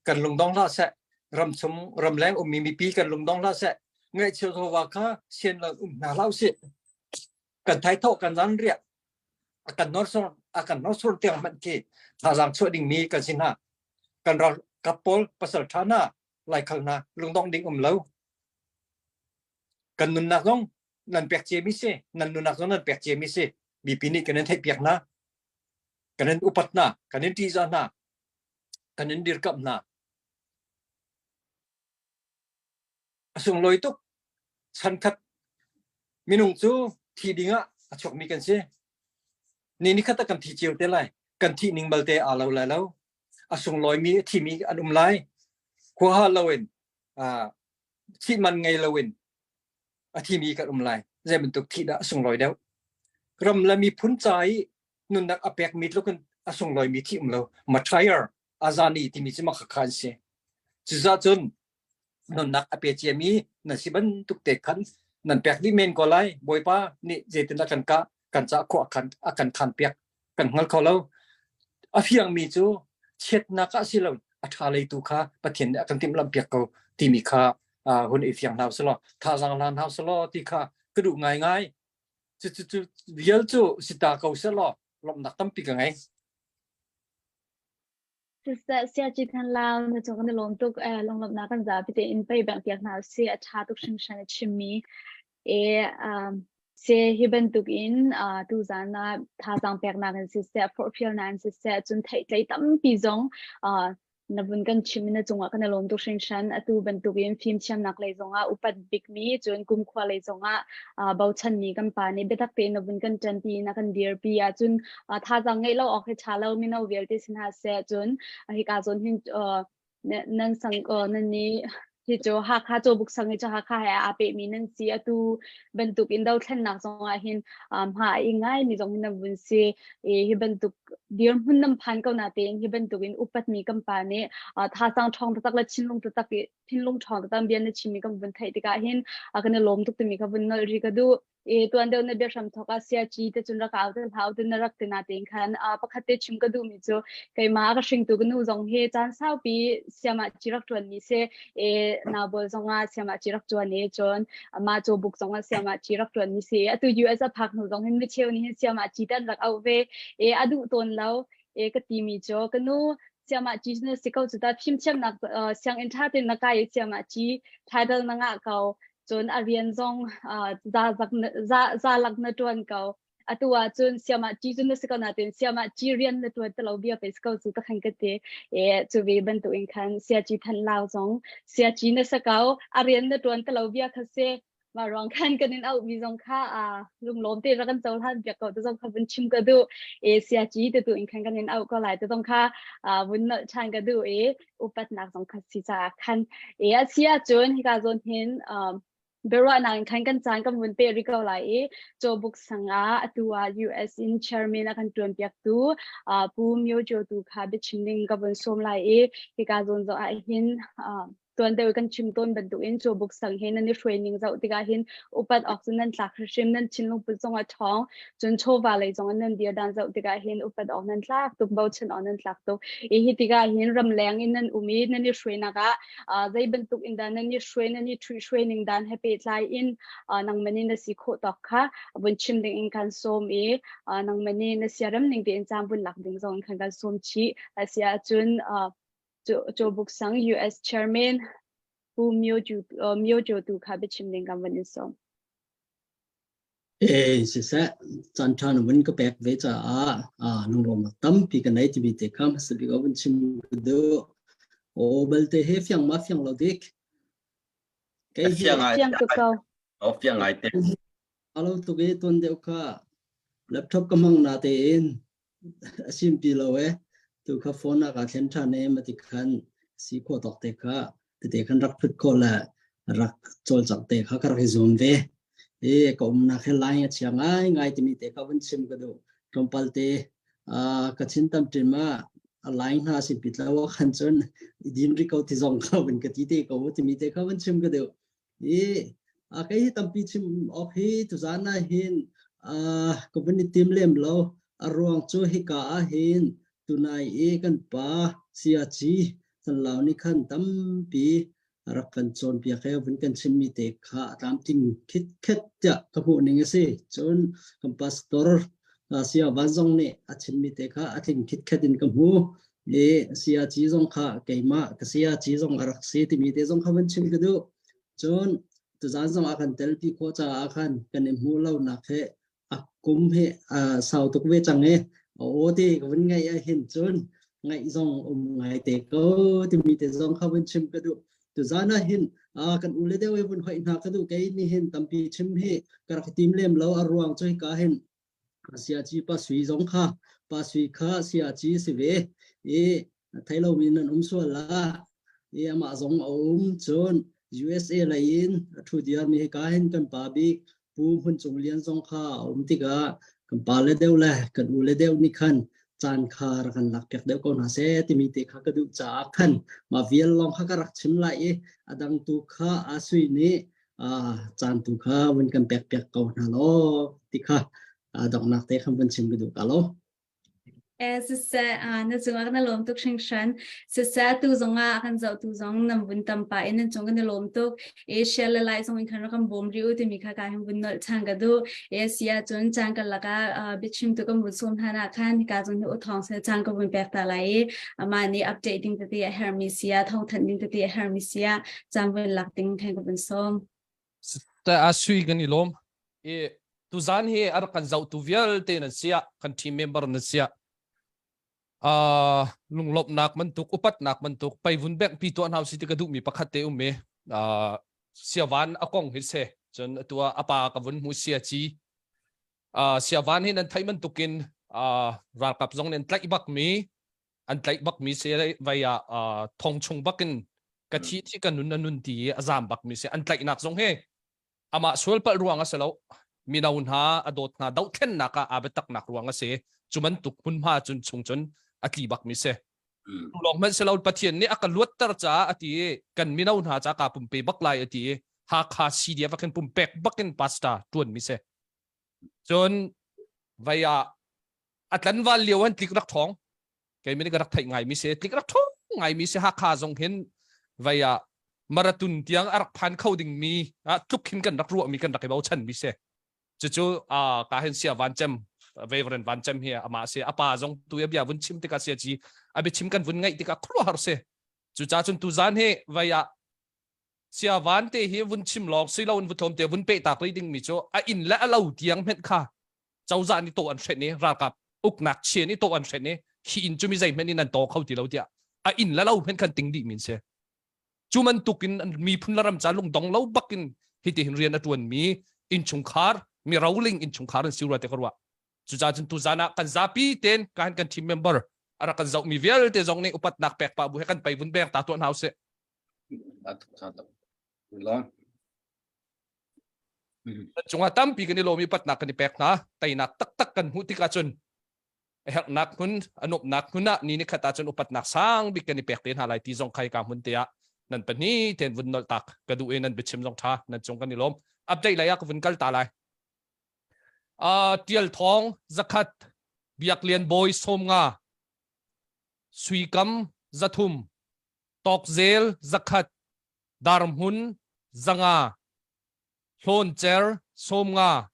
kan lungdong hlah seh ramchung ramleng ummi mipi kan lungdong hlah seh ngaihchia chawva kha sian lo um hna hlah usih kan thaithawh kan zan riah a kan norsor a kan norsor tiang hmanh khi thazaang chuah dingmi kan si hna kan ralkap pawl pasal ṭha hna laikhal hna lungdong ding um lo kan nunnak zong nan pek ciami si nan nunnak zong nan pek ciami si mipi nih kan in theihpiak hna kan in upat hna kan in ṭihzah hna kan in dirkamh hna A sunglawi tuk. Chankhat minung cu thi ding ah a chuakmi kan si. Ni nikhat ah kan thi cio te lai. Kan thih ning balte aa lo lai lo. A sunglawimi a thimi an um lai. Huaha loin thih man ngei loin a thimi kan um lai. Zei bantuk thih dah a sunglawi deuh. Ram le miphun ca i nunnak a pekmi tluk in a sunglawimi thih um lo. Martyr azani timi cu makhakha an si. Cucaah cun nunnak a pe ciami nan si bantuk te khan nan pek dih men ko lai bawipa nih zeitindah kan kah kan cah khawh khan a kan khan piak kan hngal kho lo a fiangmi cu chiatnak ah si lo a ṭha lei tu kha Pathian nih a kan timhlamh piak ko timi kha hun i fiang hna usih thazaang la hna usih ti kha ka duh ngaingai cu cu cu vial cu sita ko seh law lawmhnak tampi ka ngei Siseh Siaci Than Lau na cung kan i lawm tuk eh lunglawmhnak kan zapi tein pei bang piak hna usih a ṭha tuk hringhran a chimmi e um, se hi bantuk in uh, tuzan ah thazaang peknak in siseh forhfialnak in siseh cun theihtlei tampi zong uh, na vun kan chim i na cungah kan i lawm tuk hringhran atu bantukin fimthiamnak lei zongah upat bikmi cun kumkhua lei zongah uh, bochanmi kan pa nih biatak tein na vun kan ṭanpi na kan dirpi ahcun thazaang ngeih lo awk hi ṭha lo mino vialte si hna seh cun hika zawn hin nan sang nan nih hi cu Hakha Cawbuk sang hi cu Hakha he aa pehmi nan si atu bantuk in dothlennak zong ah hin hma a ing ngai mi zong hin nan vun si i hi bantuk dirhmun nan phan ko na tein hi bantuk in upatmi kan pa nih thazaang ṭhawng taktak le thinlung taktak thinlung ṭhawng taktak bia na chimmi kan vun theih tikah hin kan i lawm tuk timi kha vun nolh ri ka duh E tuan deuh na biahram thawk ah siaci te cun rak au te hlau te na rak te na tein khan uh, pakhat te chim ka duh mi cu keimah ka hringtu ka nu zong hi caan saupi siamah ci rak tuan mi si e naubol zong ah siamah ci rak tuan e cun ama cho buk zong ah siamah ci rak tuan mi si atu US a phak hnu zong hin mi cheu nih hin siamah ci tan rak au ve e a duh tawn lo e ka ti mi cu ka nu siamah ci na si ko cu ta fimthiamnak uh, sianginn tha ten na kai siamah ci title na ngah ko cun a rian zong za lak na ṭuan ko. Atu ah cun siamah ci cun na si ko natin siamah ci rian na tuan te lo bia pe ko cu ka khan ka ti. E cu ve bantuk in khan sia ci than lau zong sia ci na sa ko a rian na tuan te lo bia kha se ma ruang khan kan in auh mi zong kha a lunglawm te ra kan cohlan piak ko te zong kha vun chim ka duh e sia ci te tu in khan kan in auh ko lai te zong kha vun nolh than ka duh e upatnak zong kha si caah khan e a si ahcun hika zawn hin biaruahnak in khan kan caan kan vun pe rih ko lai i Cawbuk sang ah atu ah US in chairman a kan tuan piaktu Pu Myo Jo tu kha biachim ding ka vun sawm lai i hika zawn zong ah hin tuan deuh kan chim tawn bantukin Cawbuk sang he nan i hruai ning zoh tikah hin upat awk cu nan tlak hrimhrim nan thinlung put zong a ṭhawng cun chawva lei zong nan dir dan zoh tikah hin upat awk nan tlak tuk bochan awk nan tlak tuk i hi tikah hin ramleng in nan um i nan i hruainak ah zei bantuk in dah nan i hruai nan i ṭhui hruai ning dan he pehtlai in nangman in na si khawh tawk kha vun chim ding in kan sawm i nangman in na siarem ning tein caan vun lak ding zong in khan kan sawm chih a si ahcun Cawbuk Sang US Chairman Pu Myo Myo Jo tu kha biachim ding kan vun in sawm. E siseh caan ṭha na vun ka pek ve caah lunglawmnak tampi ka nei timi te kha hmasa bik ah vun chim ka duh. Aw balte he fiang ma fiang lo dik. Kei hi Fiang tuk ko. Oh fiang ngai te. Alo tuk i tuan deuh kha laptop ka hmang na tein a sim ti lo e. Tu kha phone ah kaa thlen ṭhan e mati khan si khawh tawk te kha tete khan rak phut khawh le rak cawlcangh te kha ka rak i zuam ve. E ka umnak he line a chia ngai ngai timi te kha vun chim ka duh. Tlawmpal te ka chin tam ṭim ah a line hna sin pit lo khan cun i din ri ko ti zong kha vun ka ti te ko timi te kha vun chim ka duh. I kei hi tampi chim awk hi tuzan ah hin ka vun i tim lem lo. A ruang cu hika ah hin tunai i kan pa Siaci Sanlau nih khan tampi rak kan cawnpiak he vun kan chimmi te kha a tlamtling khitkhet tiah ka hmuh ning a si. Cun kan pastor Saya Van zong nih a chimmi te kha a tling khitkhet in ka hmu. I Siaci zong kha keimah ka siaci zong a rak si timi te zong kha vun chim ka duh. Cun tuzaan zong a kan telpi khawh caah khan kan i hmuh lonak he a kum hi a sau tuk ve cang i a aw te ka vun ngaih ah hin cun ngaih zong um ngai te ko timi te zong kha vun chim ka duh. Tuzaan ah hin kan u le deuh i vun hoih hna ka duh kei nih hin tampi chim hi ka rak tim lem lo a ruang cu hika hin Siaci pa sui zong kha pa sui kha siaci si ve i thei lomi nan um sual la i amah zong a um cun USA lei in a ṭhu diarmi hika hin kan pa bik Pu Hmun Cung Lian zong kha a um tikah kan pa le deuh le kan u le deuh nih khan caan kha rak kan lak piak deuh ko hna seh timi te kha ka duh caah khan mah vial lawng kha ka rak chim lai i a dang tu kha a sui nih caan tu kha vun kan pek piak ko hna law ti kha donghnak te khan vun chim ka duh ka lo. Eh, siseh, na cungah na lawm tuk hringhran. Siseh, tu zongah kan zoh tu zong nan vun tam pa in nan cung kan i lawm tuk. Asia le lai zong in khan rak kan bawm rih u timi kha ka hin vun nolh chan ka duh. Asia cun caan kan lakah biachim tu kan vun sawm hna ah khan hika zong hi u thawng se caan ka vun pek ta lai i amah nih update ding tete a hermi sia, thawngthanh ding tete a hermi sia, caan vun lak ding khan ka vun sawm. Ta a sui kan i lawm. I tuzan hi a rak kan zohtu vialte nan sia, kan team member nan sia. Uh, lunglawmhnak bantuk, upatnak bantuk, paivun bank pi tuah hna si ti ka duhmi pakhat te um i uh, siavan a kong hi se cun atu ah a pa ka vun hmu sia ci uh, siavan hi nan theih bantukin uh, ralkap zong nih an tlaih bak mi an tlaih bak mi si vai ah thong chung bakin ka thi thi ka nun a nun ti i a zam bak mi si an tlaihnak zong hi amah sual palh ruang a si lo mino hna a dawt hna dohthlennak ah aa biataknak ruang a si cu bantuk hmunhma cun chung cun a tli bak mi si tu lawng hmanh si lo Pathian nih a ka luatter caah a ti i kan mino hna ca kaa pumpe bak lai a ti i Hakha CDF ah khin pumpek bakin pastor tuan mi si cun vai ah a tlanval lio han tlik rak thong kei mi ka rak theih ngai mi si tlik rak thong ngai mi si Hakha zong hin vai ah maratun tiang a rak phan kho ding mi tluk hin kan rak ruah mi kan rak i bochan mi si cucu ka hin sia van cem Reverend Van Cem hi amah si apa zong tu ya bia vun chim tikah sia ci a biachim kan vun ngaih tikah khuaruahhar si cuca cun tu zan hi vai ah sia van te hi vun chim lawng si lo in vuthom te vun pe tak rih ding mi cu a inn le a lo tiang hmenh kha. Cozah nih tawh an hrenh i ralkap uknak chia nih tawh an hrenh i hi inn cu mi zeihmanh in an taw kho ti lo tiah a inn le lo hmenh khan ting dih min si. Cu bantuk in miphun le ram ca lungdong lo bak in hiti hin rian a tuan mi innchungkhar mi roling innchungkhar an si rua te ka ruah. Cucaah cun tuzan ah kan zapi ten kan kan team member a rak kan zoh mi vialte zong nih upatnak pek pa bu he kan pei vun beng ta tuah hna usih. Cungah tampi kan i lawm i upatnak kan i pek hna. Teinak taktak kan hmuh tik ahcun a herhnak hmun a nuamhnak hmun ah ni ni khat ahcun upatnak sang bik kan i pek te hna lai ti zong khai ka hmun te ah nan pahnih ten vun nolh tak ka duh i nan biachim zong tha nan cung kan i lawm. Update lei ah ka vun kal ta lai. Uh, Tial Thawng zakhat Biak Lian Bawi 50 Suikam 300 Tawkzel 100 Darhmun 500 Hlawncer 50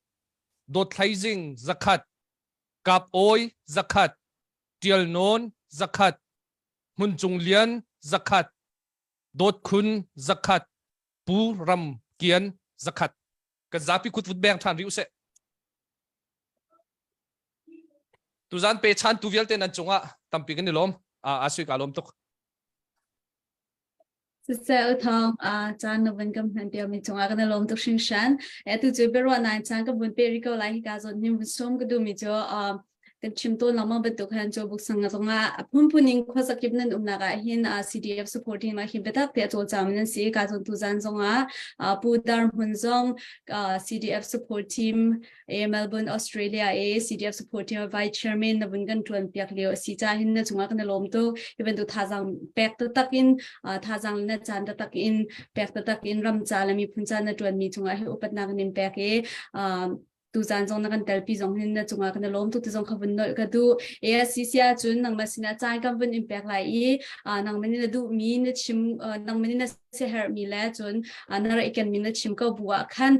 Dawthlaizing 100 Kap Awi 100 Tial Nawn 100 Hmuncung Lian 100 Dawtkhun 100 Pu Ram Kian 100 kan zapi kut vut beng ṭhan rih usih. Tuzan pe chan tu vialte nan cungah tampi kan i lawm. A sui ka lawm tuk. Siseh u thong a caan na vun kan hman piak mi cungah kan i lawm tuk hringhran. E tu cu biaruah nai caan ka vun pe rih ko lai hika zawn hin vun sawm ka duh mi cu kan chim tawn lengmang bantuk han cu buk sang zongah a phunphun in khuazakip nan umnak ah hin CDF supporting ma hin biatak te a cawlcang nan si ka zon tu zan zongah Pu Dar Hmun zong CDF support team e Melbourne Australia e CDF support team vice chairman na vun kan tuan piak lio si cha hin na chungah kan lawm tu hi bantuk thazang pek taktak in thazang na chan taktak in pek taktak in ram cha le miphun cha na tuan mi chungah hi upatnak nin pek e tuzan zong na kan telpi zong hin na cungah kan lawm tuk ti zong kha vun nolh ka duh ASCC ahcun nangmah sinah caan kan vun in pek lai i nangmah nih na duhmi na chim nangmah nih na siaherhmi le cun na ra i kenmi na chim ko bu ah khan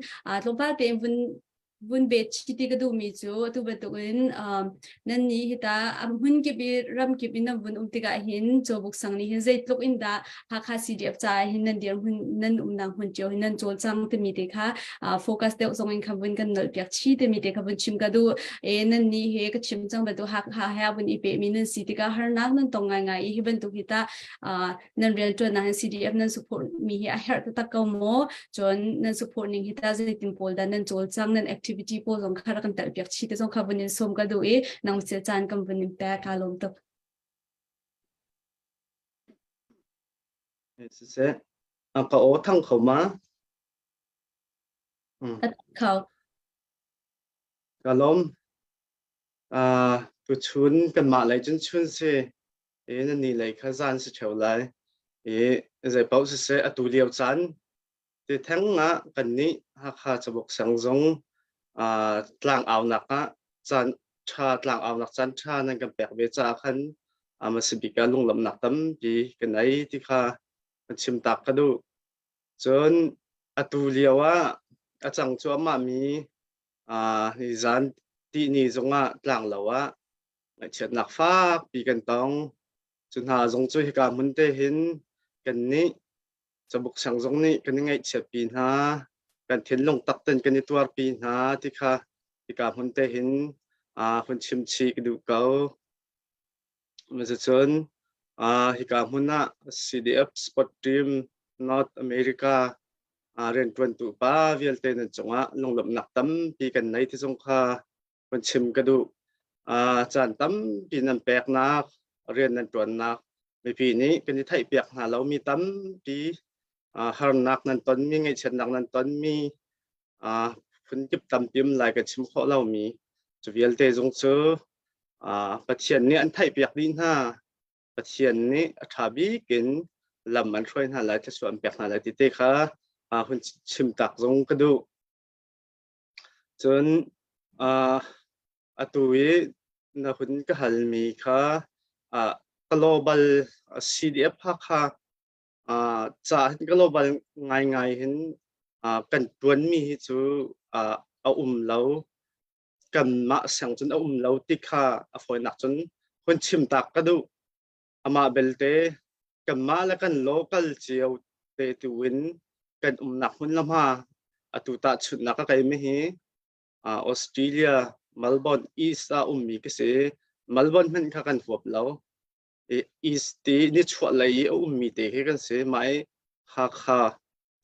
tlawmpal tein vun vun bet chi ti ka duhmi cu atu bantukin nan nih hita hmun kip i ram kip in nan vun um tikah hin Cawbuk sang nih hin zeitluk in dah Hakha CDF caah hin nan dirhmun nan umnak hmun cio hin nan cawlcang timi te kha focus deuh zong in kha vun kan nolh piak chi timi te kha vun chim ka duh e nan ni he ka chim cang bantuk Hakha he vun i pe mi nan si tikah harnak nan tong ngai ngai i hi bantuk hi ta nan rian tuan hin CDF nan support mi hi a herh taktak ko maw cun nan support ning hi ta zeitin pawl dah nan cawlcang nan activity pawl zong kha rak kan telh piak chi te zong kha vun in sawm ka duh i nang sil caan kan vun in pek ka lawm tuk Siseh, ka aw thang kho ma? A kho. Ka lawm. Uh, tuchun kanmah lei cun chun si. E na ni lei kha zan si theo lai. E zei paoh siseh atu lio caan te theng ah kannih Hakha Cabuk sang zong uh, tlang aunak ah caan ṭha tlang aunak caan ṭha nan kan pek ve caah khan a bik ah lunglawmhnak tampi kan ei ti kha kan chim tak ka duh. Cun atu lio ah a cang cuahmah mi hi zan tihni zongah tlanglo ah ngaihchiatnak fakpi kan tong. Cu hna zong cu hika hmun te hin kannih cabuk sang zong nih kan i ngaihchiatpi hna, kan thinlung tak ten kan i tuarpi hna ti kha hika hmun te hin hun chim chih ka duh ko. Cucun hika hmun ah CDF Sport Team North America rianṭuantu pa vialte nan cungah lunglawmhnak tampi kan nei ti zong kha hun chim ka duh. Caan tampi nan peknak, rian nan ṭuannak, mipi nih kan i theihpiak hna lomi tampi harnak nan tonmi, ngaihchiatnak nan tonmi, phunkip tampi um lai kan chim khawh lomi cu vialte zong cu Pathian nih an theihpiak dih hna. Pathian nih a ṭha bik in lam an hruai hna lai, thluachuah an pek hna lai ti te kha hun chim tak zong ka duh. Cun atu i na hun ka halmi kha global CDF Hakha ca hin global ngaingai hin kan ṭuanmi hi cu a um lo. Kanmah siang cun a um lo ti kha a fawinak cun hun chim tak ka duh. Amah belte kanmah le kan local cio te tu in kan umnak hmun le hma atu tahchunhnak ka keimi hi Australia. Melbourne East ah ummi ka si. Melbourne hmanh kha kan huap lo. I East ti nichuah lei i a ummi te khi kan si. Mah i Hakha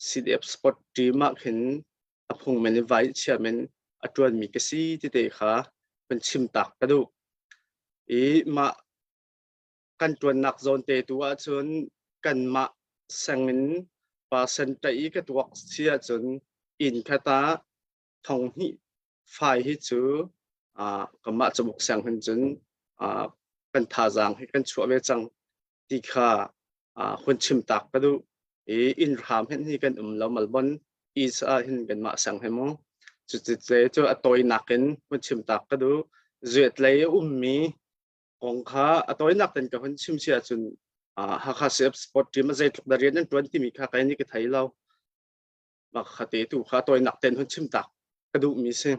CDF sport team ah khin a phungmen i vai chiamen a ṭuanmi ka si ti te kha kan chim tak ka duh. I mah kan ṭuannak zawn te tu ahcun kanmah sengin percent i ka tuak si ahcun inn khat ah thong hnih fai hi cu uh, kanmah cabuk seng hin cun uh, kan thazaang hi kan chuah ve cang ti kha uh, hun chim tak ka duh i inn hram hin hi kan um lo malbon is ah hin kanmah sang he mu cuti cu a tawinak in hun chim tak ka duh zuet lei a ummi kong kha a tawinak ten ka hun chim si ahcun Hakha CF Sport Team a zeitluk da rian an ṭuan timi kha kai nih ka thei lo. Mah kha te tu kha tawinak ten hun chim tak ka duhmi si.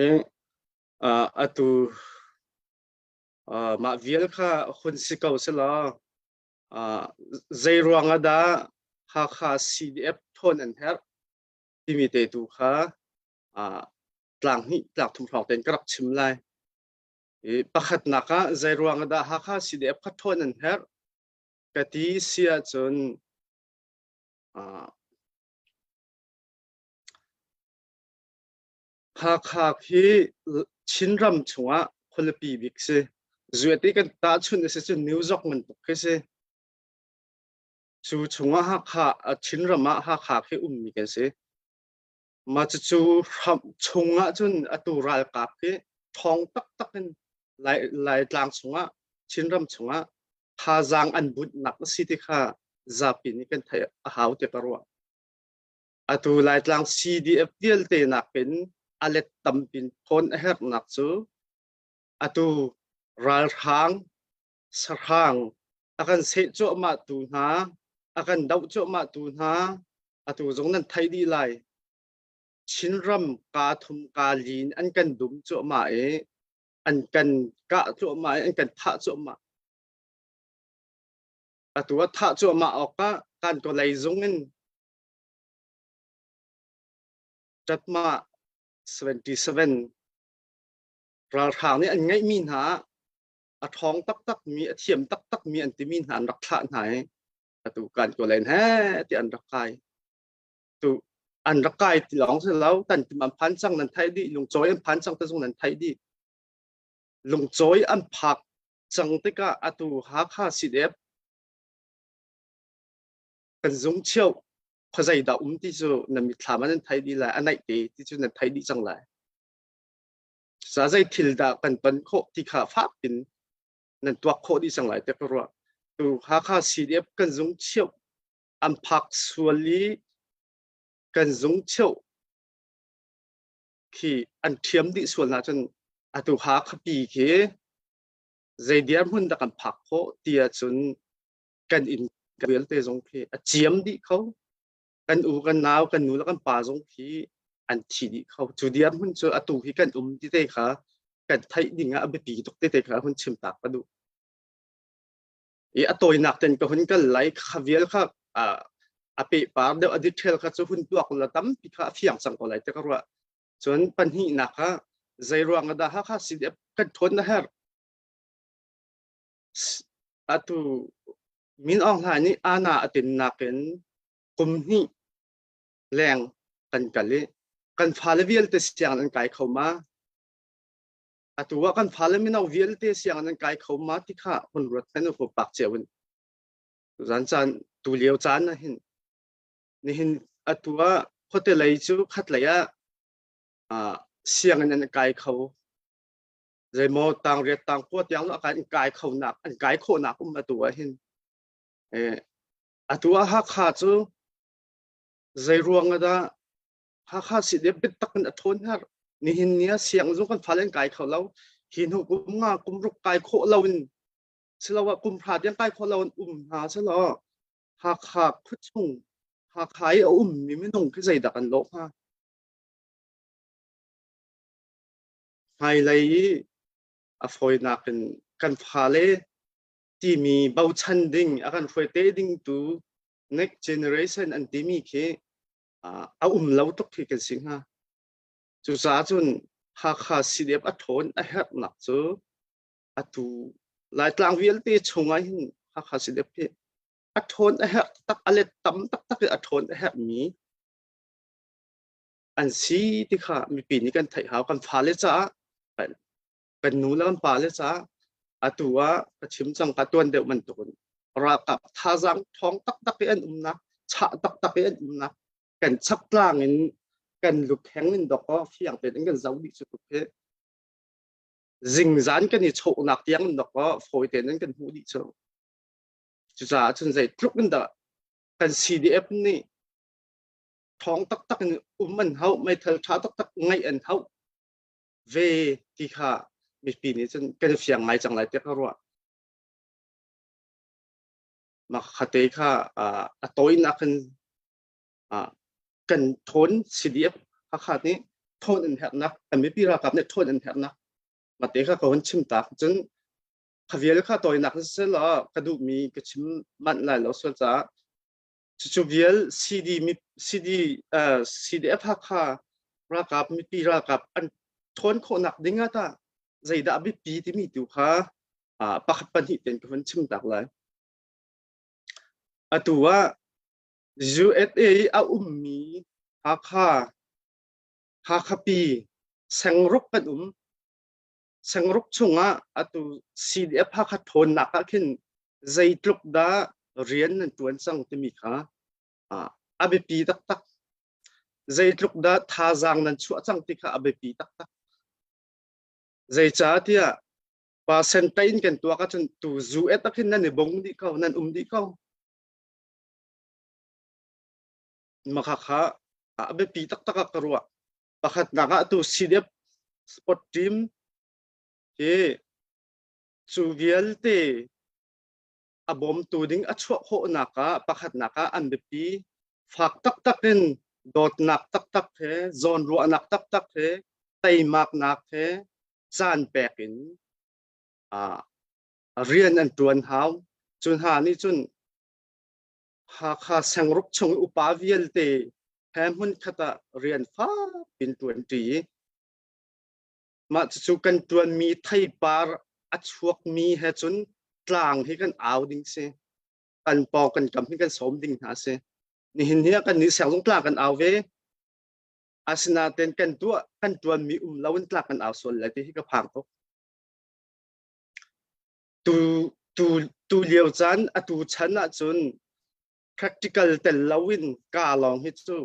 E, atu mah vial kha hun si ko selaw zei ruang ah dah Hakha CDF thawn an herh timi te tu kha tlang hnih tlang thum hrawng tein ka rak chim lai. I pakhatnak ah zei ruang ah dah Hakha CDF kha ṭhawn an herh ka ti si ahcun uh, Hakha khi Chinram chungah khualipi bik si. Zuati kan tahchunh a si cu New York bantuk khi si. Cu chungah Hakha Chinram ah Hakha khi ummi kan si. Mah cucu hram chungah cun atu ralkap hi ṭhawng taktak in Lai, Laitlang chungah Chinram chungah thazaang an bunhnak a si ti kha zapi nih kan theih a hau ti ka ruah. Atu Laitlang CDF vialte nakin a let tampin thawn a herhnak cu atu ralhrang sahrang a kan seh cuahmah tu hna a kan doh cuahmah tu hna atu zong nan theih dih lai. Chinram kaa thum kaa lin an kan dum cuahmah i an kan kah cuahmah i an kan thah cuahmah. Atu a thah cuahmah awkah kan ko lei zung in Tatma 77 ralhrang nih an ngeihmi hna a ṭhawng taktakmi a thiam taktakmi an timi hna an rak thlah hna i atu kan ko len he ti an rak kai tu an rak kai ti lawng si lo tan tim an phan cang nan theih dih lungcawi an phan cang te zong nan theih dih lungcawi an phak cang tikah atu Hakha CDF kan zung cheu khuazei dah um ti cu na mitthlam ah nan theih dih lai a naih te ti cu nan theih dih cang lai sa zei thil dah kan ton khawh ti kha fak in nan tuak khawh dih cang lai te ka ruah tu Hakha CDF kan zung cheu an phak sual i kan zung cheu khi an ṭhiam dih sual hna cun atu Hakha pi khi zei dirhmun dah kan phak khawh ti ahcun kan inn vialte zong khi a ciam dih kho kan u kan nau kan nu le kan pa zong khi an thi dih kho cu dirhmun cu atu hi kan um ti te kha kan theih ding ah a biapi tuk te te kha hun chim tak ka duh i a tawinak ten ka hun kal lai kha vial kha a pe par deuh a detail kha cu hun tuak la tampi kha a fiang cang ko lai te ka ruah cun pahnihnak kha zei ruang dah Hakha CDF kan ṭhawn na herh atu Min Aung Hlaing nih ana a tinnak in kum hnih leng kan kal i kan fale vialte sianginn an kai kho ma atu ah kan fale mino vialte sianginn an kai kho ma ti kha hun ruat hman u pak cio in zan caan tu lio caan ah hin nihin atu ah khuate lei cu khat lei ah sianginn an kai kho zeimaw tang riat tang kua tiang lo an kai kho nak an kai khawh nak um atu ah hin eh atu ah Hakha cu zei ruang ah dah Hakha si de bit tak in a thawn har nihin ni ah siang zung kan fale an kai kho lo hi hnu kum nga kum ruk kai khawh lo in siloah kum hra tiang kai khawh lo in um hna selaw Hakha khuachung Hakha i a ummi minung khi zeidah kan lawh hnga Hmailei i a fawinak in kan fale timi bochan ding a kan hruai te ding tu next generation an timi khi a um lo tuk khi kan si hnga. Cucaah cun Hakha CDF a ṭhawn a herhnak cu atu Laitlang vialte chungah hin Hakha CDF hi a ṭhawn a herh taktak a let tam taktak in a ṭhawn a herhmi an si ti kha mipi nih kan theih hau. Kan fale caah kan nu le kan pale caah atu ah ka chim cang ka tuan deuh bantukin ralkap thazaang ṭhawng taktak i an umnak chah taktak i an umnak kan chak tlang in kan lukheng in dok aw fiang tein kan zoh dih cu tuk hi zingzan kan i chawhnak tiang in dok aw fawi tein an kan hmuh dih cu. Cucaah cun zeitluk in dah kan CDF nih ṭhawng taktak in um an hauh, meithal ṭha taktak ngeih an hauh ve ti kha mipi nih cun kan fiang ngai cang lai tiah ka ruah. Mah khate kha a tawinak in kan ṭhawn CDF Hakha nih ṭhawn an herhnak, kan mipi ralkap nih ṭhawn an herhnak mate kha ka hun chim tak. Cun kha vial kha tawinak siseh law ka duhmi ka chim manh lai lo sual caah cucu vial CD CD uh, CDF Hakha ralkap mipi ralkap an ṭhawn khawhnak ding ah tah zeidah biapi timi tu kha uh, pakhat pahnih ten ka hun chim tak lai. Atu ah USA i a ummi Hakha Hakhapi sengruk kan um. Sengruk chungah atu CDF Hakha ṭhawnnak ah khin zeitluk dah rian nan ṭuan cang timi kha a biapi taktak. Zeitluk dah thazaang nan chuah cang ti kha a biapi taktak. Zeicahtiah percent in kan tuak ahcun tu zu et ah khin nan i bong dih ko, nan um dih ko. Maka kha a biapi taktak ah ka ruah. Pakhatnak ah tu CDF sport team hi cu vialte a bawmtu ding a chuah khawhnak ah pakhatnak ah an biapi fak taktak in dawtnak taktak he zawnruahnak taktak he teimaknak he caan pek in uh, rian an tuan hau. Cu hna nih cun Hakha sengruk chung upa vialte he hmunkhat ah rian fak in ṭuanṭi. Mah cucu kan ṭuanmi theipar a chuakmi he cun tlang hi kan au ding si. Kan pawng kan kam hi kan sawm ding hna si. Nihin ni ah kan nih sengzung tlang kan au ve. Asinain kan tuah kan ṭuanmi um lo in tlang kan au sual lai ti hi ka phang tuk. Tu tu tu lio caan atu chan ahcun practical tel loin ka lawng hi cu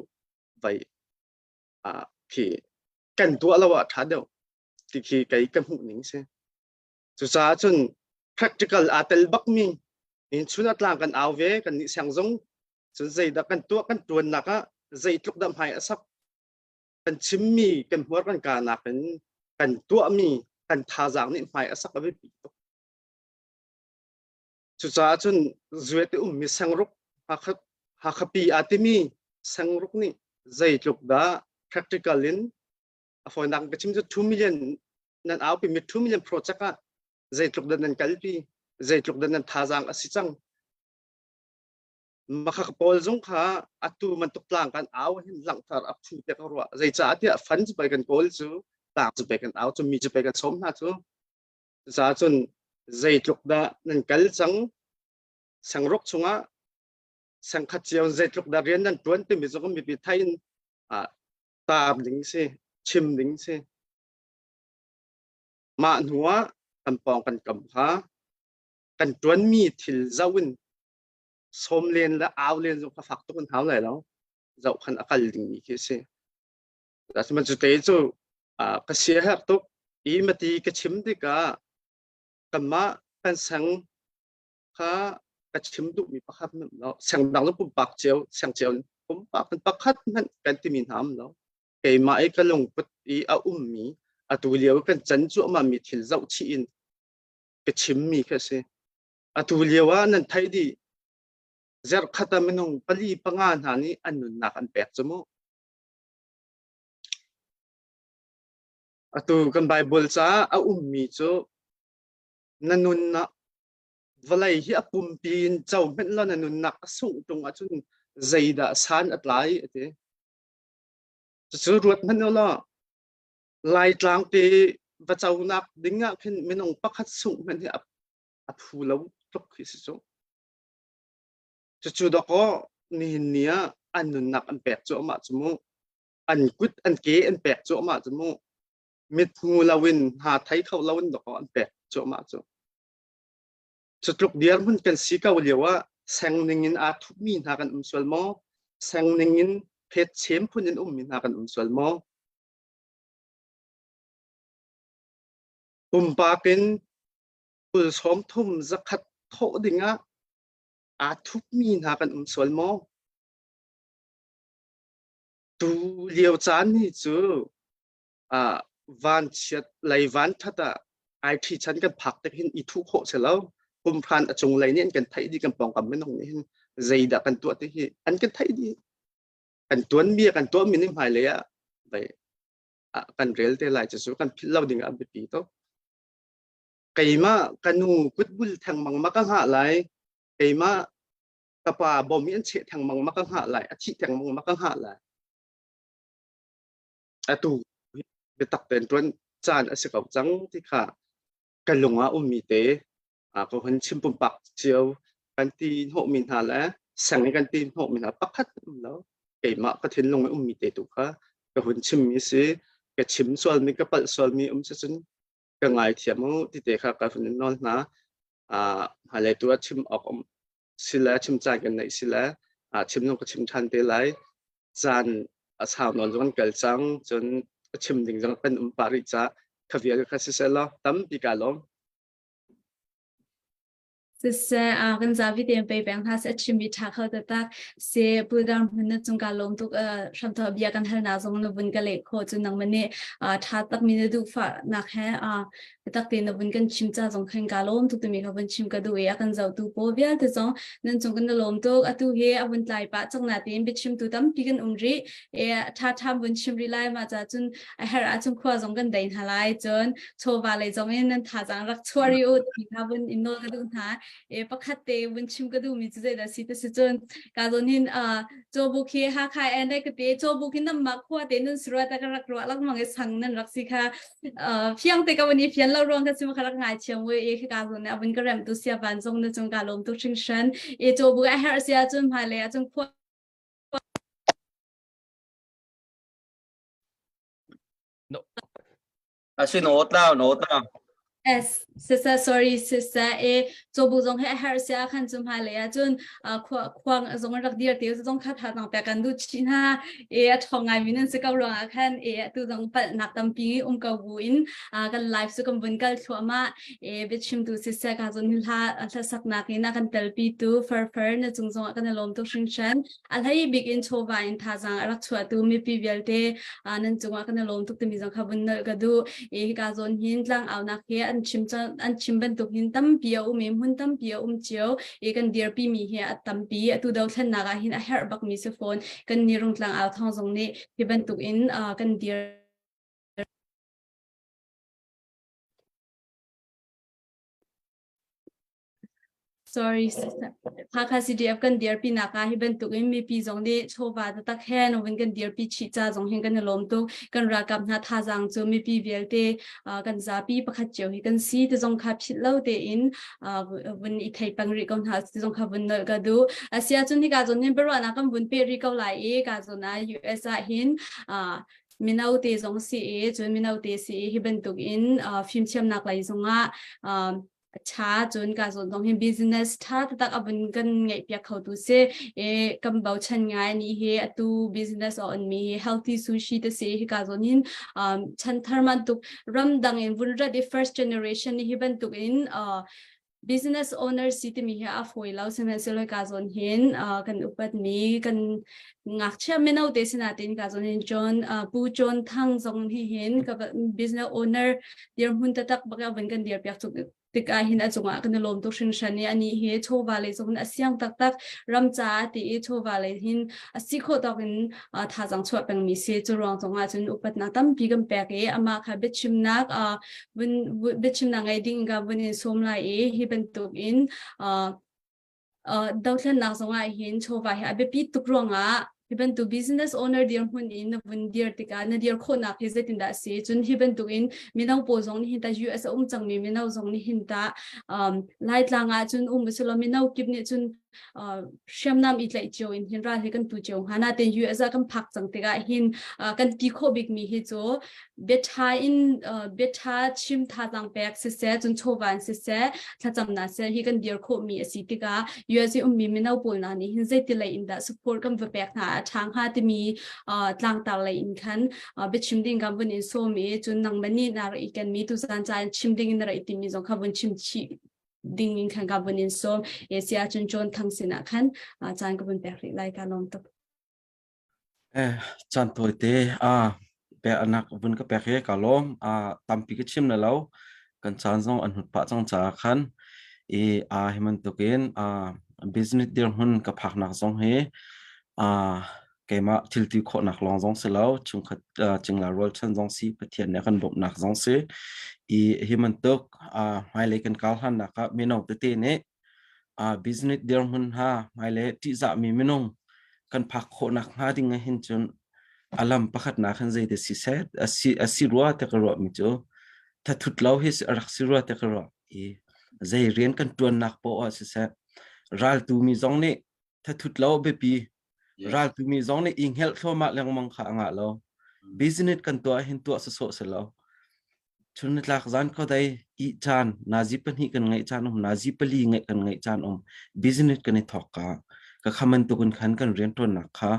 vai ah khi kan tuah lo ah ṭha deuh ti khi kei ka hmuh ning si. Cucaah cun practical aa tel bakmi in chun a tlang kan au ve kan nih siang zong cun zeidah kan tuah kan ṭuannak ah zeitluk dah hmai a sak kan chimmi kan hmuar kan ka nakin kan tuahmi kan thazaang nih hmai a sak a biapi tuk. Cucaah cun zuet i ummi sengruk Hakha Hakhapi aa timi sengruk nih zeitluk dah practical in a fawinak ka chim cu 2 million nan aupi mi 2 million project ah zeitluk dah nan kalpi zeitluk dah nan thazaang a si cang Makhak pawl zong kha atu bantuk tlang kan au hin langhter a phu te ka ruah. Zeicah tiah fan cu pei kan kawl cu tlang cu pei kan au cu mi cu pei kan sawm hna cu. Cucaah cun zeitluk dah nan kal cang sengruk chungah sengkhat cio zeitluk dah rian nan tuan timi zong mipi thai in tar ding si chim ding si. Mah hnu ah kan pawng kan kam kha kan tuanmi thil zoh in sawm len le au len zong kha fak tuk in hau lai lo zoh khan a kal dingmi khi a si cu te cu ka sia herh tuk i mati ka chim tikah kanmah kan seng kha ka chim duhmi pakhat hmanh lo seng dang cu pumpak cio seng cio pumpak kan pakhat hmanh kan timi hna um lo keimah i ka lungput i a ummi atu lio kan can cuahmah mi thil zoh chih in ka chimmi kha a si Atu lio ah nan theih dih. Zarhkhat ah minung pali panga hna nih an nunnak an pek cu mu. Atu kan Bible caah a ummi cu na nunnak vawlei hi a pumpi in co hmenh law na nunnak a sungh ṭung ahcun zeidah san a tlai a ti. Cucu ruat hmanh u law. Laitlang te va conak ding ah khin minung pakhat sungh hmanh hi a phu lo tluk khi si cu. Cucu dawkaw nihin ni ah an nunnak an pek cuahmah cu mu. An kut an ke an pek cuahmah cu mu. Mit hmu loin hna thei kho loin dawkaw an pek cuahmah cu. Cu tluk dirhmun kan si ko lio ah seng ning in aa thupmi hna kan um sual maw? Seng ning in phet chem phun in ummi hna kan um sual maw? Pumpak in kul sawm thum zakhat thawh dingah aa thupmi hna kan um sual maw? Tu lio caan hi cu ah vanchiat lei vanthat ah ai ṭhi chan kan phak tik hin i thuh khawh si lo. Pumhran a cunglei nih an kan theih dih kan pawngkam minung nih hin zeidah kan tuah ti hi an kan theih dih. Kan tuanbia kan tuahmi nih hmailei ah vai ah kan rel te lai cucu kan philh lo ding ah a biapi tuk. Keimah ka nu kutbul thengmang ma ka hngah lai. Keimah ka pa bom i an cheh thengmang ma ka hngah lai. A thih thengmang ma ka hngah lai. Atu biatak tein ṭuan caan a si ko cang ti kha ka lung ah ummi te ka hun chim pumpak cio kan ti hnawhmi hna le seng i kan ti hnawhmi hna pakhat um lo keimah ka thinlung i ummi te tu kha ka hun chimmi si ka chim sualmi ka palh sualmi um si cun ka ngaithiam u ti te kha ka hun in nawl hna hmailei tu ah chim awk um si le chim caan kan neih si le chim zong ka chim ṭhan te lai caan a sau nawn zong an kal cang cun a chim ding zong kan um pah rih ca kha vial kha siseh law tampi ka lawm Siseh kan zapi tein pei peng hna seh a chimmi ṭha kho taktak si Pudar hmun na cung ka lawm tuk hramthawk bia kan halnak zong na vun ka leh khawh cu nangmah nih ṭha takmi na duhfahnak he biatak tein na vun kan chim ca zong khan ka lawm tuk timi kha vun chim ka duh i a kan zohtu pawl vialte zong nan cung kan lawm tuk atu hi a vun tlai pah cang na tein biachimtu tampi kan um rih e ṭha ṭha vun chim rih lai ma ca cun a herh ahcun khua zong kan dei hna lai cun chawva lei zong in nan thazaang rak chuah rih u ti kha vun in nawl ka duh hna e pakhat te vun chim ka duh mi cu zeidah si te si cun ka zawn hin cawbuk hi Hakha en le ka te cawbuk hi nam ma khua te nun surat ka rak ruah lengmang i sang nan rak si kha fiang te ka vun i fian lo ruang ka sim ka rak ngai thiam we e ka zawn a vun ka rem tu sia van zong na cung ka lawm tuk hringhran e cawbuk a herh sia cun hmai le a cung khua No. Asi no tlau no tlau. S sisa sorry sisa e chobu zong he har sia khan chum ha le cun khuang zong rak dir te zong kha tha tang pe kan du chi na e a thong ngai min se ko rong a khan e tu zong pal nak tampi um ko bu in kan live su kan vun kal thluama e biachim tu sisa ka zon hla hla sak nak in kan telpi tu far far na chung zong kan lom tu hring shan A hlei bik in chawva in thazaang a rak chuahtu mipi vialte nan cungah kan i lawm tuk timi zong kha vun nolh ka duh. I hika zawn hin tlangaunak hi an chim an chim bantuk hin tampi a um i hmun tampi a um cio i kan dirpi mi hi a tampi. Atu dothlennak ah hin a herh bakmi si fawn. Kan ni rung tlangau thawng zong nih hi bantuk in kan dir Sorry, Hakha CDF kan dirpi nak ah hi bantuk in mipi zong nih chawva taktak he no kan dirpi chih ca zong hin kan i lawm tuk. Kan ralkap hna thazaang cu mipi vialte kan zapi pakhat cio hi kan si ti zong kha philh lo tein vun i thei peng rih ko hna ti zong kha vun nolh ka duh. Asia cun hika zawn hin biaruahnak kan vun peh rih ko lai i ka zawn ah US ah hin mino te zong si i cun mino te si i hi bantuk in fimthiamnak lei zongah ṭha cun ka zawn zong hi business ṭha taktak a vun kan ngeih piak kho tu si e kan bochan ngai ni hi atu business a on mi hi healthy sushi te si hi ka zawn hin um, chan thar man tuk ramdang in vun rat i first generation ni hi bantuk in uh, business owner si timi hi a fawi lo sihmanhsehlaw ka zawn hin uh, kan upat mi kan ngakchia mino te sinatin ka zawn hin John uh, Pu John Thang zong hi hin ka business owner dirhmun taktak bak a vun kan dir piak tuk tikah hin a cungah kan i lawm tuk hringhran i ani hi chawva lei zong a siang taktak ram ca ti i chawva lei hin a si khawh tawk in thazaang chuah pengmi si cu ruang zongah cun upatnak tampi kan pek i amah kha biachimnak vun biachimnak ngei ding ka vun in sawm lai i hi bantuk in dothlennak zongah hin chawva hi a biapi tuk ruangah. Hi bantuk business owner dirhmun in na vun dir tikah na dir khawhnak hi zeitindah a si? Cun hi bantuk in mino pawl zong nih hin ta US a um cangmi mino zong nih hin ta um, Laitlang ah cun um usilo mino kip nih cun uh, hriamnam i tlaih cio in hin ral hi kan tu cio hnga. Natein US ah kan phak cang tikah hin uh, kan ti khawh bikmi hi cu biaṭha in biaṭha chim thazaang pek siseh cun chawva in siseh thlacamnak seh hi kan dir khawhmi a si tikah US i ummi mino pawl hna nih hin zeiti lei in dah support kan va pek hna a ṭha hnga timi tlangtar lei in khan biachim ding kan vun in sawm i cun nangmah nih na rak i kenmi tuzaan ca in chim ding in na rak i timi zong kha vun chim chih ding in khan ka vun in sawm e si ahcun John Thang sinah khan caan ka vun pek rih lai ka lawm tuk. Eh, caan tawite ah peknak vun ka pek hi ka lawm. Ah, tampi ka chim na lo. Kan caan zong an hut pah cang caah khan i ah hi bantukin ah business dirhmun ka phaknak zong hi ah keimah thil ti khawhnak lawng zong si lo, chungkhat ah, cingla rualchan zong si, Pathian nih a kan bawmhnak zong si. I hi bantuk ah hmailei kan kal hlannak ah mino tete nih Business dirhmun hna hmailei ṭihzahmi minung kan phak khawhnak hnga ding ah hin cun a lam pakhatnak hin zei dah siseh a si a si rua ti ka ruahmi cu thathut lo hi a rak si rua ti ka ruah i zei rian kan ṭuannak poah ah siseh raltu mi zong nih thathut lo a biapi Raltu mi zong nih i hngelh thluahmah lengmang kha a ngah lo. Business kan tuah hin tuah sawsawh si lo. Chun nitlak zan khuadei ih caan nazi pahnih kan ngeih caan um nazi pali ngeih kan ngeih caan um business kan i thawk ka ka kha bantukin khan kan rianṭuannak kha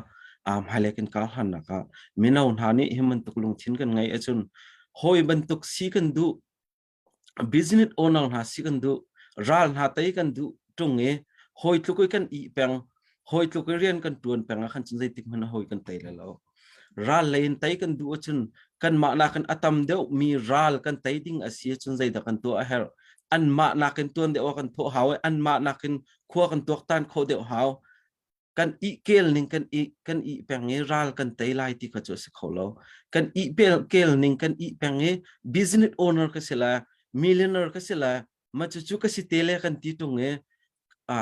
um hmailei kan kar hannak ah mino hna nih hi bantuk lungthin kan ngeih ahcun hawi bantuk si kan duh business owner hna si kan duh ral hna tei kan duh tung i hawi tluk i kan ih peng hawi tluk i rian kan tuan peng ah khan cun zeitik hmanh hawi kan tei lai lo ral lei in tei kan duh ahcun kanmah nakin a tam deuh mi ral kan tei ding a si ahcun zeidah kan tuah a herh anmah nakin tuan deuh ah kan thawh hau i anmah nakin khua kan tuaktan khawh deuh hau kan i kel ning kan i kan i peng i ral kan tei lai ti kha cu a si kho lo kan i pel kel ning kan i peng i business owner ka si la millionaire ka si la ma cu cu ka si te le kan ti tung i a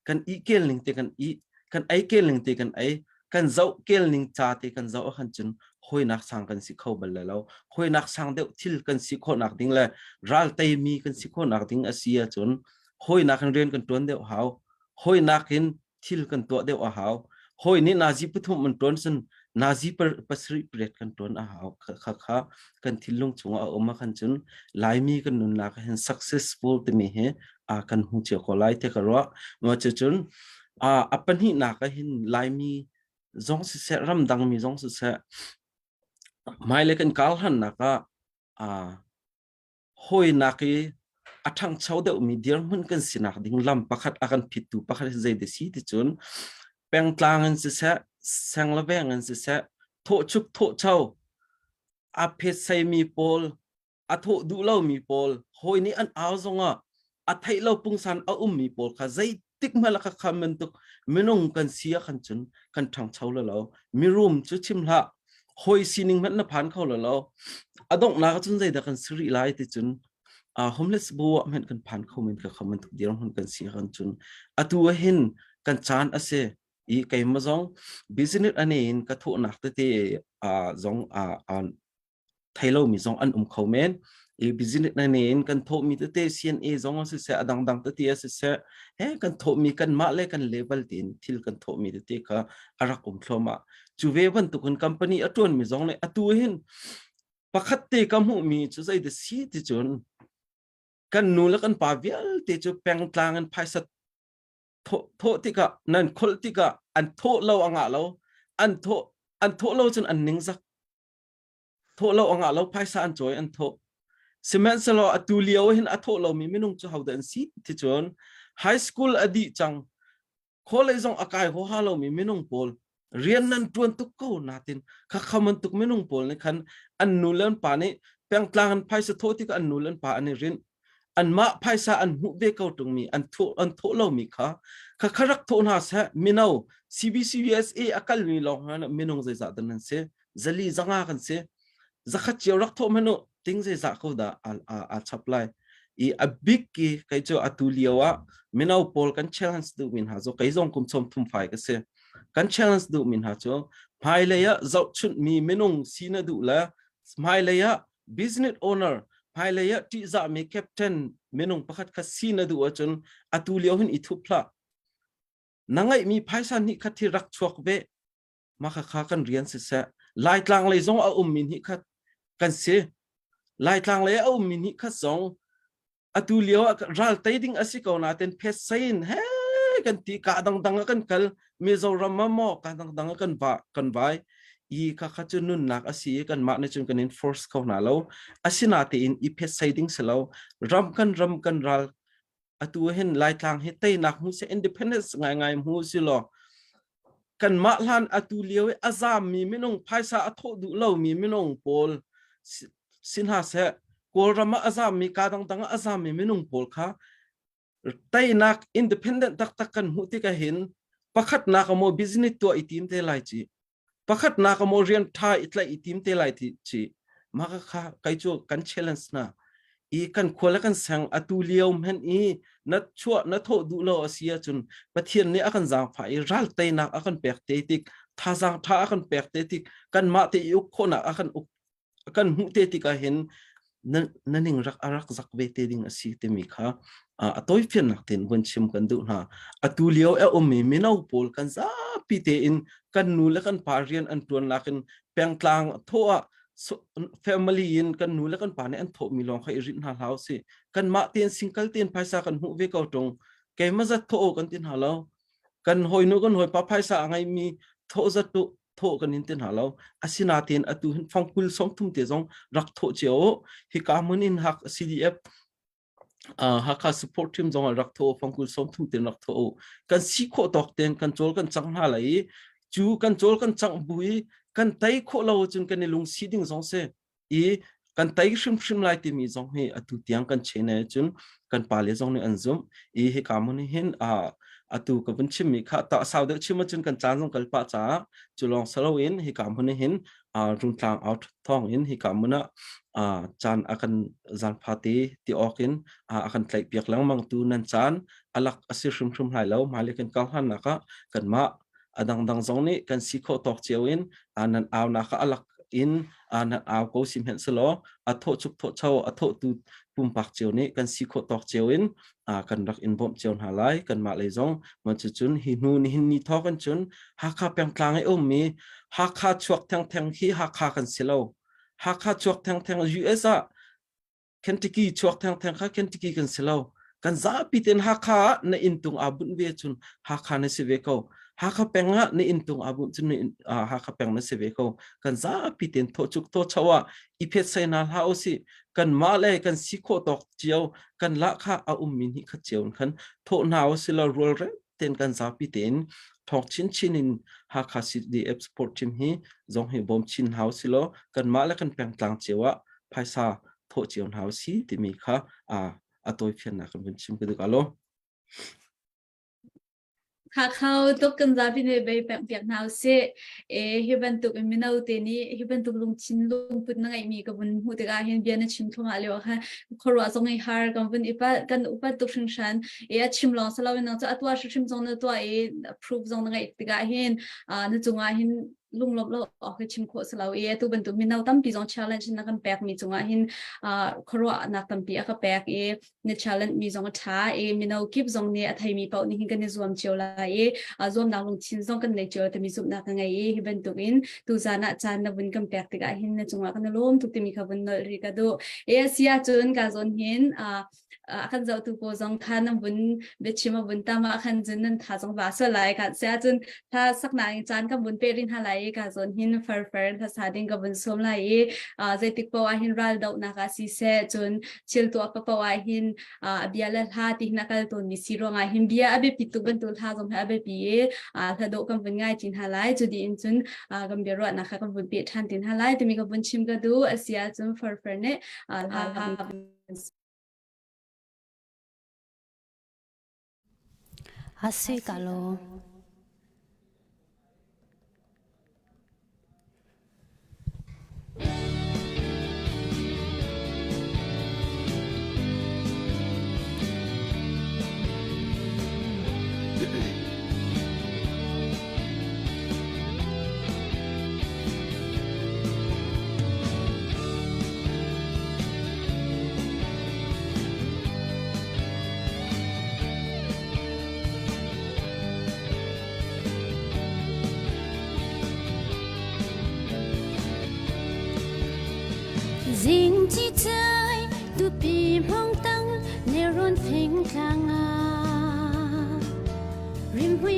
kan i kel ning te kan i kan ei kel ning te kan ei kan zoh kel ning ca te kan zoh khan cun hoinak sang kan si kho bal lo hoinak sang deuh thil kan si khawhnak ding le ral tei mi kan si khawhnak ding a si ahcun hoinak in rian kan tuan deuh hau hawinak in thil kan tuah deuh a hau hawi nih nazi pathum an tuan cun nazi pasarih pariat kan tuan a hau kha kha kan thinlung chungah a um ah khan cun laimi kan nunnak hin successful timi hi a kan hmu cio ko lai te ka ruah ma cu cun a pahnihnak ah hin laimi zong siseh ramdang mi zong siseh hmailei kan kal hannak ah hawinak i a ṭhangcho deuhmi dirhmun kan sinak ding lam pakhat a kan phittu pakhat hi zei si ti cun pengtlang in siseh seng le veng in siseh thawhchuk thawhcho a phetseimi pawl a thawh duh lomi pawl hawi nih an au zongah a theih lo pungsan a ummi pawl kha zeitik hmanh kha kha bantuk minung kan si ah khan cun kan ṭhangcho lo lo mirum cu chim hlah hawi sining hmanh na phan kho lo lo a donghnak cun zeidah kan si rih lai ti cun uh, homeless bu ah hmanh kan phan kho men ka kha bantuk dirhmun kan si kan cun atu ah hin kan caan a si i keimah zong business ane in ka thawhnak tete uh, zong uh, uh, thei lomi zong an um kho men i business na ne in kan thawhmi tete CNA zong a siseh a dangdang tete a siseh he kan thawhmi kanmah le kan level tein thil kan thawhmi tete kha a rak um thluahmah cu ve bantukin company a ṭuanmi zong nih atu hin pakhat te ka hmuhmi cu zei dah si ti cun kan nu le kan pa vialte cu pengtlang in phaisa thawh thawh tikah nan kholh tikah an thawh lo a ngah lo an thawh an thawh lo cun an ningzak thawh lo a ngah lo phaisa an cawi an thawh sihmanhsehlaw atu lio hin a thawh lomi minung cu hodah an si ti cun high school a dih cang college zong a kai huaha lomi minung pawl rian nan tuan tuk ko natin kha khaman tuk minung pawl nih khan an nu le an pa nih pengtlang an phaisa thawh tikah an nu le an pa an i rinh anmah phaisa an hmuh ve ko tungmi an thawh an thawh lomi kha kha kha rak thawh hna seh mino CBCUSA a kalmi lawng minung zeizah dah nan si zali zanga kan si zakhat cio rak thawh hmanh u ting zeizah ko dah a chap lai i a big ki kei cu atu lio ah mino pawl kan challenge duh min ha zo kei zong kum chom thum fai ka si. Kan challenge duh mi hna cu hmailei ah zohchunh mi minung si na duh le hmailei ah business owner hmailei ah ṭihzahmi captain minung pakhat kha si na duh ahcun atu lio hin i thup hlah. Na ngeihmi phaisa hnih khat hi rak chuak ve. Mah khakha kan rian siseh. Laitlang lei zong a ummi hnih khat kan si. Laitlang lei a ummi hnih khat zong atu lio ah ral tei ding a si ko nain phet sein he kan ti ka dangdang ah kan kal Mizoram ah maw ka dangdang ah kan va kan vai i kha kha cu nunnak a si i kanmah nih cun kan in force kho hna lo asinatein i phet sei ding si lo ram kan ram kan ral atu hin Laitlang hi teinak hmu seh independence ngaingai hmu si law kanmah hlan atu lio i a zaammi minung phaisa a thawh duh lomi minung pawl si hna seh Kawlram ah a zaammi ka dangdang ah a zaammi minung pawl kha teinak independent taktak kan hmuh tikah hin pakhatnak maw business tuah i tim te lai ci pakhatnak maw rian ṭha i tlaih i tim te lai ti ci mah kha kai cu kan challenge na i kan khua le kan seng atu lio hmenh i na chuah na thawh duh lo a si ahcun Pathian nih a kan zaangfah i ral teinak a kan pek te tik thazaang ṭha a kan pek te tik kanmah te i uk khawhnak a kan uk kan hmuh te tikah hin na, na ning rak a rak zak ve te ding a si timi kha a tawifiannak tein vun chim kan duh hna. Atu lio a ummi mino pawl kan zapi tein kan nu le kan pa rian an ṭuan nakin pengtlang thawh ah family in kan nu le kan pa nih an thawhmi lawng kha i rinh hna hlah usih. Kanmah tein single tein phaisa kan hmuh ve ko ṭung. Keimah zat thawh kan ti hna lo. Kan hawinu kan hawipa phaisa a ngeimi thawh zat tu thawh kan in ti hna lo. Asinain atu hin fangkul 30 te zong rak thawh cio hika hmun in hak CDF Hakha support team zong ah rak tho fangkul 30 ten rak tho kan si khawh tawk ten kan cawl kan cang hna lai i cu kan cawl kan cang bu i kan tei khawh lo cun kan i lung si ding zong si i kan tei hrimhrim lai timi zong hi atu tiang kan chen e cun kan pale zong nih an zumh i hika mun hin atu ka vun chimmi kha ta sau deuh chim ahcun kan caan zong kal pah caah cu lawng salo in hika hmun hin Rungtlang out thawng in hika hmun ah caan a kan zaangfa te ti awk in a kan tlaihpiak lengmang tu nan caan a lak a si hrimhrim lai lo. Hmailei kan kal hlannak ah kanmah a dangdang zong nih kan si khawh tawk cio in nan aunak ah a lak in nan au ko si hmanh selaw a thawh chuk thawh cho a thawhtu pumpak cio nih kan si khawh tawk cio in kan rak in bawmh cio hna lai. Kanmah lei zong cucun hi hnu nihin ni thawk in cun Hakha pengtlang i ummi Hakha chuak thengtheng hi Hakha kan si lo. Hakha chuak thengtheng US ah Kentucky chuak thengtheng kha Kentucky kan si lo. Kan zapi ten Hakha ah na inntung aa bunh ve cun Hakha na si ve ko. Hakha peng ah na inntung aa bunh cun Hakha peng na si ve ko. Kan zapi ten tho chuk tho cho ah i phet sai na hlah usih. Kan mah le kan si khawh tawk cio kan lahkhah a ummi nih khat cio in khan thawh hna usih law rualrem tein kan zapi tein thawng chinchin in Hakha CDF support team hi zong hi bawm chin hna usih law kanmah le kan pengtlang cio ah phaisa thawh cio hna usih timi kha a tawifiannak kan vun chim ka duh alo. Hakha tuk kan zapi nih bei piak hna usih. E hi bantuk in mino te nih hi bantuk lungthin lungput na ngeihmi ka vun hmuh tikah hin bia na chim thluahmah lio ah khan khuaruah zong i har kan vun i palh kan upat tuk hringhran. E a chim lawng si loin nang cu a tuah hrimhrim zong na tuah i proof zong na ngeih tikah hin na cungah hin lunglawmh lo awk hi chim khawh si lo i atu bantuk mino tampi zong challenge na kan pekmi cungah hin khuaruahnak tampi a ka pek i na challenge mi zong a ṭha i mino kip zong nih a theimi paoh nih hin kan i zuam cio lai i zuamnak lungthin zong kan nei cio timi zumhnak ka ngei i hi bantuk in tuzaan ah caan na vun kan pek tikah hin na cungah kan i lawm tuk timi kha vun nolh rih ka duh. E a si ahcun ka zawn hin a kan zohtu pawl zong kha nan vun biachim a vun tam ah khan cun nan tha zong va sual lai ka si ahcun hla saknak in caan kan vun pe rih hna lai i ka zawn hin farfar hla sa ding ka vun sawm lai i zeitik paoh ah hin ral dohnak ah siseh cun thil tuah paoh ah hin a bia le hla ti hin a kal tawnmi si ruangah hin bia a biapi tuk bantuk hla zong hi a biapi i hla dawh kan vun ngai chin hna lai cu dih in cun kan bia ruahnak kha kan vun peh ṭhan tin hna lai timi ka vun chim ka duh a si ahcun farfar nih hla A si ka lawm.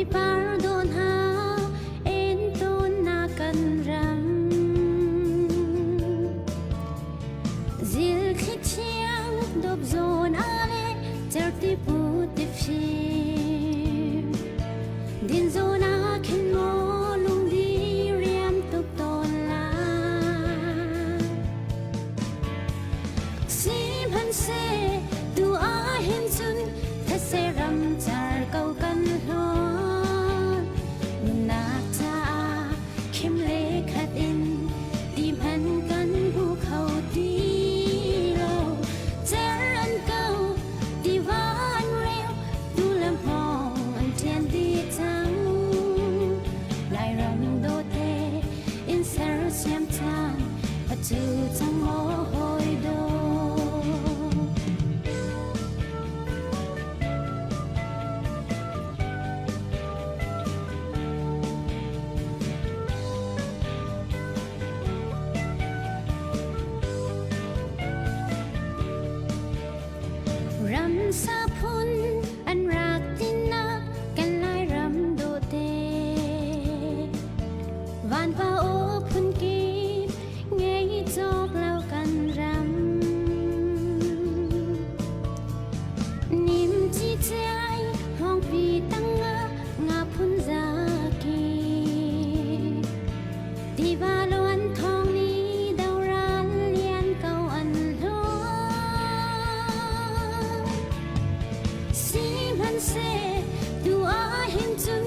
Theipar dawh hna en tawn na kan ram. Zil thli thiang dawp zawn a le certi pu ti fim. Din zawn ah khin maw lungdi riam tuk tawn la. Sihmanhseh tu ah hin cun these ram car ko kan hlawn. Nunnak caah khim le khat in ti hman kan hmu kho ti lo. Cer an ko, tiva an reu, tu le hmawng an ṭian dih cang. Lairam dawte in sersiam cang, atu cang maw hawi daw. Ramsa phun an rak tinak kan Lairam dawte. Vanva aw phun kip ngei cawk lo kan ram. Nim ci chiai hawngpi tangah nga phun zaki. Tiva luan thawng ni doral lian ko an hluan. Sihmanhseh tu ah hin cun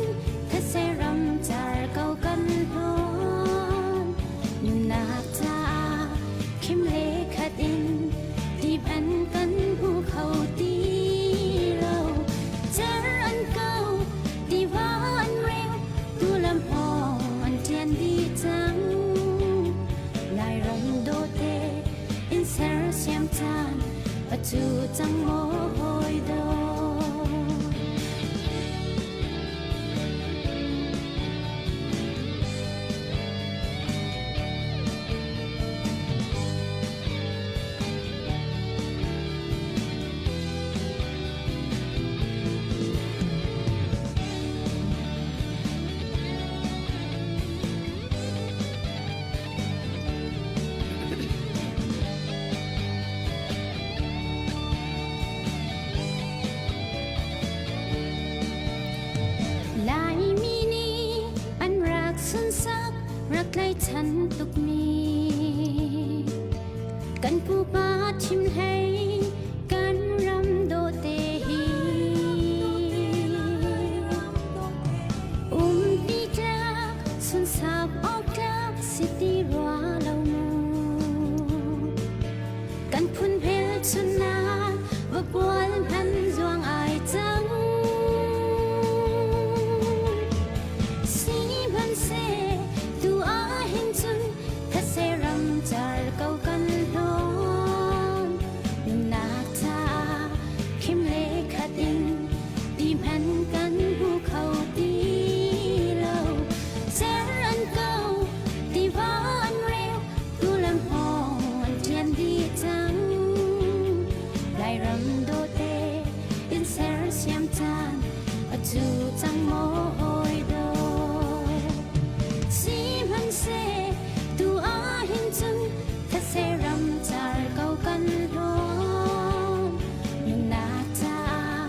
these ram car ko kan hluan. Nunnak caah khim le khat in tip an kan hmu kho ti lo. Cer an ko, tiva an reu, tu lam hawng an ṭian dih cang. Lairam dawte in sersiam caan atu cang maw hawi daw. Laimi nih an rak sunsak rak tlaichan tukmi kan pupa thim hlei kan ram dawte hi umpi tlak sunsak awk tlak si ti rua lo mu kan phun hmelchunnak vapual hman zuang ai cang. Sihmanhseh tu ah hin cun these ram car ko kan hlawn. Nunnak caah khim le khat in ti hman kan hmu kho ti lo. Cer an ko, tiva an reu, tu lam hawng an ṭian dih cang. Lairam dawte in sersiam caan atu cang maw hawi daw. Sihmanhseh tu ah hin cun these ram car ko kan hlawn. Nunnak caah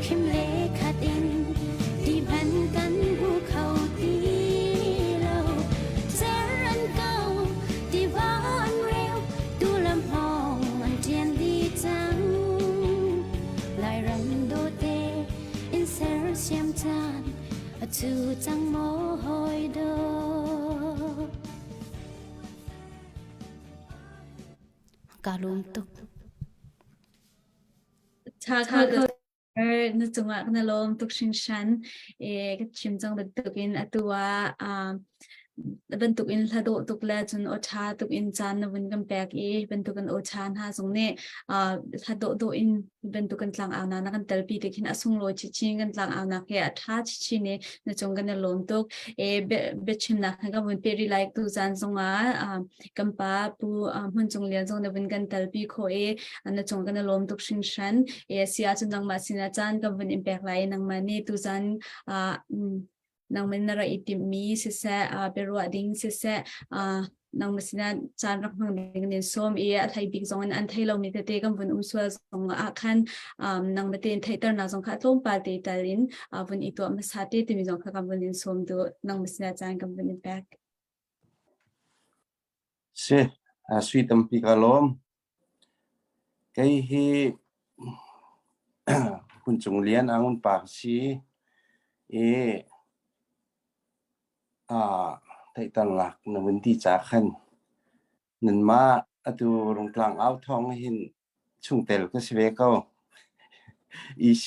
khim le khat in ti hman kan hmu kho ti lo. Cer an ko, tiva an reu, tu lam hawng an ṭian dih cang. Lairam dawte in sersiam caan atu cang maw hawi daw. Ka lawm tuk. Tha kho na cungah na lawm tuk hringhran. E ka chim cang bantukin atu ah um, Bantuk in hla dawh tuk le cun aw ṭha tuk in caan na vun kan pek i bantuk in aw ṭha hna zong nih hla dawh dawh in bantuk kan tlangaunak na kan telpi te khin a sunglawi chinchin kan tlangaunak hi a ṭha chinchin i na cung kan i lawm tuk. E biachimnak he kan vun peh rih lai tu caan zongah kan pa Pu Hmun Cung Lian zong na vun kan telpi khawh i na cung kan i lawm tuk hringhran. E si ahcun nangmah sinah caan kan vun in pek lai i nangmah nih tu caan nangmah na rak i timhmi siseh, uh, biaruah ding siseh, uh, nangmah sinah caan rak hmang ding in sawm i a thei bik zong in an thei lomi tete kan vun um sual zong ah khan um, nangmah tein theihternak zong kha tlawmpal te tal in uh, vun i tuah hmasa te timi zong kha kan vun in sawm duh nangmah sinah caan kan vun in pek. Si, a sui tampi ka lawm. Kei hi Hun Cung Lian Angun pa ka si i aa theihternak na vun ti ca khan nanmah atu Rungtlang au thawng hin chungtel ka si ve ko. EC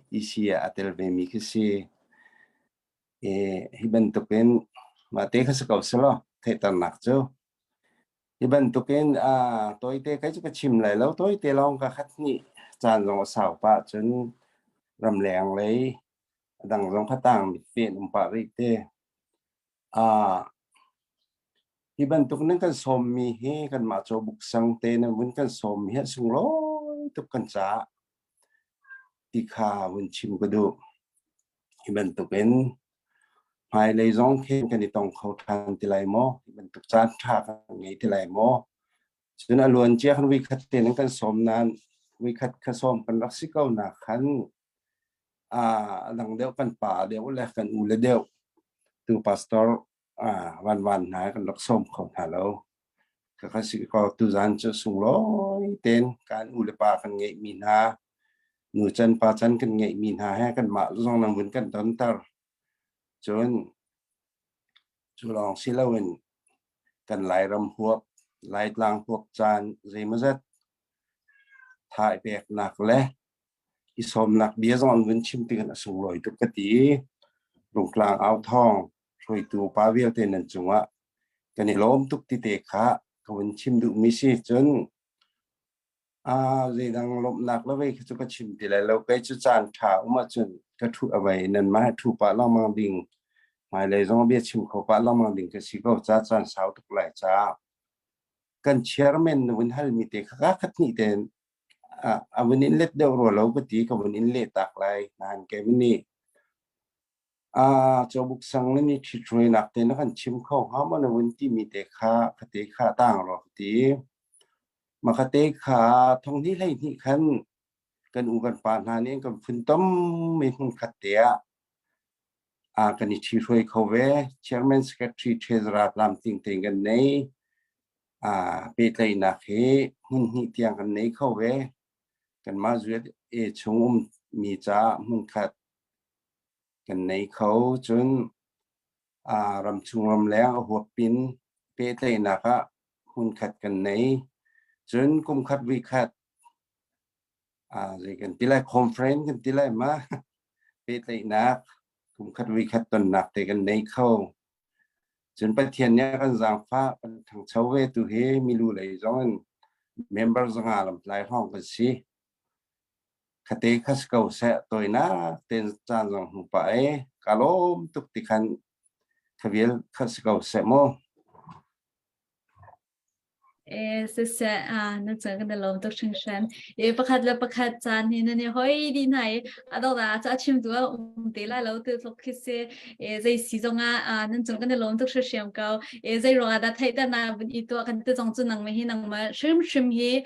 EC ah a tel vemi ka si. I hi bantukin mahte kha si ko selaw theihternak cu Hi bantukin tawite kei cu ka chim lai lo. Tawite lawng ka khat hnih caan zong a sau pah cun ramleng lei a dang zong kha tang fen um pah rih te. Hi bantuk nan kan sawmmi hi kanmah cawbuk sang te nan vun kan sawmmi hi a sunglawi tuk kan caah ti kha vun chim ka duh. Hi bantukin hmailei zong khin kan i tong kho ṭhan ti lai maw? Hi bantuk caan ṭha kan ngei ti lai maw? Cun a luancia khan voikhat te nan kan sawm nain voikhat kha sawm kan rak si ko na khan a dang deuh kan pa deuh le kan u le deuh tu pastor van van hna kan rak sawm kho hna lo. Ka kha si ko tuzan cu sunglawi ten kan u le pa kan ngeihmi hna nu can pa can kan ngeihmi hna he kanmah zong nang vun kan tonter. Cun cu lawng si loin kan Lairam huap, Laitlang huap caan zeimawzat tha i peknak le i sawmnak bia zong an vun chim tikah a sunglawi tuk ka ti. Rungtlang au thawng hruaitu pa vialte nan cungah kan i lawm tuk ti te kha ka vun chim duhmi si. Cun aa zeidang lawmhnak le vei kha cu ka chim ti lai lo. Kei cu caan ṭha um ahcun ka ṭhu a vei nanmah he ṭhu pah lengmang ding hmailei zong bia chim kho pah lengmang ding ka si ko ca caan sau tuk lai caah kan chairman na vun halmi te kha ka khat hnih tein a vun in let deuh rua lo ka ti ka vun in leh tak lai nain kei nih Cawbuk sang le ni ṭhithruainak te na kan chim kho hnga maw na vun timi te kha khate kha tang rua ka ti. Mah khate kha thong hnih 12 khan kan u kan pa hna nih an kan funtom mi hmunkhat te ah kan i ṭhihruai kho ve. Chairman Secretary Treasurer tlamtling tein kan nei. Pehtlaihnak hi hmun hnih tiang kan nei kho ve. Kanmah USA chung ummi caah hmunkhat kan nei kho. Cun ramchung ramleng a huapin pehtlaihnak ah hmunkhat kan nei. Cun kumkhat vuikhat zei kan ti lai conference kan ti lai ma pehtlaihnak kumkhat vuikhat tonnak te kan nei kho. Cun Pathian nih a kan zaangfah kan ṭhangcho ve tu hi milu lei zong in member zanga lamtlai hrawng kan si. Khate kha si ko seh tawinak tein caan zong hmu pah i ka lawm tuk ti khan kha vial kha si ko seh mu. E siseh ah na cung kan i lawm tuk hringhran. E pakhat le pakhat caan hi nan i hoi dih hna i a dok ah ca chimtu a um te lai lo ti tluk khi si. E zei si zong ah nan cung kan i lawm tuk hrimhrim ko. E zei ruang ah dah theihter na vun i tuah kan ti zong cu nangmah hi nangmah hrimhrim hi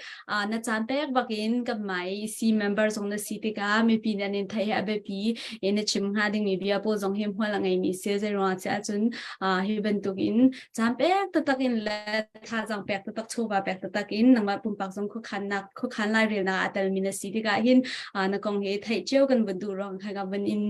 na caan pek bak in kan mai si member zong na si tikah mipi nih an in theih hi a biapi. E na chim hnga dingmi bia pawl zong hi hmual a ngeimi si. Zei ruang ah si ahcun hi bantuk in caan pek taktak in le thazaang pek taktak. chawva pek taktak in nangmah pumpak zong khuakhannak khuakhan lairelnak ah telmi na si tikah hin na kong hi theih cio kan vun duh ruang kha ka vun in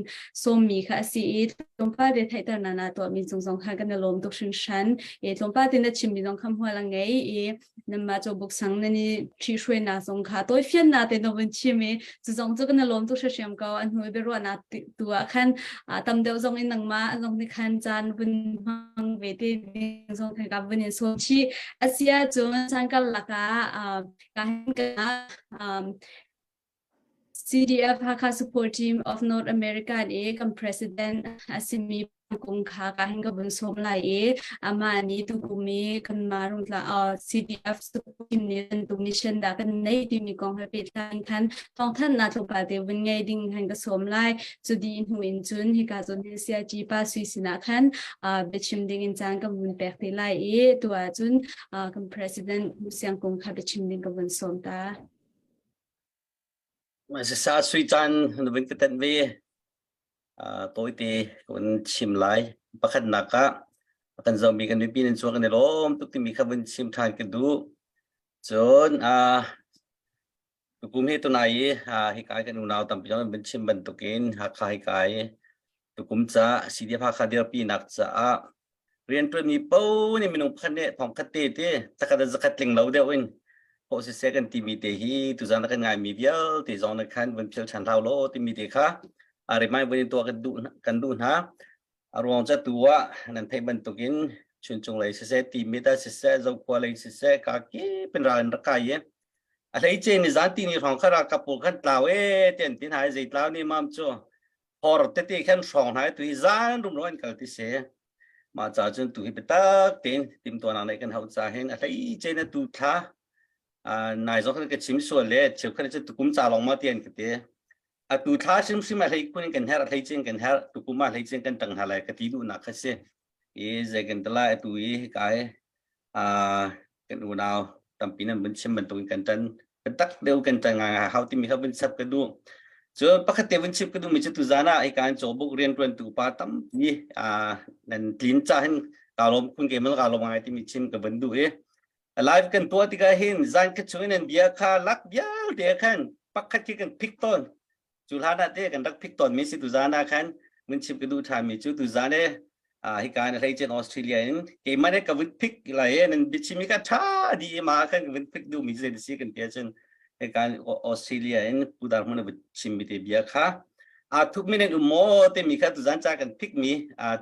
sawmmi kha a si i tlawmpal te theihternak na tuahmi cung zong kha kan i lawm tuk hringhran. I tlawmpal te na chimmi zong kha hmual a ngei i nanmah cawbuk sang nan i ṭhihruainak zong kha tawifiannak te na vun chim i cu zong cu kan i lawm tuk hrimhrim ko. A hnu i biaruahnak tu ah khan tam deuh zong in nangmah zong nih khan caan vun hmang ve te ding zong khan ka vun in sawm chih. A si ahcun caan karlak ah ka hin ka CDF Hakha Support Team of North America nih kan president a simi kong kha ka hin ka vun sawm lai i amah nih tukum i kanmah rungtla CDF Support Team nih kan tu mission dah kan nei timi kong he pehtlai in khan thawngthanhnak tlawmpal te vun ngei ding khan ka sawm lai. Cu dih hnu in cun hika zawn hin CIG pa Sui sinah khan biachim ding in caan kan vun pek te lai i tu ahcun kan president Siang Kung kha biachim ding ka vun sawm ta. Sisa sui caan na vun ka tenh ve. Tawite ka vun chim lai. Pakhatnak ah kan zohmi kan mipi nan chuak kan i lawm tuk timi kha vun chim ṭhan ka duh. Cun tukum hi tunai i hika i kan unau tampi zong an vun chim bantukin Hakha hika i tukum ca CDF Hakha dirpinak caah rianṭuanmi paoh nih minung pakhat nih thongkhat te te zakhat zakhat tling lo deuh in hawh siseh kan timi te hi tuzan kan ngaimi vialte zong na khan vun phil ṭhan hau law timi te kha a remind vun in tuah kan duh kan duh hna. A ruang ca tu ah nan theih bantukin Chuncung lei siseh, Timit ah siseh, Zokhua lei siseh, ka kip in ral an rak kai i a hleice ni zan ti ni hrawng kha ralkap pawl khan tlau e ti an ti hna i zei tlau ni mam cu hor tete khan hrawng hna i tu hi zan rumro an kal ti si. Mah ca cun tu hi biatak tein timtuahnak neih kan hauh ca hin a hleice na tu thla nai zong khan ka chim sual le cheukhat cu tukum ca lawng ma ti an ka ti. Atu thla hrimhrim a hlei khun in kan herh, a hleice in kan herh, tukum ah hleice in kan tang hna lai ka ti duhnak kha si. I zei kan tala atu i kai kan unau tampi nan vun chim bantukin kan ṭan biatak deuh kan ṭan ngai hau timi kha vun chap ka duh. Cun pakhat te vun chim ka duhmi cu tuzan ah hika in cawbuk rianṭuantu pa tampi nan tlin ca hin kaa lawm khun keimah kaa lawm ngai timi chim ka vun duh i live kan tuah tikah hin zan khat chung in nan bia kha lak vialte khan pakhat khi kan phik tawn cu hlan ah te kan rak phik tawn mi si tuzan ah khan mun chim ka duh ṭhan mi cu tuzan e hika in hlei cen Australia in keimah nih ka vun phik lai e nan biachim hi ka ṭha di ma khan ka vun phik duh mi zei si kan tia cun hika in Australia in pudar hmun a chim mi te bia kha a thup mi nan um maw te mi kha tuzan cha kan phik mi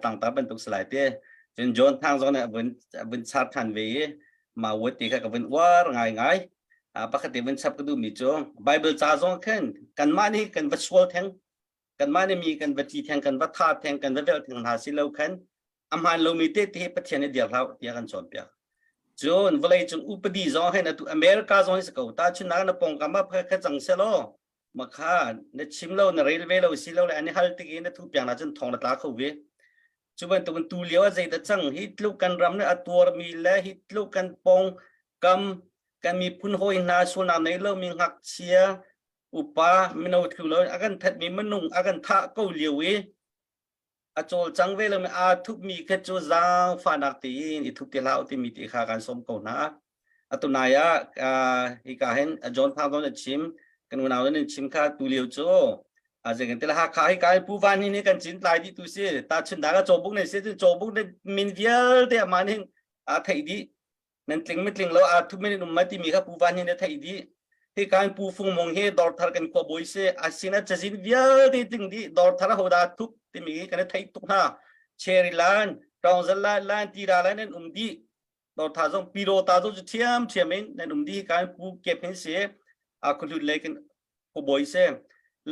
tlangtar bantuk salai te cun John Thang zong nih a vun vun char than ve i ma word te kha ka vun uar ngai ngai pakhat te vun chap ka duh mi cu Bible ca zong khan kanmah nih kan va sual theng kanmah nih mi kan va ti theng kan va tha theng kan va velh theng hna si lo khan a hmaan lomi te te Pathian nih dir hlah tiah kan cawnpiak cun vawlei cung upadi zong hin atu America zong hi si ko ta chun na pongkam ah kha cang selaw makha na chim lo na rel ve lo si lo le an i hal tik i na thu piang na cun thong na tla kho ve Cu bantukin tu lio ah zeidah cang hi tluk kan ram nih a tuarmi le hi tluk kan pong kam kan miphun hawi hna sualnak nei lomi ngakchia upa mino thlu lo a kan thatmi minung a kan thah ko lio i a cawlcang ve lomi aa thupmi kha cu zaangfahnak tein i thup ti hlah u timi ti kha kan sawm ko hna. Atu nai ah hika hin John Thang zong a chim kan unau nan chim kha tu lio cu zei kan ti Hakha hi kai Pu Van hi kan cin tlai dih tu si ta chun da ka cawbuk ne si cawbuk ne min vialte aman hin a theih dih nan tling mi tling lo a thu min um ma ti mi kha Pu Van hi ne theih dih hi kan Pu Fung Mong hi dawrthar kan khua bawi si a sin a cazin vialte tling dih dawrthar hoda thup timi kan theih tuk hna cherry lan tawng zal lan lan tira lan nan um dih Dawtha zong Piro ta zong cu ṭhiam ṭhiam in nan um dih kan pu kep hin si a khuhlut lei kan khuabawi si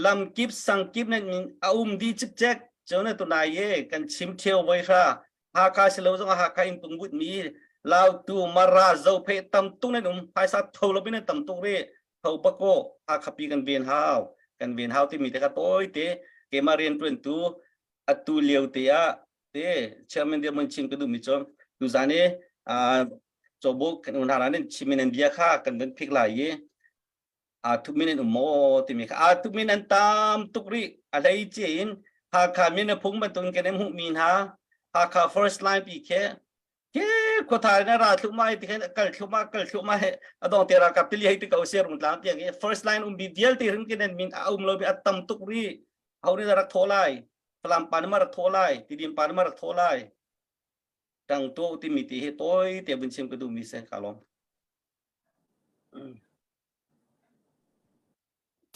lamkip sangkip nan min a um dih cikcek cun tunai ye kan chim ṭheo voi hra Hakha si lo zong Hakha in pungbut mi Lautu Mara Zophe tam tuk nan um phaisa tho lo bin tam tuk ri tho bako Hakha pi kan ven hau kan ven hau timi te kha tawi te keimah rian ṭuan tu atu lio te ah te chairman dia mun chim ka duh mi cu tuzan i cawbuk kan unau nan chim in bia kha kan van phik lai i a thup min in um maw timi kha a thup min an tam tuk rih a hlei ce in Hakha min a phung bantukin kan hmuh mi hna Hakha first line pi khe ke. Khuathai na ra thluahmah i tikhan kal thluahmah kal thluahmah he adong te ralkap tili hei ti ko se rungtlang tiang i first line um bi vialte rin kin an min a um lo bi a tam tuk ri ho nih rak thaw lai Falam pa na rak thaw lai Tidim pa na rak thaw lai tang to timi ti hi toi te vun chim ka duh mi se ka lawm.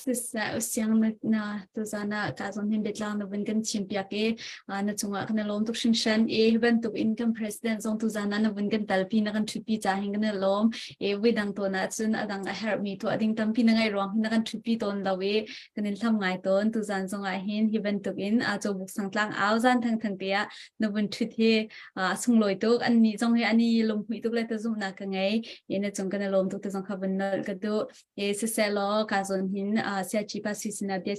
Siseh siang na na tuzan ah ka zong hin biatlang na vun kan chim piak i na cungah kan i lawm tuk hringhran i hi bantuk in kan president zong tuzan ah na vun kan talpi na kan ṭhutpi ca hin kan i lawm i voidang tawn ah cun a dang a herhmi tuah ding tampi na ngeih ruang hin na kan ṭhutpi tawn lo i kan in hlam ngai tawn tuzan zong ah hin hi bantuk in Cawbuk sangtlang au zan thangthang te ah na vun ṭhut hi a sunglawi tuk an nih zong hi ani lunghmuih tuk le ta zumhnak ka ngei i na cung kan i lawm tuk te zong kha vun nolh ka duh E siselaw ka zawn hin siaci pa si sinah bia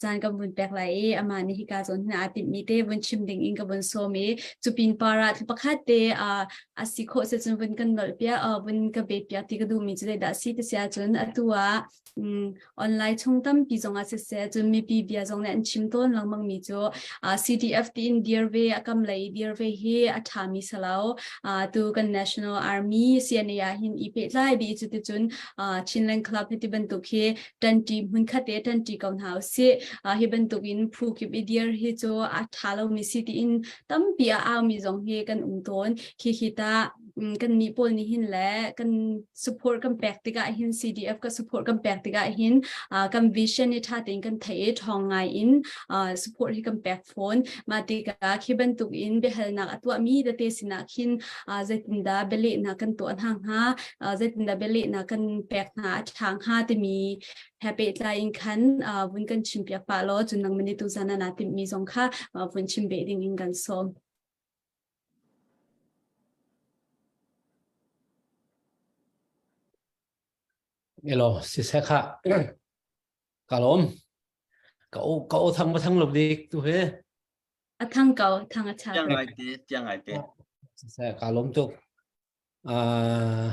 caan kan vun pek lai i amah nih hika zawn hin aa timhmi te vun chim ding in ka vun sawm i cupin par ah thil pakhat te a si khawh si cun vun kan nolh piak vun ka bet piak ti ka duhmi cu zeidah si ti si ahcun atu ah online chung tampi zong ah siseh cun mipi bia zong nih an chim tawn lengmang mi cu CDF tiin dir ve a kam lei dir ve hi a ṭhami si lo tu kan National Army CNA ah hin i pehtlai dih cu ticun Chinland Club hi ti bantuk hi ṭanṭi hmunkhat te ṭanṭi ko hna usih hi bantuk in phu kip i dir hi cu a ṭha lomi si tiin tampi a aumi zong hi kan um tawn khi khi ta kan nih pawl nih hin le kan support kan pek tikah hin CDF ka support kan pek tikah hin kan vision hi ṭha tein kan theih i ṭhawng ngai in support hi kan pek fawn. Mah tikah khi bantuk in biahalnak a tuahmi tete sinah khin zeitindah bialehnak kan tuah hna hnga, zeitindah bialehnak kan pek hna a ṭha hnga timi he pehtlai in khan vun kan chimpiak pah law cun nangmah nih tuzan ah naa timhmi zong kha vun chim beh ding in kan sawm. Elo siseh kha ka lawm. Ka o ka o thang ba thang lo dik tu he. A thang ko, thang a cha. Tiang ngai te, tiang ngai te. Siseh ka lawm tuk. Uh,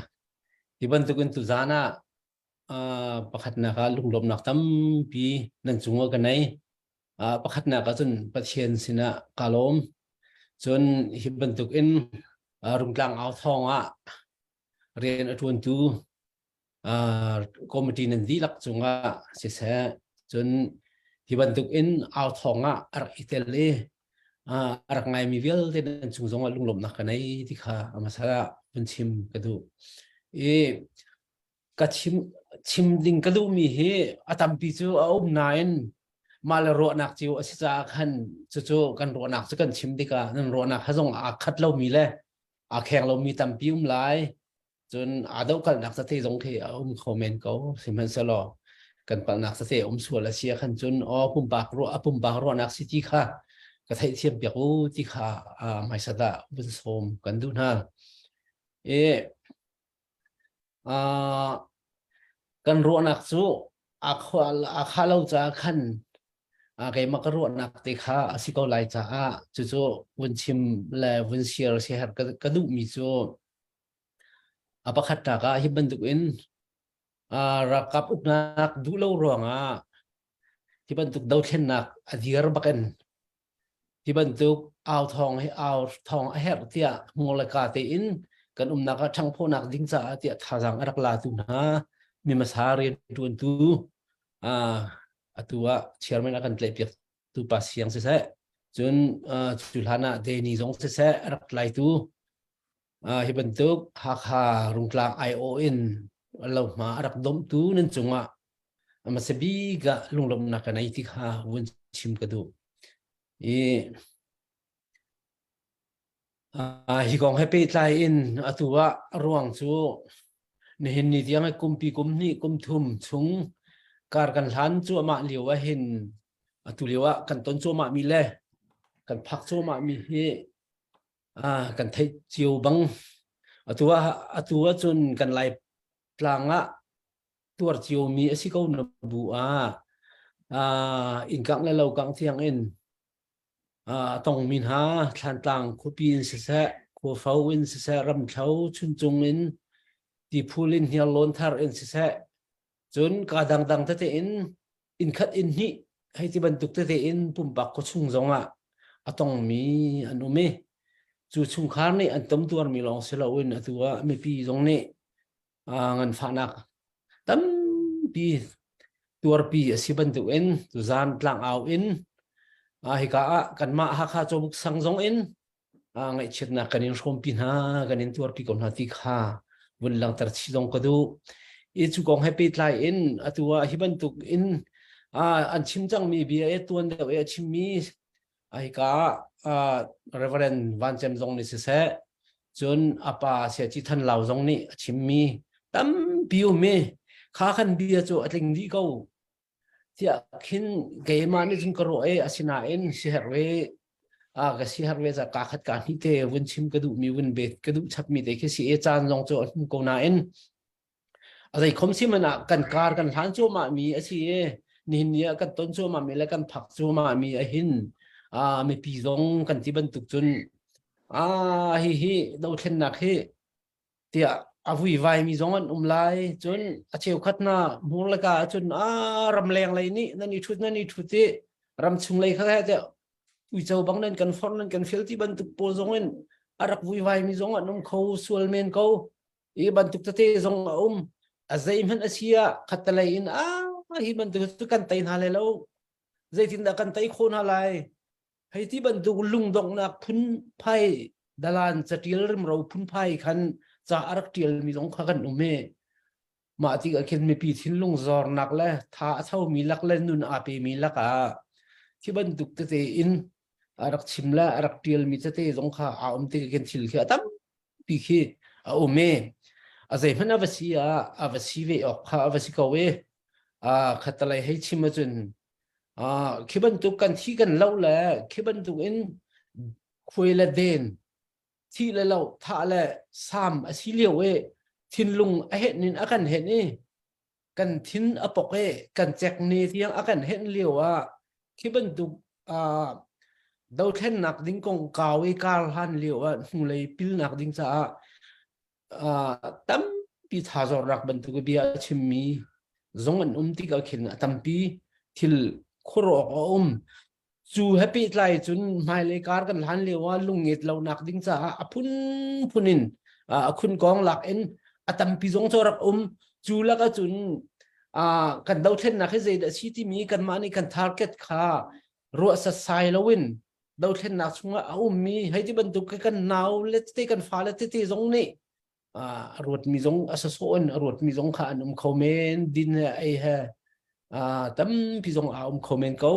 ti bantuk in tu zan ah uh, pakhatnak ah lunglawmnak tampi nan cungah ka nei. Uh, pakhatnak ah cun Pathian sinah ka lawm. Cun hi bantuk in uh, rungtlang au thawng ah rian a ṭuantu committee nan dihlak cungah siseh cun hi bantuk in au thawng ah a rak i tel i a rak ngaimi vialte nan chung zongah lunglawmhnak ka nei ti kha a hmasa ah vun chim ka duh. I ka chim chim ding ka duhmi hi a tampi cu a um nain mah le ruahnak cio a si caah khan cucu kan ruahnak cu kan chim tikah nan ruahnak kha zong aa khat lomi le aa kheng lomi tampi um lai cun aa dohkalhnak tete zong khi a um kho men ko sihmanhsehlaw kan palhnak tete um sual a si ah khan cun aw pumpak ruah a pumpak ruahnak si ti kha ka theihthiam piak u ti kha hmaisat ah vun sawm kan duh hna i kan ruahnak cu aa khah lo caah khan keimah ka ruahnak te kha a si ko lai caah cucu vun chim le vun share siaherh ka duhmi cu A pakhatnak ah hi bantuk in ralkap uknak duh lo ruangah hi bantuk dothlennak a dir bak in hi bantuk au thawng hi au thawng a herh tiah hmur le ka tein kan umnak ah ṭhangphawhnak ding caah tiah thazaang a rak latu hna mi hmasa rianṭuantu atu ah chairman a kan tlaihpiak tu pa siang siseh cun cu hlan ah Danny zong siseh a rak tlaitu Hi bantuk Hakha Rungtlang aiawh in lohma a rak domhtu nan cungah a hmasa bik ah lunglawmhnak ka nei ti kha vun chim ka duh. I hi kong he pehtlai in atu ah ruang cu nihin ni tiang kumpi kum hnih kum thum chung kar kan hlan cuahmah lio ah hin atu lio ah kan ton cuahmah mi le kan phak cuahmah mi hi kan theih cio bang atu ah atu ahcun kan lai tlang ah tuar cio mi a si ko na bu ah inn kangh le lo kangh thiang in a tong mi hna thlantlang khuapi in siseh khuafo in siseh ramthlo chuncung in tiphul in hniarlawn thar in siseh cun ka dangdang tete in inn khat inn hnih hei ti bantuk tete in pumpak khuachung zongah a tongmi an um i. Cu chungkhar nih an tomtuarmi lawng si loin atu ah mipi zong nih nganfahnak tampi tuarpi a si bantukin tuzan tlangau in hika ah kanmah Hakha Cawbuk sang zong in ngaihchiatnak kan in hrawmpi hna kan in tuarpi ko hna ti kha vun langhter chih zong ka duh. I cu kong he pehtlai in atu ah hi bantuk in an chim cangmi bia e tuan deuh e a chimmi hika ah Reverend Van Cem zong nih siseh cun a pa Siaci Than Lau zong nih a chimmi tampi um i kha khan bia cu a tling dih ko tiah khin keimah nih cun ka ruah i asinain siherh ve a ka siherh ve ca ka khat ka hnih te vun chim ka duhmi vun bet ka duh chapmi te khi si e caan zong cu a hnu ko nain A zeikhom si man ah kan kar kan hlan cuahmah mi a si i nihin ni ah kan ton cuahmah mi le kan phak cuahmah mi a hin a mipi zong kan ti bantuk cun a hi hi dothlennak hi tiah a vuivai mi zong an um lai cun a cheukhat na hmur le ka cun a ramleng lei nih nan i thut nan i thut i ramchung lei kha he tiah uico bang nan kan forh nan kan fil ti bantuk pawl zong in a rak vuivai mi zong an um kho sual men ko Hi bantuk tete zong a um. A zeihmanh a si ah khattelei in a hi bantuk cu kan tei hna lai lo. Zeitindah kan tei khawh hna lai? Hei ti bantuk lungdonghnak phunphai dalan catial rimro phunphai khan ca a rak ṭialmi zong kha kan um i mah tikah khin mipi thinlung zornak le tha a thomi lak le nun aa pemi lakah khi bantuk tete in a rak chim le a rak ṭialmi tete zong kha aa um tikah khin thil khi a tam pi khi a um i a zeihmanh a va si ah a va si ve awk kha a va si ko i a khattalei hei chim ahcun khi bantuk kan thi kan lo le khi bantuk in khuai le den thi le lo thah le sam a si lio i thinlung a hen in a kan hen i kan thin a pok i kan cek ne tiang a kan hen lio ah khi bantuk dothlennak ding kong kau i kar hlan lio ah hnulei pilnak ding caah tampi thazornak bantuk bia a chimmi zong an um tikah khin a tampi thil khuaruah a um Cu he pehtlai cun hmailei kar kan hlan lio ah lungnget lonak ding caah a phunphun in a khunkawng lak in a tampi zong cu rak um. Cu lak ahcun kan dothlennak hi zeidah a si timi kanmah nih kan target kha ruah setsai loin dothlennak chungah a ummi hei ti bantuk kan nau le tete kan fale tete zong nih a ruatmi zong a sasawh in a ruatmi zong kha an um kho men din he ei he tampi zong a um kho men ko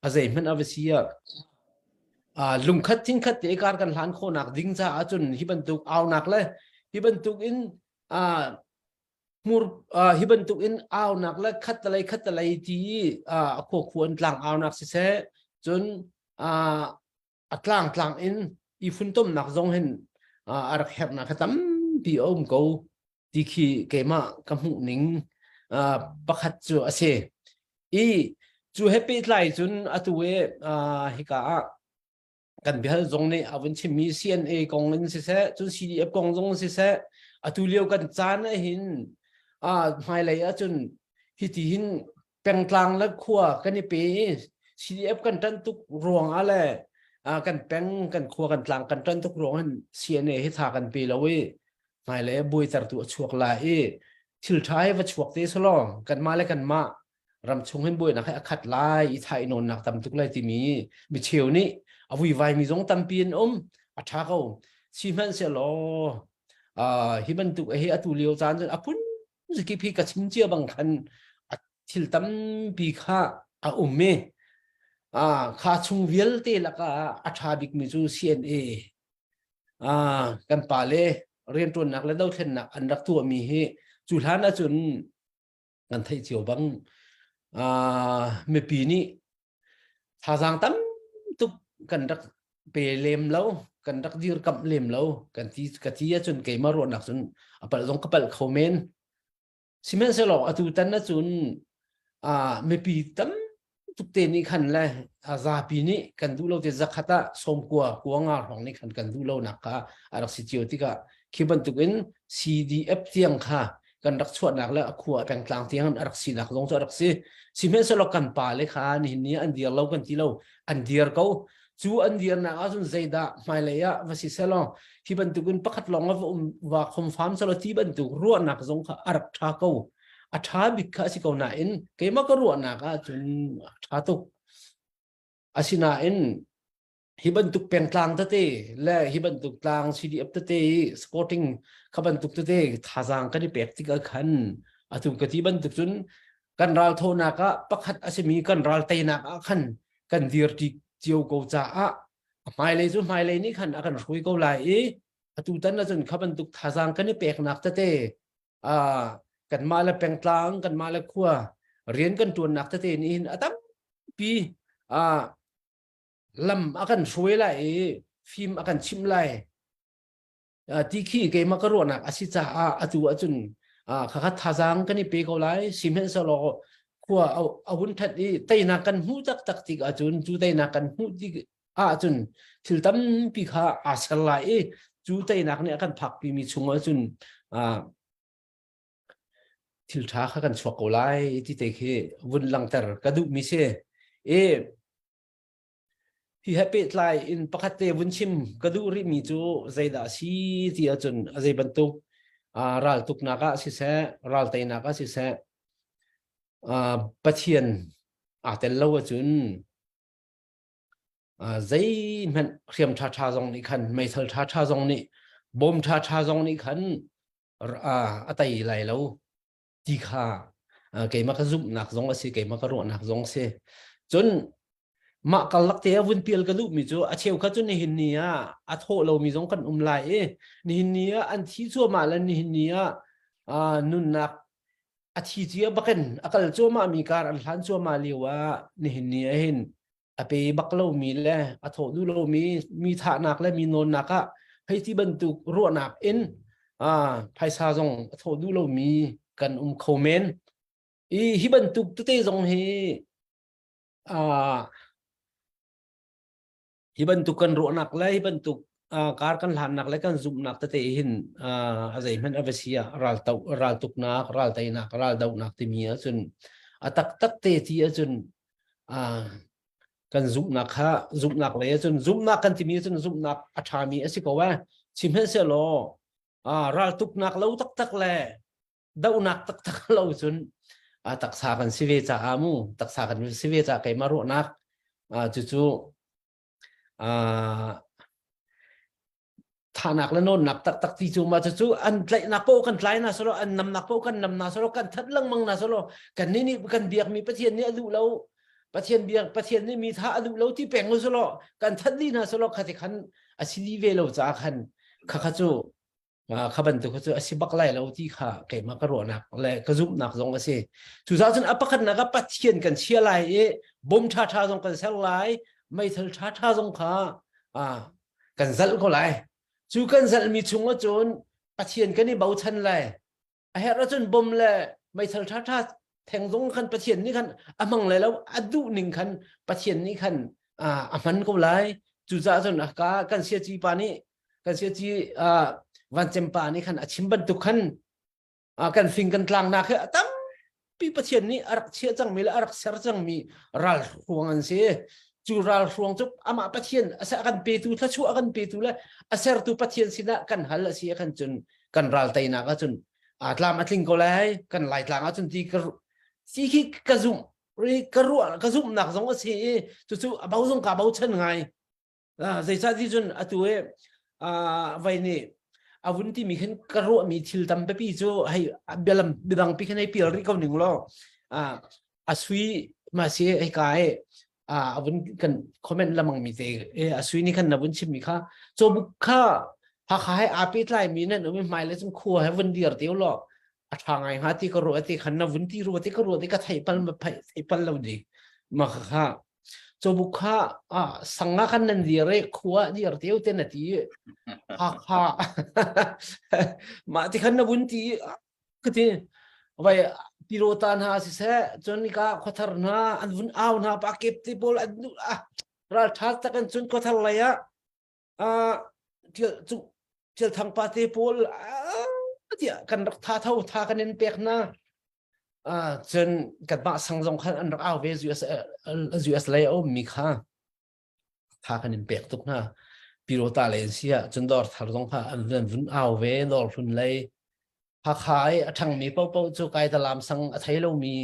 a zeihmanh a va si ah lungkhat thinkhat te kar kan hlan khawhnak ding caah cun hi bantuk aunak le hi bantuk in hmur hi bantuk in aunak le khattalei khattalei ti a khua khuan tlang aunak siseh cun a tlangtlang in i funtomnak zong hin a rak herhnak kha tampi a um ko ti khi keimah ka hmuh ning pakhat cu a si. I cu he pehtlai cun atu i hika ah kan biahal zong nih a vun chimmi CNA kong in siseh cun CDF kong zong siseh atu lio kan caan ah hin hmailei ahcun hiti hin pengtlang le khua kan i pe i CDF kan ṭanh tuk ruang ah le kan peng kan khua kan tlang kan ṭanh tuk ruang hin CNA hi tha kan pe lo i hmailei ah buaitertu a chuak lai i thil ṭha hi va chuak te selaw kanmah le kanmah ramchung hin buainak hi a khat lai i thai nawnnak tam tuk lai timi micheu nih a vuivaimi zong tampi an um a ṭha ko sihmanhsehlaw hi bantuk hi atu lio caan cun a phun zakip hi ka chim cia bang khan a thil tampi kha a um i kha chung vialte lakah a ṭha bikmi cu CNA kan pale rianṭuannak le dothlennak an rak tuahmi hi cu hlan ahcun kan theih cio bang mipi nih thazaang tam tuk kan rak pe lem lo kan rak dirkamh lem lo kan ti ka ti ahcun keimah ruahnak cun a palh zong ka palh kho men sihmanhsehlaw atu tan ahcun mipi tam tuk te nih khan le zapi nih kan duh lo te zakhat ah sawmkua kua nga hrawng nih khan kan duh lo nak kha a rak si cio tikah khi bantuk in CDF tiang kha kan rak chuahnak le a khua pengtlang tiang a rak sinak zong cu a rak si sihmanhsehlaw kan pa le kha nihin ni an dir lo kan ti lo an dir ko. Cu an dirnak ahcun zeidah hmailei ah va si selaw hi bantukin pakhat lawng va um va khomfam selaw ti bantuk ruahnak zong kha a rak ṭha ko. A ṭha bik kha a si ko nain keimah ka ruahnak ahcun a ṭha tuk. Asinain hi bantuk pengtlang tete le hi bantuk tlang CDF tete i supporting kha bantuk tete thazaang kan i pek tikah khan atu ka ti bantuk cun kan ral thonak ah pakhat a simi kan ral teinak ah khan kan dirti cio ko caah a hmailei cu hmailei nih khan a kan hrui ko lai i atu tan ahcun kha bantuk thazaang kan i peknak tete a kanmah le pengtlang kanmah le khua rian kan tuannak tete nih hin a tampi a lam a kan hruai lai i fim a kan chimh lai ti khi keimah ka ruahnak a si caah atu ahcun khakha thazaang kan i pe ko lai sihmanhsehlaw khua a hun that i teinak kan hmuh taktak tik ahcun cu teinak kan hmuh tik ahcun thil tampi kha aa ser lai i cu teinak nih a kan phakpi mi chung ahcun thil ṭha kha kan chuak ko lai ti te khi vun langter ka duhmi si i Hi he pehtlai in pakhat te vun chim ka duh rihmi cu zeidah a si ti ahcun a zei bantuk uh, raltuknak ah siseh, ral teinak ah siseh, uh, Pathian aa tel lo ahcun uh, zeihmanh hriam ṭhaṭha zong nih khan, meithal ṭhaṭha zong nih, bom ṭhaṭha zong nih khan uh, a tei lai lo. ti kha keimah ka zumhnak zong a si keimah ka ruahnak zong a si cun mah karlak te a vun pial ka duhmi cu a cheu kha cu nihin ni ah a thawh lomi zong kan um lai i nihin ni ah an thi cuahmah le nihin ni ah nunnak a thi cia bakin a kal cuahmah mi kar an hlan cuahmah lio ah nihin ni ah hin a pe bak lomi le a thawh duh lomi mi thahnak le mi nawnnak ah hei ti bantuk ruahnak in phaisa zong a thawh duh lomi kan um kho men i hi bantuk tete zong hi hi bantuk kan ruahnak le hi bantuk kar kan hlannak le kan zumhnak tete hin a zeihmanh a va si ah ral to ral tuknak ral teinak ral dohnak timi ahcun a taktak te ti ahcun kan zumhnak kha zumhnak lei ahcun zumhnak kan timi ahcun zumhnak a ṭhami a si ko eh sihmanhsehlaw ral tuknak lo taktak le dohnak taktak lo cun taksa kan si ve caah mu taksa kan si ve caah keimah ruahnak cucu thahnak le nawnnak taktak ti cu ma cu an tlaihnak paoh kan tlai na solo an namnak paoh kan nam na solo kan that lengmang na solo kan nih nih kan biakmi Pathian nih a duh lo Pathian biak Pathian nih mi tha a duh lo ti peng solo kan that li na solo kha ti khan a si li ve lo ca khan kha kha cu kha bantuk cu a si bak lai lo ti kha keimah ka ruahnak le ka zumhnak zong a si cucaah cun a pakhatnak ah Pathian kan chia lai i bom ṭha ṭha zong kan ser lai meithal ṭha ṭha zong kha kan zalh ko lai cu kan zalhmi chung ahcun Pathian kan i bochan lai a herh ahcun bom le meithal ṭha ṭha theng zong khan Pathian nih khan a hmang lai lo a duh ning khan Pathian nih khan a hman ko lai cucaah cun ka kan siaci pa nih kan siaci vancem pa nih khan a chim bantuk khan kan fing kan tlangnak hi a tampi Pathian nih a rak chiah cangmi le a rak ser cangmi ral hruang an si cu ral hruang cu amah Pathian a kan petu thluachuah a kan petu le a sertu Pathian sinah kan hal a si khan cun kan ral teinak ahcun a tlam a tling ko lai kan laitlang ahcun ti ka si khi ka zumh ka ruah ka zumhnak zong a si i cucu a bo zong ka bochan ngai zeicah ti cun atu i vai nih a vun timi khin ka ruahmi thil tampipi cu hei bialam biadang pi khin hei pial rih ko ning law a sui ma si hei ka i a vun kan comment lamang mi te a sui ni khan na vun chim mi kha cawbuk kha Hakha he aa pehtlai mi nan um i hmai le cung khua he vun dir te law a ṭha ngai hnga ti ka ruah ti khan na vun ti rua ti ka ruah ti ka thei pal ma thei pal lo di ma kha cawbuk kha a sanga khan nan dir i khua dir teu te na ti Hakha mah ti khan na vun ti ka ti vai pirota hna siseh cun ka khuathar hna an vun au hna pa kep te pawl an nu ah ral ṭha tak an cun khuathar lei ah Tial Thang pa te pawl tiah kan rak tha tho tha kan in pek hna cun kanmah sang zong khan an rak au ve US US lei a ummi kha. Tha kan in pek tuk hna. Pirota lei an si ah cun dawr thar zong kha an vun vun au ve dawr hlun lei. Hakha i a ṭhangmi paohpaoh cu Kaitalam sang a thei lomi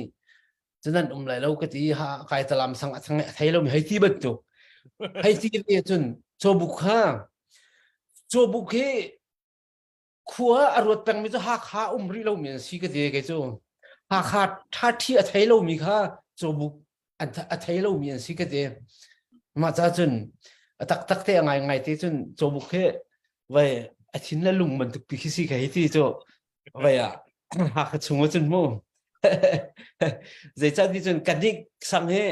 cu nan um lai lo ka ti ha Kaitalam sang a thang a thei lomi hei ti bantuk. Hei ti ve cun cawbuk kha cawbuk hi khua a ruat pengmi cu Hakha um rih lomi an si ka ti kei cu. Hakha ṭhaṭhi a thei lomi kha cawbuk a thei lomi an si ka ti. Mah ca cun a taktak te a ngaingai te cun cawbuk hi vai a thin le lung bantuk pi khi si ka hi ti cu vai ah Hakha chung ah cun mu. Zeicah ti cun kan nih sang hi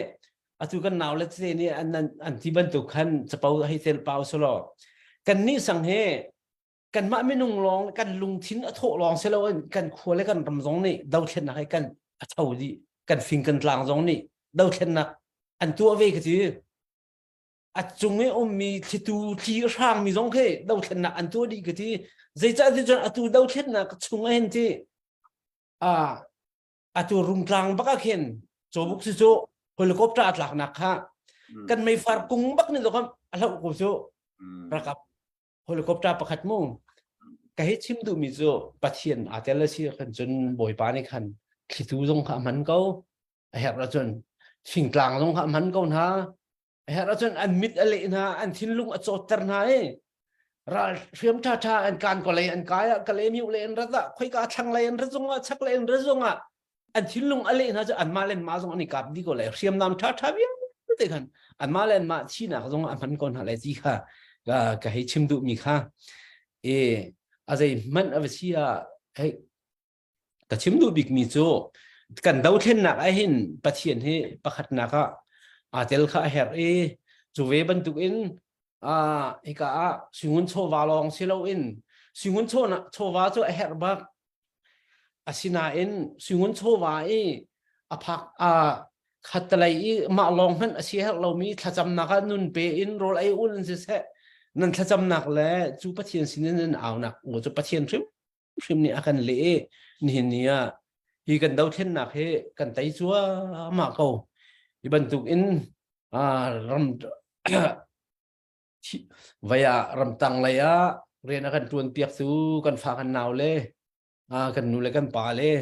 atu kan nau le te nih an an ti bantuk khan capo hei tel pau selaw kan nih sang hi kanmah minung lawng kan lungthin a thawh lawng si loin kan khua le kan ram zong nih dothlennak he kan a tho dih kan fing kan tlang zong nih dothlennak an tuah ve ka ti a cung i ummi thlitu thli hrangmi zong khi dothlennak an tuah dih ka ti zeicah ti cun atu dothlennak chung ah hin ti a atu rungtlang bak ah khin cawbuk si cu helicopter a tlaknak kha kan meifar kung bak nih zong a hloh ko cu rakap helicopter pakhat mu ka hi chim duhmi cu Pathian aa tel a si khan cun Bawipa nih khan thlitu zong kha a hman ko a herh ahcun fingtlang zong kha a hman ko hna a herh ahcun an mit a leh hna an thinlung a cawtter hna i ral hriam ṭha ṭha an kan ko lei an kai ah kale miu le an rat ah khoika thlang lei an rat zong ah chak lei an rat zong ah an thinlung a leh hna cu anmah le anmah zong an i kap dih ko lai hriamnam ṭha ṭha vialte khan anmah le anmah thihnak zong a hman ko hna lai ti kha ka hei chim duhmi kha e a zei hmanh a va si ah hei ka chim duh bikmi cu kan dothlennak ah hin Pathian hi pakhatnak ah aa tel kha a herh i cu ve bantukin ah hika ah suingun chawva lawng si loin suingun chawva cu a herh bak Asinain suingun chawva i a phak a khattelei i mah lawng hmanh a si herh lomi thlacamnak ah nun pe in rawl ei ul in siseh nan thlacamnak le cu Pathian sin in nan aunak aw cu Pathian hrimhrim nih a kan leh i nihin ni ah hi kan dothlennak hi kan tei cuahmah ko. Hi bantuk in ram Vai ah ramtang lei ah rian a kan ṭuan piaktu kan fa kan nau le kan nu le kan pa le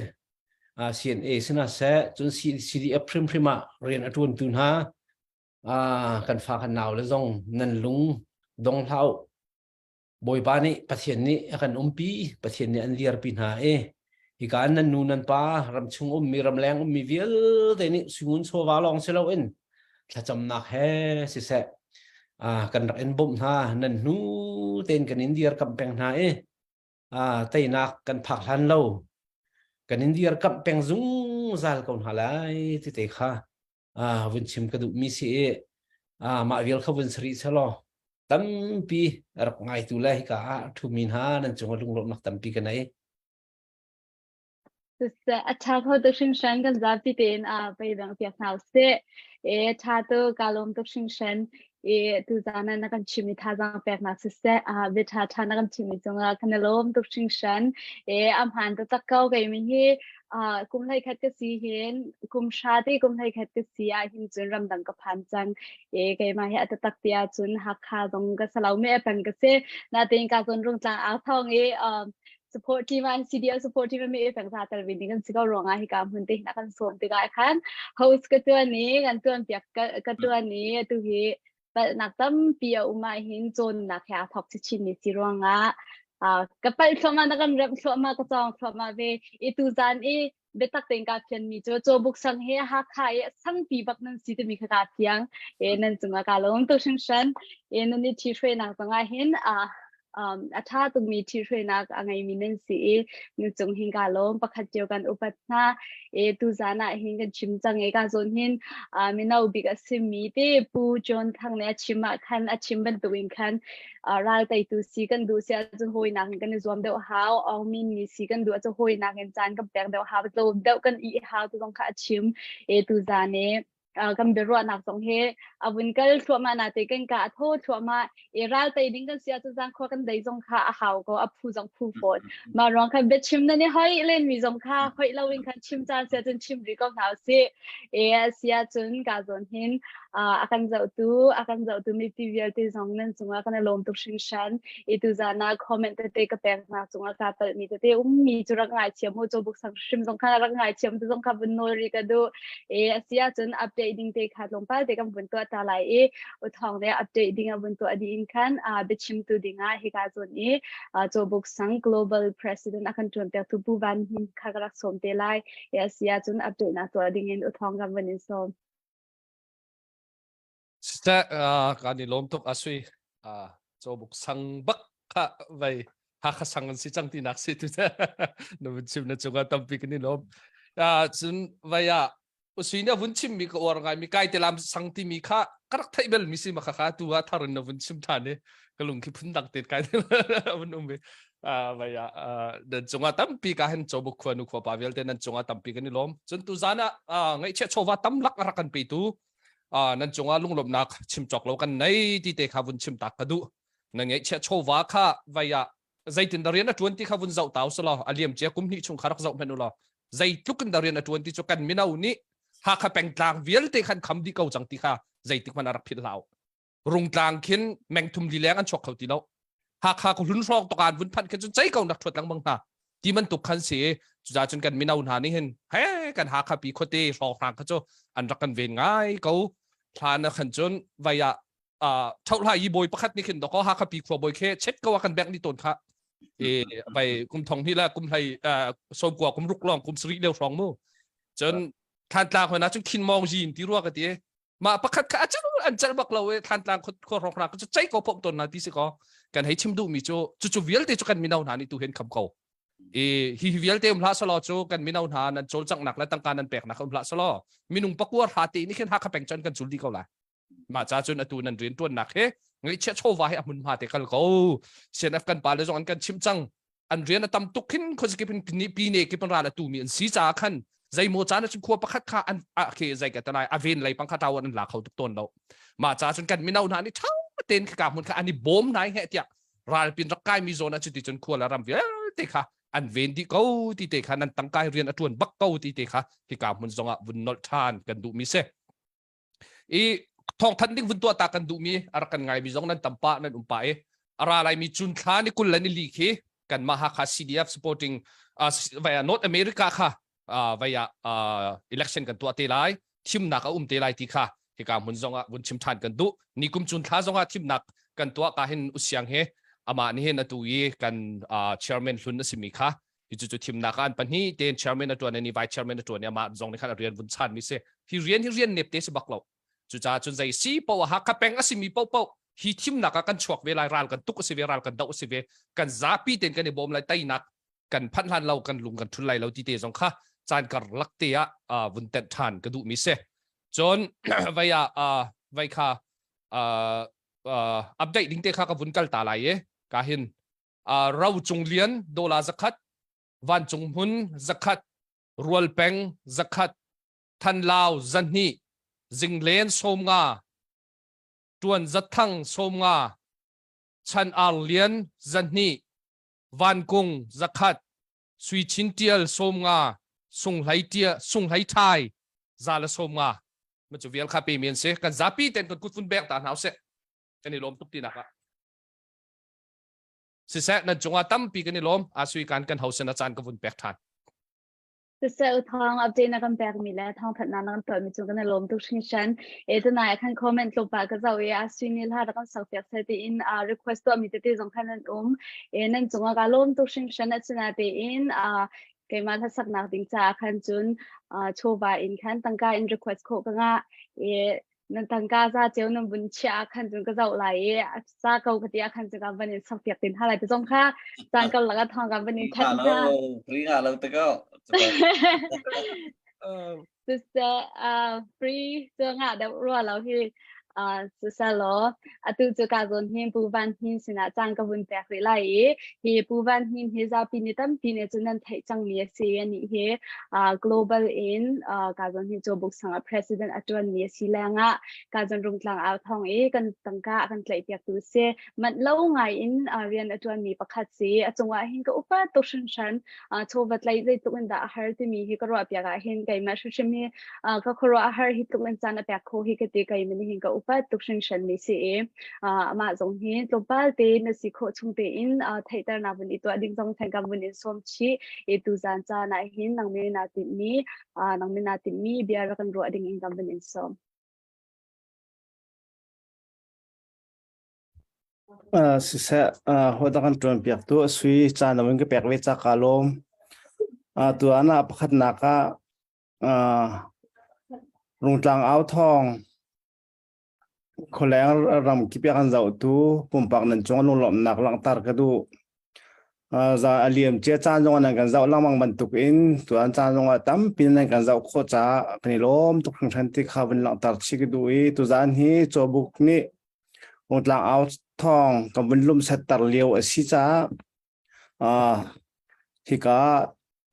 CNA sina seh cun CDF hrimhrim ah rian a ṭuantu hna kan fa kan nau le zong nan lung dong hlah u. Bawipa nih Pathian nih a kan umpi, Pathian nih an dirpi hna i hika nan nu nan pa ramchung ummi ramleng ummi vialte nih suingun chawva lawng si loin thlacamnak he siseh kan rak in bawmh hna nan hnu tein kan in dirkamh peng hna i teinak kan phak hlan lo kan in dirkamh peng zungzal ko hna lai ti te kha vun chim ka duhmi si i mah vial kha vun sari selaw tampi rak ngaitu le hika ah ṭhumi hna nan cungah lunglawmhnak tampi ka nei. A ṭha kho tuk hringhran kan zapi tein a pei bang piak hna usih. E ṭha tu ka lawm tuk hringhran. E tuzaan ah na kan chimmi thazaang peknak siseh, a bia ṭha ṭha na kan chimmi cungah kan i lawm tuk hringhran. E a hmaan taktak ko keimi hi kum hlei khat ka si hin kum hra te kum hlei khat ka si ah hin cun ramdang ka phan cang. E keimah hi a taktak ti ahcun Hakha zong ka salo me peng ka si. Natein ka zawn rungtlang au thawng i support team ah CDL support team mi peng za tel vin kan si ko ruangah hi ka hmun te hin kan sawm tikah khan host ka tuan i kan tuan piak ka tuan i atu hi palhnak tampi a um ah hin cawnnak he aa thawk chin mi si ruangah ka palh thluahmah na kan remh thluahmah ka cawng thluahmah ve i tu zan i biatak tein ka fian mi cu cawbuk sang he Hakha i sangpi bak nan si timi kha ka fiang e nan cungah ka lawm tuk hringhran e nan i ṭhi hruainak zongah hin a um, a ṭha tukmi ṭhihruainak a ngeimi nan si i nan cung hin ka lawm pakhat cio kan upat hna e tuzan ah hin kan chim cang e ka zawn hin uh, mino bik a simi te Pu John Thang nih a chim ah khan a chim bantukin khan uh, ral teitu si kan duh si ahcun hawinak in kan i zuam deuh hau awngmin mi si kan duh ahcun hawinak in caan kan pek deuh hau tlawm deuh kan i hau tu zong kha a chim e tuzan e kan biaruahnak zong hi a vun kal thluahmah na te kan ka a thaw thluahmah i ral tei ding kan si ahcun zang khua kan dei zong kha a hau ko a phu zong phu fawn mah ruang khan biachim na ni hoi len mi zong kha hoi lo in khan chim caan si ahcun chim rih ko hna usih e a si ahcun ka zawn hin. A kan zohtu, a kan zohtu mipi vialte zong nan cungah kan i lawm tuk hringhran. I tuzan ah comment tete ka pek hna cungah kaa palhmi tete ummi cu rak ngaithiam mu cawbuk sang hrim zong kha rak ngaithiam tu zong kha vun nawl rih ka duh. E a si ahcun update ding te kha tlawmpal te kan vun tuah ta lai i uthawng le update ding a vun tuah dih in khan biachimtu dingah hika zawn i cawbuk sang global president a kan ṭuan piaktu Pu Van Hnin kha ka rak sawm te lai. E a si ahcun update na tuah ding in uthawng kan vun in sawm. Siseh, kan i lawm tuk asui. Cawbuk sang bak kha vai Hakha sang an si cang ti nak si tu na vun chim na cungah tampi kan i lawm. Cun vai ah usui na vun chim mi ka uar ngai mi kai te lam sang ti mi kha ka rak theih bel mi si ma kha kha tu ah thar in na vun chim than i ka lung khi phun dang te kai vun um i vai ah nan cungah tampi ka hen cawbuk khua nu khua pa vialte nan cungah tampi kan i lawm. Cun tu zan ah ngaihchiah chawva tam lak rak kan pe tu nan cungah lunglawmhnak chim cawk lo kan nei ti te kha vun chim tak ka duh na ngeihchiah chawva kha vai ah zeitin da rian a tuan ti kha vun zoh tau selaw a liam cia kum hnih chung kha rak zoh hmenh u law zeitluk in da rian a tuan ti cu kan mino nih Hakha pengtlang vialte khan kham dih ko cang ti kha zeitik hmanh a rak philh hlau rungtlang khin mengthum li leng an chuak kho ti lo Hakha ko hlun hrawng tokan vun phanh khin cun cei ko nak thuat lengmang hna ti bantuk khan si cuca cun kan mino hna nih hin he kan Hakha pi khuate hrawng hrang kha cu an rak kan ven ngai ko thlan khan cun vai ah thohla i bawi pakhat nih khin doko Hakha pi khua bawi khe chet ko kan bek ni ton kha e vai kum thong hi la kum hlai sawmkua kum ruk long kum sari leo hrawng mu cun thantlang hoi na cun khin mong jin ti rua ka ti mah pakhat kha a chal an chal bak lo e thantlang khua hrawng hra cu chei ko phom ton na ti si ko kan hei chim duh mi cu cu cu vialte cu kan mino hna nih tu hen kham ko i hi hi vialte um hlah selaw cu kan mino hna nan cawlcanghnak le tangka nan peknak um hlah selaw minung pakua hra te nih khin Hakha peng cun kan cul dih ko lai mah ca cun atu nan rian tuannak he ngaihchiah chawva he a hmunhma te kal ko CNF kan pa le zong an kan chimh cang an rian a tam tuk khin khuazakip in pi ne kip in ral a tu mi an si caah khan zeimaw caan ah cun khua pakhat kha an a khi zei ka tanai a ven lei pang kha tawan an la kho tuk tawn lo mah ca cun kan mino hna nih ṭha tein khika hmun kha an i bawm nai he tiah ralpin rak kai mi zawn ah cuti cun khua le ram vialte kha an ven dih ko ti te kha nan tangkai rian a ṭuan bak ko ti te kha hika hmun zong ah vun nolh ṭhan kan duh mi si I thawngthanh ding vun tuah ta kan duhmi a rak kan ngaimi zong nan tam pah nan um pah i a ra laimi cun thla ni 20 le ni li khi kanmah Hakha CDF supporting uh, vaya North America kha uh, vaya uh, election kan tuah te lai thimnak a um te lai ti kha hika hmun zong ah vun chim than kan duh ni kum cun thla zong ah thimnak kan tuah ka hin usiang he amah nih hin atu i kan uh, chairman hlun a simi kha hi cu cu thimnak ah an pahnih tein chairman a tuan i vice chairman a tuan i amah zong nih khan a rian vun chan mi si hi rian hi rian nep te si bak lo cucaah cun zei si poh ah Hakha peng a simi paohpaoh hi thimnak ah kan chuak ve lai ral kan tuk a si ve ral kan doh a si ve kan zapi tein kan i bawm lai teinak kan phanh hlan lo kan lung kan thul lai lo ti te zong kha caan karlak te ah vun tenh than ka duh mi si cun vai ah vai kha update ding te kha ka vun kal ta lai e ka hin ro cung lian dola zakhat vancung hmun zakhat rual peng zakhat thanlau zahnih zinglen 50 tuan zathang 50 chan ar lian zahnih vankung zakhat sui chin tial 50 sunghlei tia sunghlei thai za le 50 ma cu vial kha pe mi an si kan zapi ten kan kut vun bek ta hna usih kan i lawm tuk ti nak ah Siseh nan cungah tampi kan i lawm. Asui kan kan hosen a caan ka vun pek ṭhan. Siseh u thawng update na kan pek mi le thawng that na kan tuah mi cu kan i lawm tuk hringhran. E tunai khan comment tlawmpal ka zoh i asui ni hla kan sak piak sel tiin request tuah mi tete zong khan an um. E nan cungah ka lawm tuk hringhran asina tein keimah hlasaknak ding caah khan cun chawva in khan tangka in request khawh ka ngah. E nan tangka za ceu nan vun chiah ah khan cun ka zoh lai i a sa ko ka ti ah khan cun ka van in sak piak tin ha lai ti zong kha caan kar lak ah thawng ka van in thanh hna free nga lo te ko siseh free cu nga deuh rua lo hi. Siselaw atu cu ka zawn hin Pu Van Hnin sinah caan ka vun pek rih lai i hi Pu Van Hnin hi zapi nih tampi nih cun nan theih cangmi a si. Anih hi global in ka zawn hin Cawbuk sang ah president a ṭuanmi a si lengah ka zawn Rungtlang au thawng i kan tangka a kan tlaihpiaktu a si. Manh lo ngai in rian a ṭuanmi pakhat si. A cungah hin ka upat tuk hringhran. Chawva tlaih zeitluk in dah a har timi hi ka ruahpiak ah hin keimah hrimhrim hi ka khuaruah a har hi tluk in caan a pek kho hi ka ti keimah nih hin ka upat tuk hringhran mi si i amah zong hi tlawmpal te na si khawh chung tein theihternak vun i tuah ding zong then kan vun in sawm chih i tuzan caan ah hin nang mi naa timhmi nang mi naa timhmi bia rak kan ruah ding in kan vun in sawm. Siseh, hawi kan ṭuan piaktu a sui caan in ka pek ve ca kaa lawm. Tuan ah pakhatnak ah Rungtlang au thawng khualeng ram kip ah kan zohtu pumpak nan cung lunglawmhnak langhter ka duh. Za a liam cia caan zong ah nan kan zoh lengmang bantuk in tuan caan zong ah tampi nan kan zoh khawh caah kan i lawm tuk hringhran ti kha vun langhter chih ka duh i tuzaan hi Cawbuk nih Rungtlang au thawng kan vun lumsetter lio a si caah hika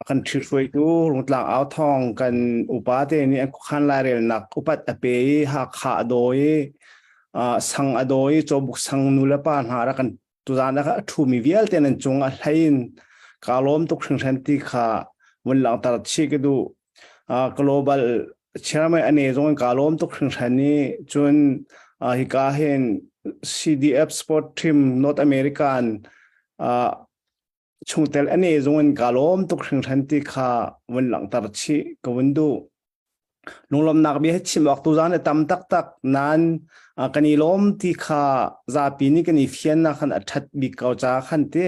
kan ṭhithruaitu Rungtlang au thawng kan upa te nih an khuakhan lairelnak upat a pe i Hakha a dawi i sang a dawi i Cawbuk sang nu le pa hna rak kan tuzaan ah a ṭhumi vialte nan cung a hlei in kaa lawm tuk hringhran ti kha vun langhter chih ka duh. Global chairman ane zong in kaa lawm tuk hringhran i cun hika hin CDF Sport Team North American chungtel ane zong in kaa lawm tuk hringhran ti kha vun langhter chih ka vun duh. Lunglawmhnak bia hi chim awk tuzaan a tam taktak nain kan i lawm ti kha zapi nih kan i fiannak khan a ṭhat bik ko caah khan ti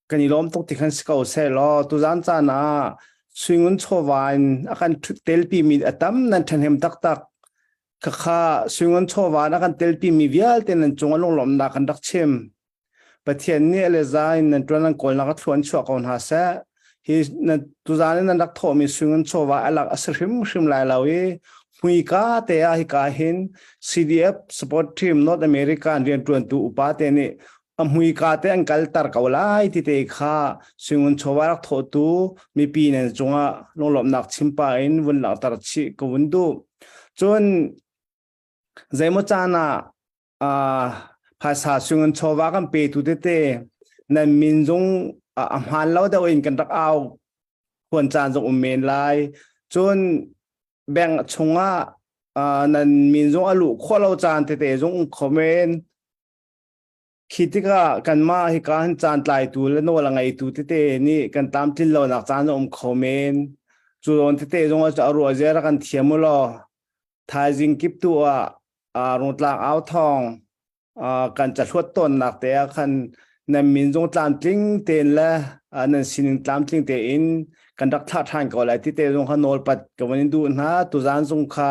kan i lawm tuk ti khan si ko seh law tuzaan caan ah suingun chawva in a kan telpi mi a tam nan ṭhahnem taktak. Khakha suingun chawva in a kan telpi mi vialte nan cung a lunglawmhnak kan rak chim. Pathian nih a le za in nan ṭuan nan kawlnak a thluan chuah ko hna seh. Hi nan tuzaan in nan rak thawhmi sung chawva a lak a si hrimhrim lai lo i hmuika te ah hika hin CDF support team North American rianṭuantu upa te nih a hmuika te an kalter ko lai ti te kha suingun chawva rak thawhtu mipi nan cungah lunglawmhnak chimpa in vun langhter chih ka vun duh. Cun zeimaw caan ah uh, phaisa sung chawva kan petu tete nan min zong a hmaan lo deuh in kan rak au khuan caan zong um men lai cun bank chungah uh, nan min zong a luh khawh lo caan tete zong um kho men khi tikah kanmah hika han caan tlaitu le nawl a ngeitu tete nih kan tlamtlin lonak caan zong um kho men cu zawn tete zong a ruah zia kan thiam u law thaizing kip tu ah Rungtlang au thawng kan cahluat tawnnak te ah khan nan min zong tlamtling tein le nan sining tlamtling tein kan rak thlah ṭhan ko lai tite zong kha nawlpat ka vun in duh hna tuzaan zong kha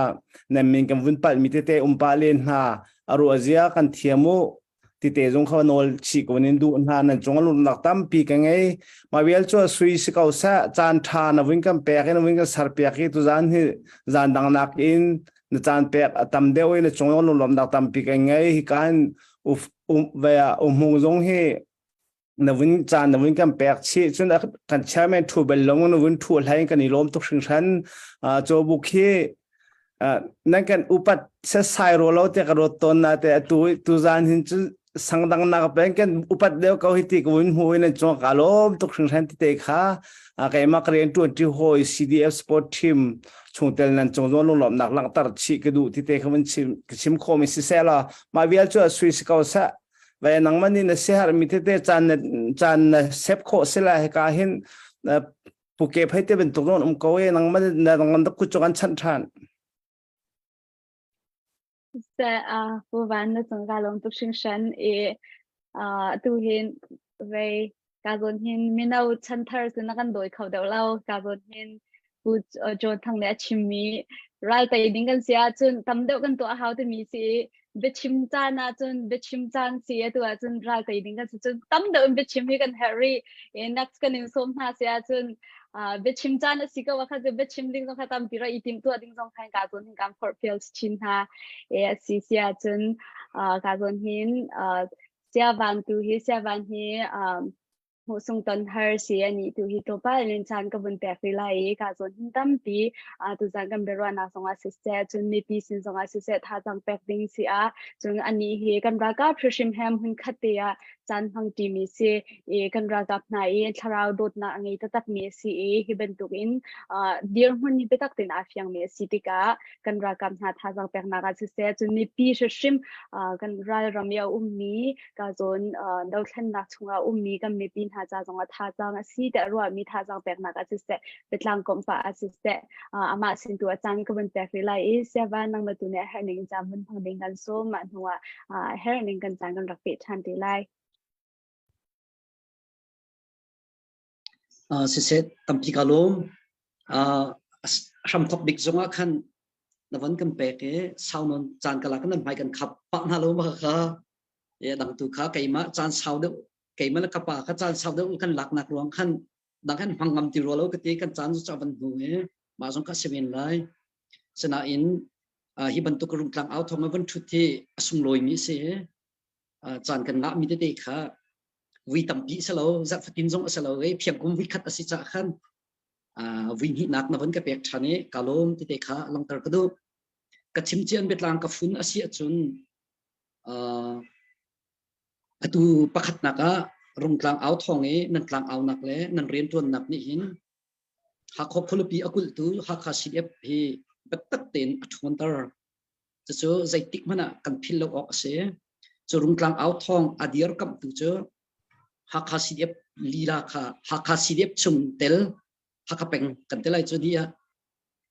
nan min kan vun palh mi tete um pah len hna a ruah zia kan thiam u tite zong kha nawl chih ko in duh hna nan cung lunnak tampi ka ngei ma vial cu sui si ko seh caan tha na vun kan pek in vun kan ser piak i tuzaan hi zan dang nak in na caan pek a tam deuh i na cung lunglawmnak tampi ka ngei hi kan uf um ve umhung zong hi na vun caan na vun kan pek chih cun kan chairman thu bel long na vun thu hlai kan i lawm tuk hringhran chaw buk hi nan kan upat se sai ro lo te ka rot ton na te atu tu zan hin cu sangdang nak pen kan upat deuh ko hi ti ka vun hmu in an chung ka lawm tuk hringhran ti te kha keimah ka rian tuan ti hoi CDF sport team chungtel nan cung zong lunglawmhnak langhter chih ka duh ti te kha vun chim ka chim khawh mi siseh law mah vial cu sui si ko seh Ve nangmah nih na siaherh mi tete caan na caan na sep khawh sila hika hin puke phei te bantuk zong um ko e nangmah na nangmah dak kut cu kan chanh ṭhan. Se a pu van na cung ka lawm tuk hringhran i tu hin vei ka zawn hin mino chanthar cu na kan dawi kho deuh lo ka zawn hin Pu John Thang nih a chimmi ral tei ding kan si ahcun tam deuh kan tuah a hau timi si i biachim caan ahcun biachim caan si atu ahcun ral tei ding kan si cun tam deuh in biachim hi kan herh rih. Next kan in sawm hna si ahcun. Biachim caan a si ko kha cu biachim ding zong kha tampi ra i tim tuah ding zong khan ka zawn hin kan forhfial chin hna. E a si si ahcun ka zawn hin siavan tu hi siavan hi hmuhsung ton har si ani tu hi tlawmpal in caan ka vun pek rih lai i ka zawn hin tampi tuzan kan biaruahnak zongah siseh cun mipi sin zongah siseh thazaang pek ding si ah cun ani hi kan ralkap hrimhrim he hmun khat te ah caan hmang ṭimi si i kan ralkap hna i thlarau dawtnak a ngei taktak mi a si i hi bantuk in dirhmun hi biatak tein aa fiangmi a si tikah kan ralkap hna thazaang peknak ah siseh cun mipi hrimhrim kan ralram i a ummi ka zawn dothlennak chungah ummi kan mipi hna ca zongah thazaang a si tiah ruahmi thazaang peknak ah siseh biatlang komh pah ah siseh amah sin tu a caan ka vun pek rih lai i siava nangmah tu nih a herh ning caan vun hmang ding kan sawm mah hnuah a herh ning kan caan kan rak peh ṭhan te lai. Siseh tampi ka lawm. Hramthok bik zongah khan na von kan pek i sau nawn caan ka lak nan hmai kan khap pah hna lo ma kha e dang tu kha keimah caan sau deuh keimah le ka pa kha caan sau deuh kan laknak ruang khan dang kan hmang ngam ti rua lo ka ti kan caan cu van hnu i mah zong kha si men lai sinain hi bantuk rungtlang au thong van thut hi a sunglawi mi si caan kan ngah mi tete kha vui tampi si lo zarh fatin zong a si lo i phiangkum vui khat a si ca khan vui hnihnak na von ka pek ṭhan i ka lawm tete kha langhter ka duh ka chim cian biatlang ka fun a si ahcun atu pakhatnak ah rungtlang au thawng i nan tlang aunak le nan rianṭuannak nih hin Hakha khualipi a kulhtu Hakha CDF hi biatak tein a ṭhawnter. Cucu zeitik hmanh ah kan philh lo awk a si. Cu rungtlang au thawng a dirkamhtu cu Hakha CDF lila kha Hakha CDF chung tel Hakha peng kan ti lai cu ni ah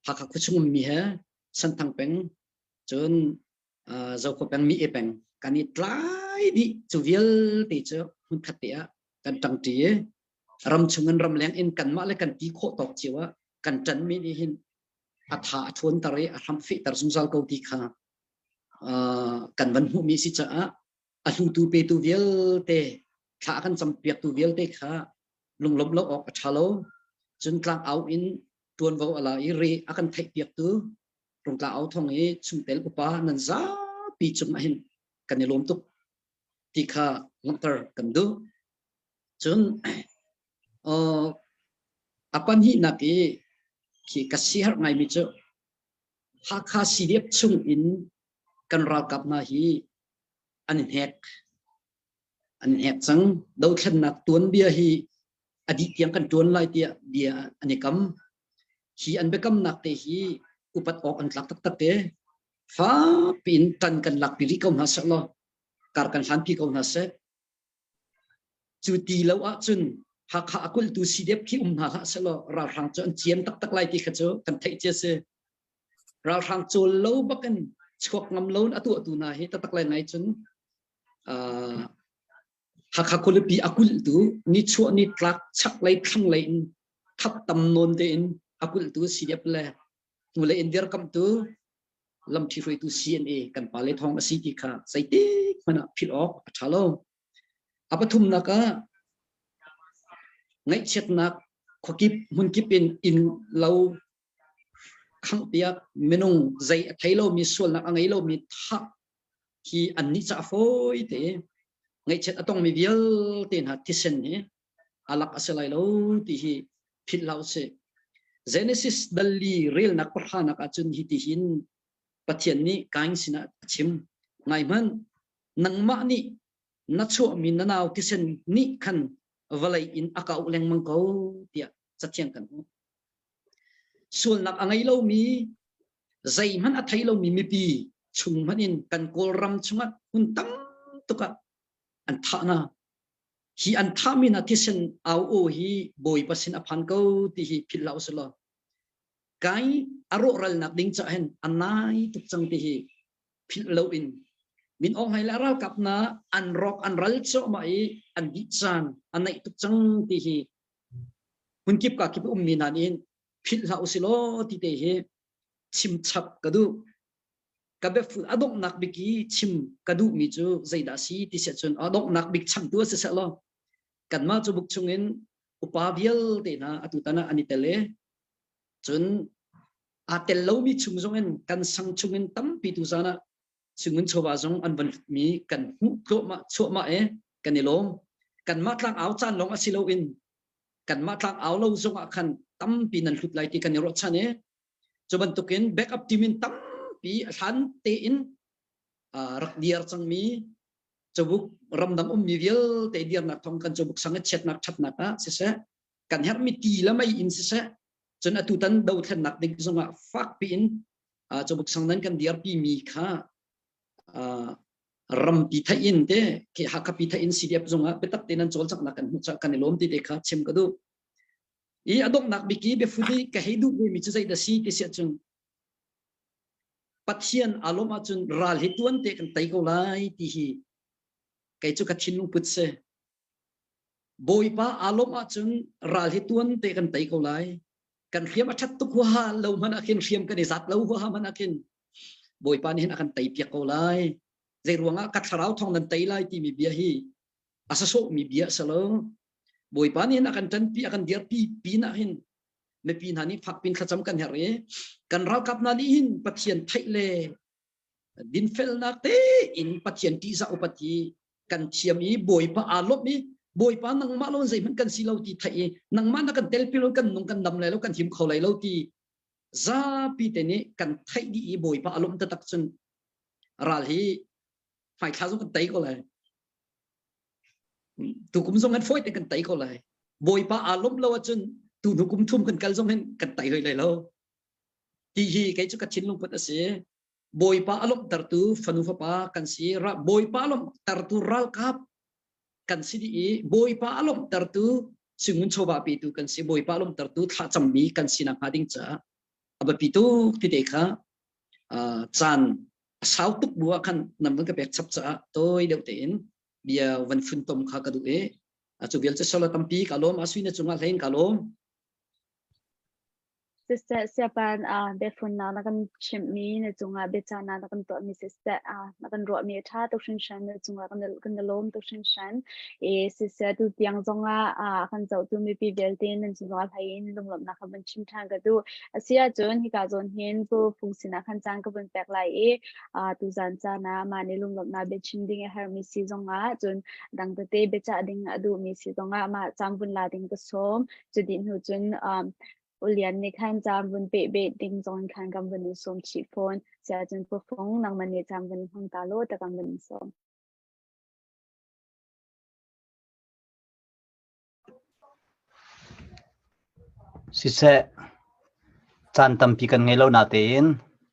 Hakha khuachung ummi he Senthang peng cun Zokhua peng Mi E peng kan i tlai dih cu vialte cu hmunkhat te ah kan ṭangṭi i ram chung in ramleng in kanmah le kan ti khawh tawk cio ah kan ṭanmi nih hin a tha a ṭhawnter i a hram fehter zungzal ko ti kha kan van hmuhmi si caah a hlutu petu vialte thla a kan campiaktu vialte kha lunglawmh lo awk a ṭha lo cun tlang au in ṭuanvo a la i re a kan theihpiaktu rungtla au thong i chungtel upa nan zapi cung ah hin kan i lawm tuk ti kha langhter kan duh. Cun uh, a pahnihnak i khi ka siherh ngaimi cu Hakha CDF chung in kan ralkap hna hi an i hnek. An i hnek cang. Dothlennak tuanbia hi a dih tiang kan ṭuan lai tiah bia an i kam. Hi an biakamnak te hi upat awk an tlak taktak te. Fakpi in ṭan kan lakpi rih ko hna seh law kar kan hlanpi ko hna seh. Cu ti lo ahcun Hakha a kulhtu CDF khi um hna hlah sehlaw ralhrang cu an ciam taktak lai ti kha cu kan theih cia si. Ralhrang cawl lo bakin chuak ngam lo in a tuahtu hna hi taktak lai ngai cun uh, Hakha khualipi a kulhtu nichuah nitlak chaklei thlanglei in thap tam nawn tein a kulhtu CDF le hnulei in dirkamhtu lamṭhi hruaitu CNA kan pale thawng a si ti kha zeitik hmanh ah philh awk a ṭha lo. A pathumnak ah ngaihchiatnak khuakip hmunkip in inn lo khanghpiak minung zei a thei lomi sualnak a ngei lomi thah hi annih ca fawi te ngaihchiat a tongmi vialte hna thisen hi alak a si lai lo ti hi philh hlah usih. Genesis dalli relnak pahranak ahcun hi ti hin Pathian nih Kain sinah a chim. Ngai hmanh, nangmah nih na chuahmi na nau thisen nih khan vawlei in a ka auh lengmang ko tiah cathiang kan hmuh. Sualnak a ngei lomi zeihmanh a thei lomi mipi chung hmanh in kan Kawlram chungah hmun tam tuk ah an thah hna. Hi an thahmi hna thisen au aw hi Bawipa sin a phan ko ti hi philh hlah usih law kai a rawhralnak ding cah hin a nai tuk cang ti hi philh loin Min Aung Hlaing le ralkap hna an rawk an ral cuahmah i an dih caan a naih tuk cang ti hi hmunkip ka kip ummi hna nih philh hlah usih law ti te hi chim chap ka duh. Ka biafun a donghnak bik i chim ka duhmi cu zeidah a si ti siah cun a donghnak bik changtu a si seh law kanmah cu buk chungin. Upa vialte hna atu tan ah an i tel i cun aa tel lomi chung zong in kan sang chung in tampi tu zan ah Singun chawva zong an van mi kan hmuh thluahmah chuahmah e kan i lawm. Kanmah tlang au caan lawng a si loin kanmah tlang au lo zong ah khan tampi nan hlut lai ti kan i ruahchan e. Cu bantukin backup team in tampi a hlan tein rak diar cangmi cawbuk ramdang ummi vialte dirnak thong kan cawbuk sang chiatnak thatnak ah siseh kan herhmi ti le mei in siseh cun atu tan dothlennak ding zongah fakpi in cawbuk sang nan kan dirpi mi kha rampi theih in te ke Hakha pi theih in CDF zongah biatak te nan cawlcanghnak kan hmuh kan i lawm ti te kha chim ka duh i a donghnak bik i biafut i ka hei duh mi cu zei dah si ti siah cun Pathian aa lawmh ahcun ral hi tuan te kan tei ko lai ti hi kei cu ka thinlung put si. Bawipa aa lawmh ahcun ral hi tuan te kan tei ko lai. Kan hriam a ṭhat tuk huaha lo hmanh ah khin hriam kan i zat lo huaha hmanh ah khin Bawipa nih hin a kan tei piak ko lai. Zei ruangah ka thlarau thawng nan tei lai timi bia hi a sasawhmi bia a si lo. Bawipa nih hin a kan ṭanpi a kan dirpi pinah hin mipi hna nih fakpin thlacam kan herh i kan ralkap hna nih hin Pathian theih le dinfelnak tein Pathian ṭihzah upat hi kan thiam i Bawipa aa lawmh i Bawipa nangmah lo zeihmanh kan si lo ti theih i nangmah na kan telpi lo kan nung kan dam lai lo kan him kho lai lo ti zapi te nih kan theih dih i Bawipa a lawmh taktak cun ral hi hmaithla zong kan tei ko lai tukum zong kan fawi te kan tei ko lai bawipa aa lawmh lo ahcun tu hnu kum thum kan kal zong hin kan tei hoi lai lo ti hi kei cu ka thinlung put a si bawipa a lawmhtertu fanu fapa kan si bawipa a lawmhtertu ralkap kan si dih i bawipa a lawmhtertu singun chawva petu kan si bawipa a lawmhtertu thlacammi kan si nakhnga ding caah a biapi tuk ti te kha caan a sau tuk bu ah khan nan van ka pek chap caah tawi deuh tein bia van funtom kha ka duh i cu vial cu solo tampi ka lawm a sui na cungah hlein ka lawm Siseh siapan ah biafunnak na kan chimhmi na cungah biachahnak na kan tuahmi siseh ah na kan ruahmi a ṭha tuk hringhran na cungah kan kan i lawm tuk hringhran i siseh tu tiang zongah ah kan zohtu mipi vialte nan cungah hlei in lunglawmhnak kha van chim ṭhan ka duh a si ahcun hika zawn hin pu Fung sinah khan caan ka vun pek lai i tuzan caan ah mah nih lunglawmhnak biachim ding a herhmi si zongah cun dang tete biachah ding a duhmi si zongah mah caan vun la ding ka sawm. Cu dih hnu cun um, Ulian nih khan caan vun peh beh ding zong in khan kan vun in sawm chih fawn. Siahcun Pu Fung, nangmah nih caan vun hmang ta law ta kan vun in sawm. Siseh, caan tampi kan ngei lo natein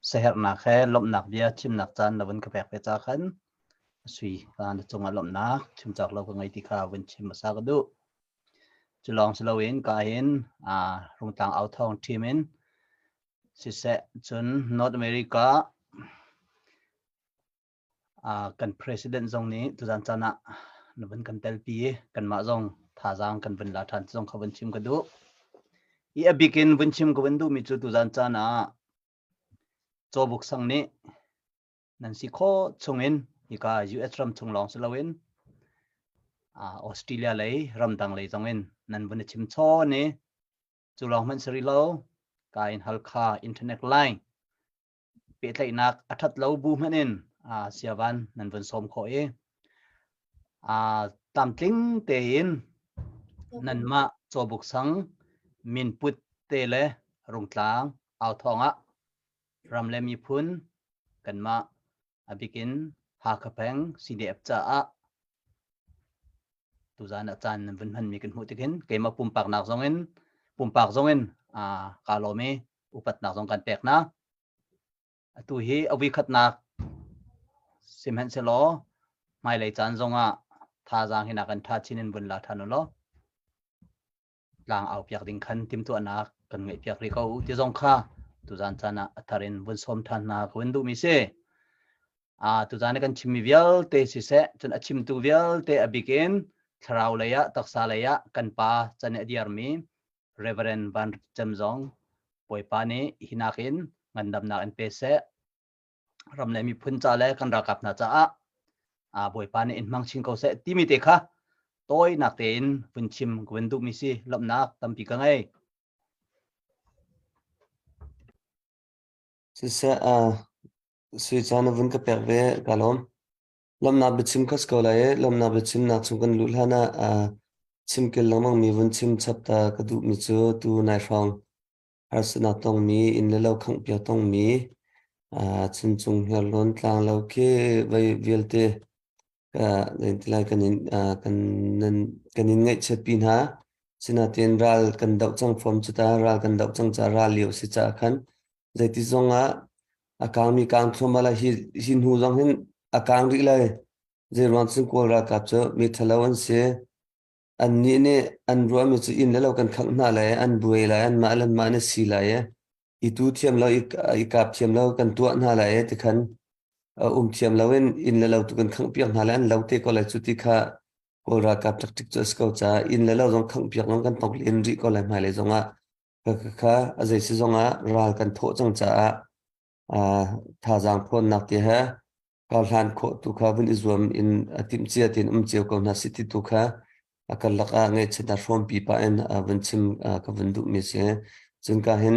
siaherhnak he lawmhnak bia chimnak caan na vun ka pek ve ca khan sui na cungah lawmhnak chim cawk lo ka ngei ti kha vun chim hmasa ka duh. Cu lawng si loin ka hin Rungtlang Authawng team in siseh cun North America kan president zong nih tuzan caan ah na vun kan telpi i kanmah zong thazaang kan vun la ṭhan zong kha vun chim ka duh. I a bik in vun chim ka vun duhmi cu tuzan caan ah Cawbuk sang nih nan si khawh chungin hika US ram chung lawng si loin Australia lei ramdang lei zong in nan vun i chim chawn i cu lawng hmanh si rih lo ka in Halkha internet line pehtlaihnak a ṭhat lo bu hmanh in siavan nan vun sawm khawh i tlamtling tein nanmah Cawbuk sang minput te le Rungtlang authawng ah ram le miphun kanmah a bikin Hakha peng CDF caah tuzan ah caan nan vun hmanmi kan hmuh tik hin keimah pumpak nak zong in pumpak zong in kaa lawm i upatnak zong kan pek hna. Atu hi a vuikhatnak sihmanhsehlaw hmailei caan zongah thazaang hi nakan ṭha chin in vun la ṭhan u law tlang au piak ding khan timhtuahnak kan ngeih piak rih ko ti zong kha tuzan caan ah a thar in vun sawm ṭhan hna ka vun duhmi si. Ah tuzan i kan chimmi vialte siseh cun a chimtu vialte a bik in thlarau lei ah taksa lei ah kan pa chan i a diarmi Reverend Van Cem zong Bawipa nih hi nakin ngandamnak in pe seh. Ram le miphun ca le kan ralkap hna caah Bawipa nih in hmang chin ko seh timi te kha Tawinak tein vun chim ka vun duhmi si lawmhnak tampi ka ngei. Siseh, uh, sui caan na vun ka pek ve, ka lawm. Lawmnak biachim kha si ko lai i lawmnak biachimnak chung kan luh hlan ah uh, chimkel lengmang mi vun chim chap ta ka duhmi cu tu nai hrawng harsatnak tongmi, inn le lo khanghpiak tongmi, uh, chuncung hniarlawn tlang lo khi vei vialte lai kan in kan nan kan in ngaihchiatpi hna. Sinain ral kan doh cang fom cu ta ral kan doh cang ca ral lio si caah khan zeiti zong ah a kangmi kang thluahmah lai hi hi hnu zong hin a kang rih lai. Zei ruang cun Kawl ralkap cu mi ṭhalo an si. Annih nih an ruahmi cu inn le lo kan khangh hna lai, an buai lai, anmah le anmah an i si lai i i tu thiam lo, i kap thiam lo kan tuah hna lai i tikhan um thiam lo in inn le lo tu kan khanghpiak hna lai an lo te ko lai cu ti kha Kawl ralkap tactic cu a si ko caah inn le lo zong khanghpiak zong kan tong len rih ko lai hmailei zongah kha kha a zei si zongah ral kan thawh cang caah thazaang phawnnak ti he karhlan khawh tu kha vun i zuam in a timh cia tin um cio ko hna si ti tu kha a karlak ah ngaihchiatnak hrawmpi pah in vun chim ka vun duhmi si. Cun ka hin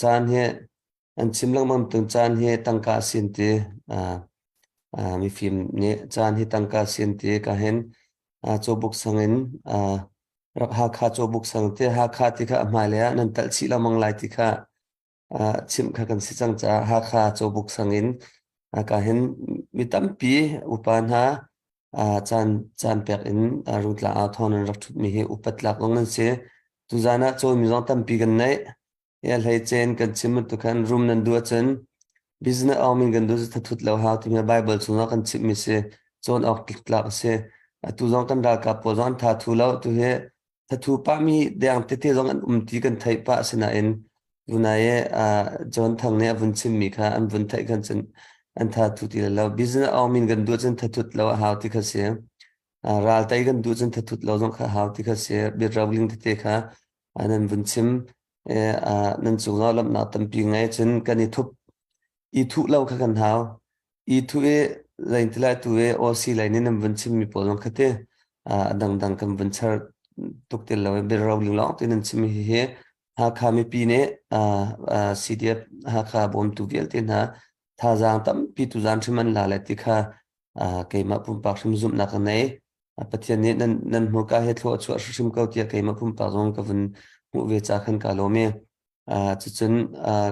caan hi an chim lengmang tung caan hi tangka sin ti mifim nih caan hi tangka sin ti ka hin cawbuk sang in rak Hakha cawbuk sang ti Hakha ti kha a hmailei ah nan talh chih lengmang lai ti kha chimh kha kan si cang caah Hakha cawbuk sang in ka hin mi tampi upa hna caan caan pek in Rungtlang ah thawng nan rak ṭhutmi hi upat tlak zong nan si. Tuzaan ah cawnmi zong tampi kan neih. Ya hlei cen kan chim bantuk khan rum nan duh ahcun business awng min kan duh cu thathut lo hau timi Bible chungah kan chimhmi si. Cawn awk tlak a si. Atu zong kan ralkap pawl zong an tha thu lo. Tu hi thathu pahmi deng tete zong an um ti kan theih pah asinain tunai i John Thang nih a vun chimmi kha an vun theih khan cun an tha thu ti lo. Business awng min kan duh cun thathut lo a hau ti kha si. Ral tei kan duh cun thathut lo zong kha a hau ti kha si. Biaroling tete kha nan vun chim. Nan cungah lawmhnak tampi ngei cun kan i thup i thuh lo kha kan hau. I thuh i zeitilai tu i OC lei nih nan vun chimmi pawl zong kha ti a dangdang kan vun char tuk ti lo i biaroling lawng ti nan chim hihi Hakha mipi nih CDF Hakha bawmtu vialte hna thazaang tampi tuzaan hrim an la le ti kha keimah pumpak hrim zumhnak ka nei. Pathian nih nan nan hmurka he thlua a chuah hrimhrim ko tiah keimah pumpak zong ka vun hmuh ve ca khan ka lawm i cucun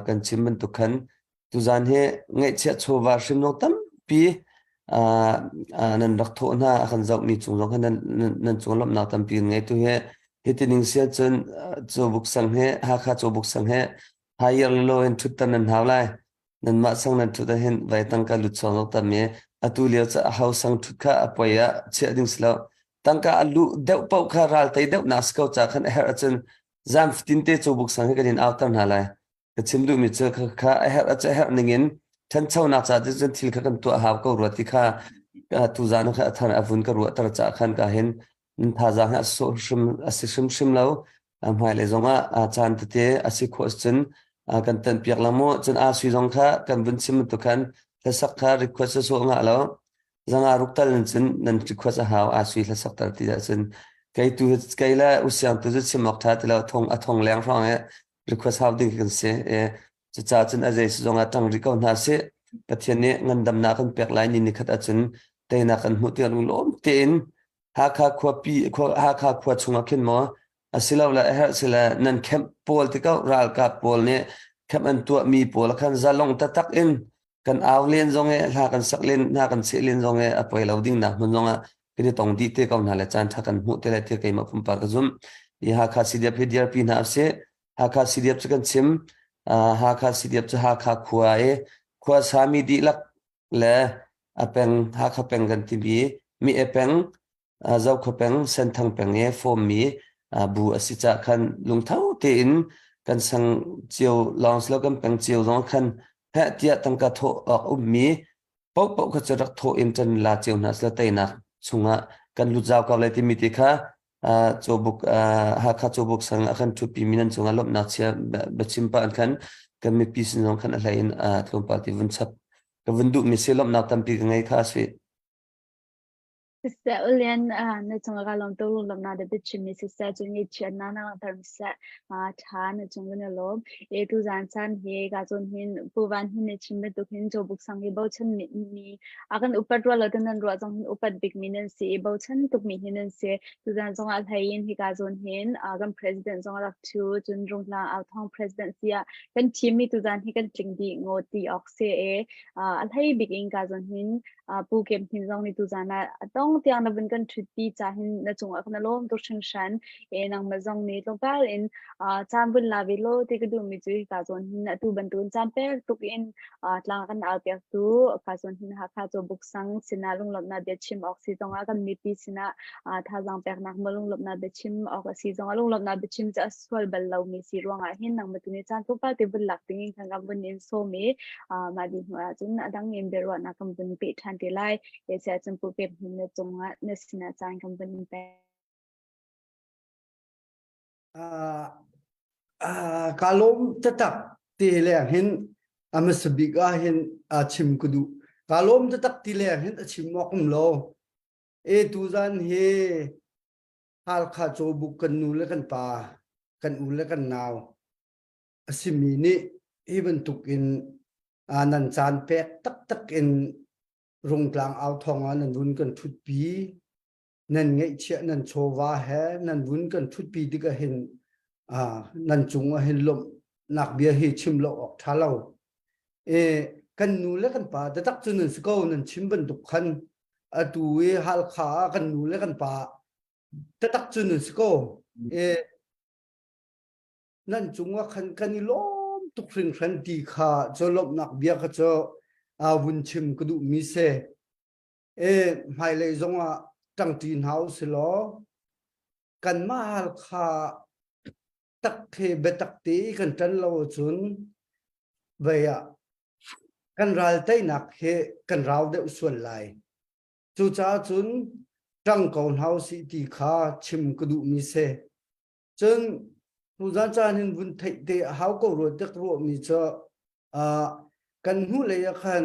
kan chim bantuk khan tuzaan hi ngaihchiah chawva hrim zong tampi nan rak thawh hna a kan zohmi cung zong khan nan nan cung lawmhnak tampi ngei tu hi hiti ning sia cun cawbuk sang he Hakha cawbuk sang he higher lo in ṭhutter nan hau lai nanmah sang nan ṭhut ahhin vai tangka lut chuak zong tam i atu lio cu a ho sang ṭhut kha a poi ah chiah ding si lo tangka a luh deuh paoh kha ral tei deuh nak si ko ca khan a herh ahcun zan fatin te cawbuk sang hi kan in auter hna lai ka chim duhmi cu kha kha a herh a herh ning in ṭhanchonak ca cun thil kha kan tuah hau ko rua ti kha tuzaan kha a thar a vun ka ruahter ca khan ka hin thazaang hi a hrim a si hrimhrim lo hmailei zongah caan tete a si khawh cun kan tan piak la mu cun a sui zong kha kan vun chim tu khan hlasak kha request sawh ngah lo zanga ruk tal in cun nan request a hau a sui hlasak tar ti ah cun kei tu kei le usiang tu cu chim awk tha ti lo thong a thong leng hrawng e request hau ding kan si e cucaah cun a zei zong ah ṭang rih ko hna sih Pathian nih ngandamnak kan pek lai ni ni khat ahcun teinak kan hmuh tiang lawm tein Hakha khuapi Hakha khua chungah khin maw asilole a herh sile nan camp pawl ti ko ralkap pawl nih camp an tuahmi pawl khan zalong taktak in kan au len zong e hla kan sak len hna kan seh len zong e a poi lo ding nak hmun zong ah kan i tong dih te ko hna le caan tha kan hmuh te le ti keimah pumpak ka zum i Hakha CDF hi dirpi hna usih Hakha CDF cu kan chim Hakha CDF cu Hakha khua i khua sami dihlak le a peng Hakha peng kan timi mi e peng Zokhua peng Senthang peng i fawmmi bu a si cah khan lungtho tein kan sang cio lawng silo kan peng cio zong khan heh tiah tangka thawh awk ummi paohpaoh kha cu rak thawh in ṭan la cio hna sila teinak chungah kan lut zau ko lai timi ti kha cawbuk Hakha cawbuk sang a kan ṭhutpi mi nan cungah lawmhnak chia biachim pah khan kan mipi sin zong khan a hlei in tlawmpal ti vun chap ka vun duhmi si lawmhnak tampi ka ngei kha a si. Siseh ulian na cung ah ka lawm tuk lunglawmhnak na biachimmi siseh cu ngaihchiatnak na langhter mi siseh ṭha na cung kan i lawm. E tuzaan caan hi ka cawn hin Pu Van Hin nih chim bantuk hin Cawbuk sang hi bochan mi a kan upat ruah lo te nan ruah zong hin upat bikmi nan si i bochan tukmi hi nan si. Tuzaan zong ah hlei in hika zawn hin kan president zong a rak ṭhu cun Rungtlang Authawng president si ah kan thimmi tuzaan hi kan tling dih ngaw ti awk si e. A hlei bik in ka zawn hin Pu Kem Hnin zong nih tuzaan ah a dong tiang na vun kan ṭhutpi ca hin na cungah kan lawm tuk hringhran. E nangmah zong nih tlawmpal in caan vun la ve law ti ka duhmi cu hika zawn hin atu bantukin caan pek tuk in tlang kan au piak tu ka zawn hin Hakha Cawbuk sang sinah lunglawmhnak bia chim awk si zongah kan mipi sinah thazaang peknak maw lunglawmhnak biachim awk a si zongah lunglawmhnak biachim cu a sual bal lomi si ruangah hin nangmah tu nih caan tlawmpal te vun lak dingin kan kan vun in sawm i mah dih hnu ahcun a dang in biaruahnak kan vun peh ṭhan te lai. Esi ahcun Pu Pek Hmun na cungah na sinah caan kan vun in pek. Ka lawm taktak ti leng hin a hmasa bik ah hin a chim ka duh. Ka lawm taktak ti leng hin a chim awk um lo. E tuzan hi Halkha cawbuk kan nu le kan pa, kan u le kan nau a simi nih hi bantuk in nan caan pek taktak in Rungtlang au thawng ah nan vun kan ṭhutpi nan ngeihchiah nan chawva he nan vun kan ṭhutpi tik ahhin nan cung ahhin lawmhnak bia hi chim lo awk ṭha lo. E, kan nu le kan pa taktak cu nan si ko nan chim bantuk khan atu i Halkha ah kan nu le kan pa taktak cu nan si ko. E, nan cungah khan kan i lawm tuk hringhran ti kha cu lawmhnak bia kha cu vun chim ka duhmi si. E hmailei zongah ṭangṭi hna u si law kanmah Halkha tak he biatak te i kan ṭan lo ahcun vei ah kan ral teinak he kan rau deuh sual lai. Cucaah cun ṭang ko hna u sih ti kha chim ka duhmi si. Cun tuzan caan hin vun theih te a hau ko rua tek ruahmi cu kan hnulei ah khan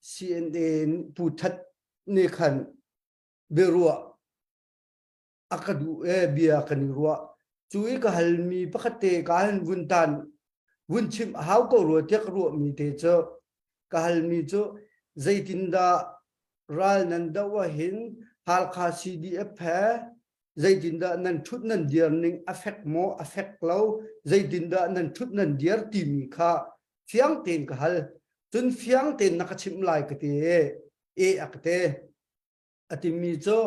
CNA Pu That nih khan biaruah a ka duh e bia kan i ruah. Cu i ka halmi pakhat te ka han vun tan vun chim a hau ko rua tiah ka ruahmi te cu ka halmi cu zeitindah ral nan doh ahhin Halkha CDF he zeitindah nan ṭhut nan dir ning a fek maw a fek lo zeitindah nan ṭhut nan dir timi kha fiang tein ka hal cun fiang tein na ka chimh lai ka ti e a ka te a timi cu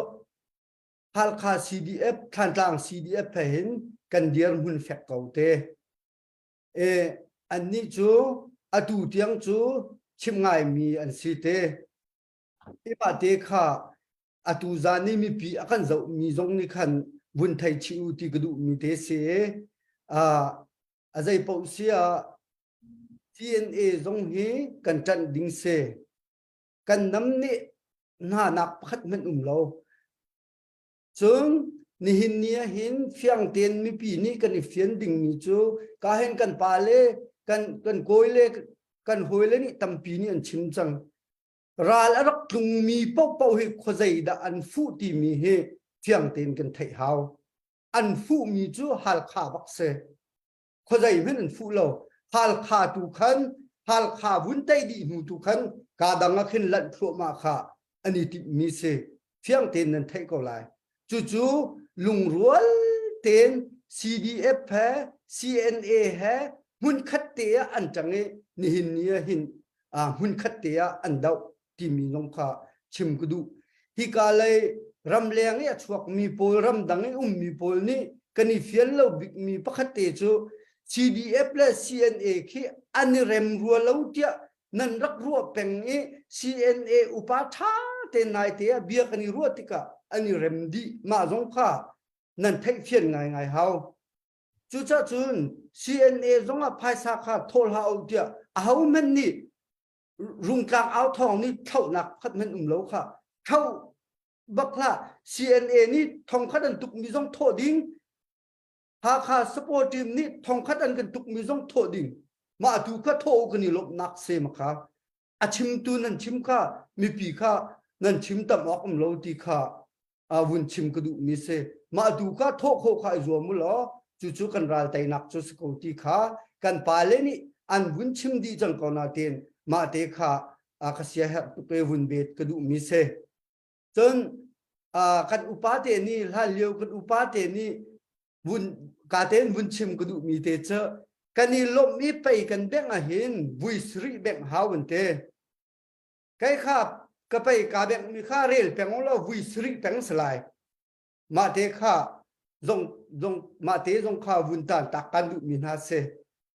Halkha CDF Thlantlang CDF he hin kan dir hmun fek ko te e annih cu atu tiang cu chim ngaimi an si te Ima te kha atu zan i mipi a kan zohmi zong nih khan vun thei chih u ti ka duhmi te si. A zei paoh si ah CNA zong hi kan ṭanh ding si. Kan nam nih hnanak pakhat hmanh um lo. Cun nihin ni ah hin fiang tein mipi nih kan i fian dingmi cu ka hin kan pa le kan kan kawi le kan hawi le nih tampi nih an chim cang. Ral a rak tlungmi paohpaoh hi khuazei dah an fuh timi hi fiang tein kan theih hau. An fuhmi cu Halkha bak si. Khuazei hmanh an fuh lo. Halkha tu khan Halkha vun tei dih hnu tu khan kaa dang ah khin lanh thluahmah kha an i timhmi si. Fiang tein nan theih ko lai. Cucu lungrual tein CDF he CNA he hmunkhat te ah an ṭang i nihin ni ah hin hmunkhat te ah an doh timi zong kha chim ka duh. Hika lei ramleng i a chuakmi pawl ramdang i ummi pawl nih kan i fian lo bikmi pakhat te cu CDF le CNA khi an i rem rua lo tiah nan rak ruah peng i CNA upa ṭha te naite ah bia kan i ruah tikah an i rem dih mah zong kha nan theihfian ngaingai hau. Cucaah cun CNA zong ah phaisa kha thawh hlah u tiah ahohmanh nih rungtlang au thawng nih thlauhnak khat hmanh um lo kha thlauh bak hlah CNA nih thongkhat an tukmi zong thawh ding Hakha support team nih thongkhat an kan tukmi zong thawh ding mah tu kha thawh u kan i lawmhnak se ma kha a chimtu nan chim kha mipi kha. nan chim tam awk um lo ti kha vun chim ka duhmi si. Mah tu kha thawh khawh kha i zuam u law cucu kan ral teinak cu si ko ti kha kan pale nih an vun chim dih cang ko nain mah te kha ka sia herh tuk e vun bet ka duhmi si. Cun kan upa te nih hlan lio kan upa te nih vun ka tein vun chim ka duhmi te cu kan i lawmh i pei kan bengh ahhin vui sarih bengh hau an ti. Kei kha ka pei ka bengh mi kha rel peng law vui sarih peng si lai. Mah te kha zong zong mah te zong kha vun tan tak kan duh mi hna si.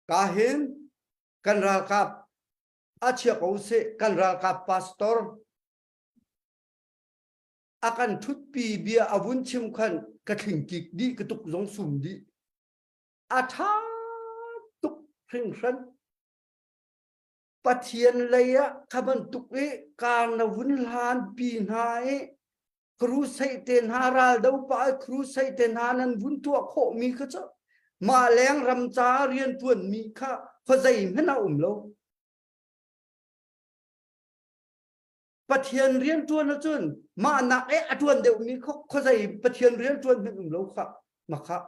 Ka hin kan ralkap a chia ko seh kan ralkap pastor a kan ṭhutpi bia a vun chim khan ka thlingkik dih ka tuk zong sum dih a ṭha tuk hringhran Pathian lei ah kha bantuk i kar na vun hlan pi hna i crusade te hna ral do pa i crusade te hna nan vun tuah khawh mi kha cu mah leng ram ca rian ṭuan mi kha khuazei hmanh a um lo Pathian rian ṭuan ahcun mah nak e a ṭuan deuhmi khuazei Pathian rian ṭuan hmanh um lo kha makha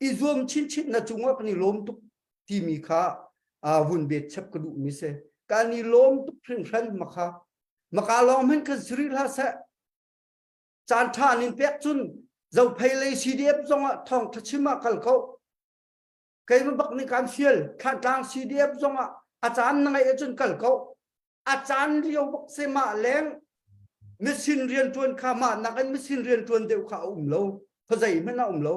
i zuam chinchin na cungah kan i lawm tuk timi kha vun bet chap ka duhmi si kan i lawm tuk hringhran makha maka lawng hmanh kan siri hlah seh caan ṭha nin pek cun zophei lei CDF zongah thawng ṭha chim ah kal ko keimah bak nih kan fial Thlantlang CDF zongah a caan na ngeih ahcun kal ko a caan lio bak se mah leng misin rianṭuan kha mah nakin misin rianṭuan deuh kha a um lo khuazei hmanh a um lo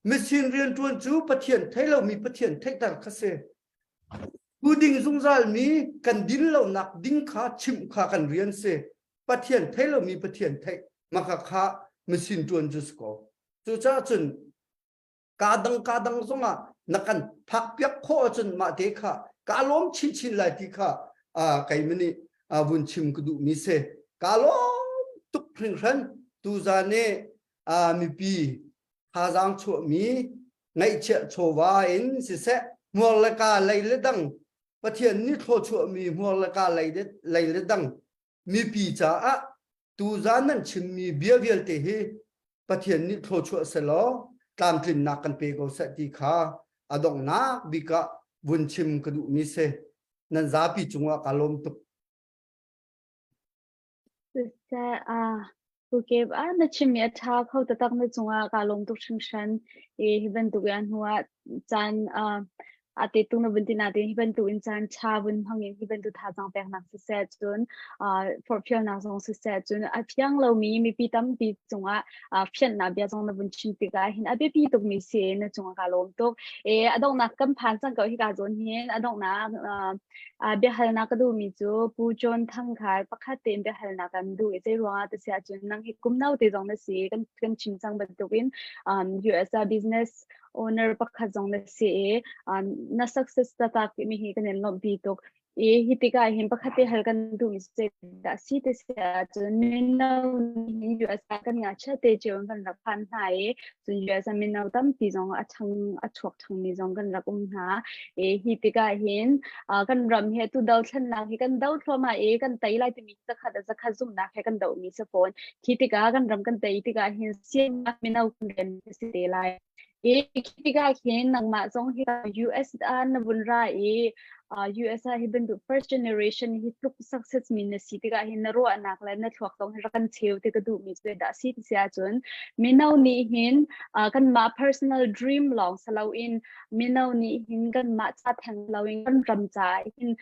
misin rianṭuan cu Pathian thei lomi Pathian theihter kha si tu ding zungzal mi kan din lonak ding kha chimh kha kan rian si Pathian thei lomi Pathian theih maka kha misin ṭuan cu si ko cucaah cun Kaa dang kaa dang zongah na kan phakpiak khawh ahcun mah te kha kaa lawm chinchin lai ti kha keimah nih vun chim ka duhmi si. Kaa lawm tuk hringhran tuzan i mipi thazaang chuahmi ngaihchiah chawva in siseh hmuar le kaa lei le dang Pathian nih thluachuahmi hmuar le kaa lei le dang mipi caah tuzan nan chimmi bia vialte hi Pathian nih thluachuah selaw tlamtlinnak kan pe ko seh ti kha a donghnak bik ah vun chim ka duhmi si. Nan zapi cungah kaa lawm tuk. Siseh, ah, Pukep ah na chimmi a ṭha kho taktak na cungah kaa lawm tuk hringhran. I hi bantuk i a hnu ah caan ah a te tung na vun ti natin hi bantuk in caan ṭha vun hmang in hi bantuk thazaang peknak siseh cun uh, forhfialnak zong siseh cun a fiang lomi mipi tampi cungah uh, fianhnak bia zong na vun chim tikah hin a biapi tukmi si na cungah kaa lawm tuk. E a donghnak kan phan cang ko hika zawn hin a donghnak uh, uh, biahalnak ka duhmi cu Pu John Thang kha pakhat tein biahalnak kan duh i zei ruangah ti si ahcun nang hi kum no te zong na si kan kan chim cang bantukin um, US ah business owner pakhat zong na si i um, na success taktak timi hi kan in lawmhpi tuk i hi tikah hin pakhat te hal kan duhmi cu dah si te si ahcun mino nih US ah kan ngakchia te cio in kan rak phan hna i cun US ah mino tampi zong a ṭhang a chuak ṭhangmi zong kan rak um hna i hi tikah hin uh, kan ram hi atu dothlennak hi kan do thluahmah i kan tei lai timi zakhat a zakhat zumhnak he kan dohmi si fawn khi tikah kan ram kan tei tikah hin siangnak mino kan rian si te lai i khi tikah khin nangmah zong hi US ah na vun ra i US ah hi bantuk first generation hi tluk success mi na si tikah hin na ruahnak le na thluak zong hi rak kan cheu ti ka duh mi cu dah si ti si ahcun mino nih hin kanmah personal dream lawng si loin mino nih hin kanmah ca theng loin kan ram caah hin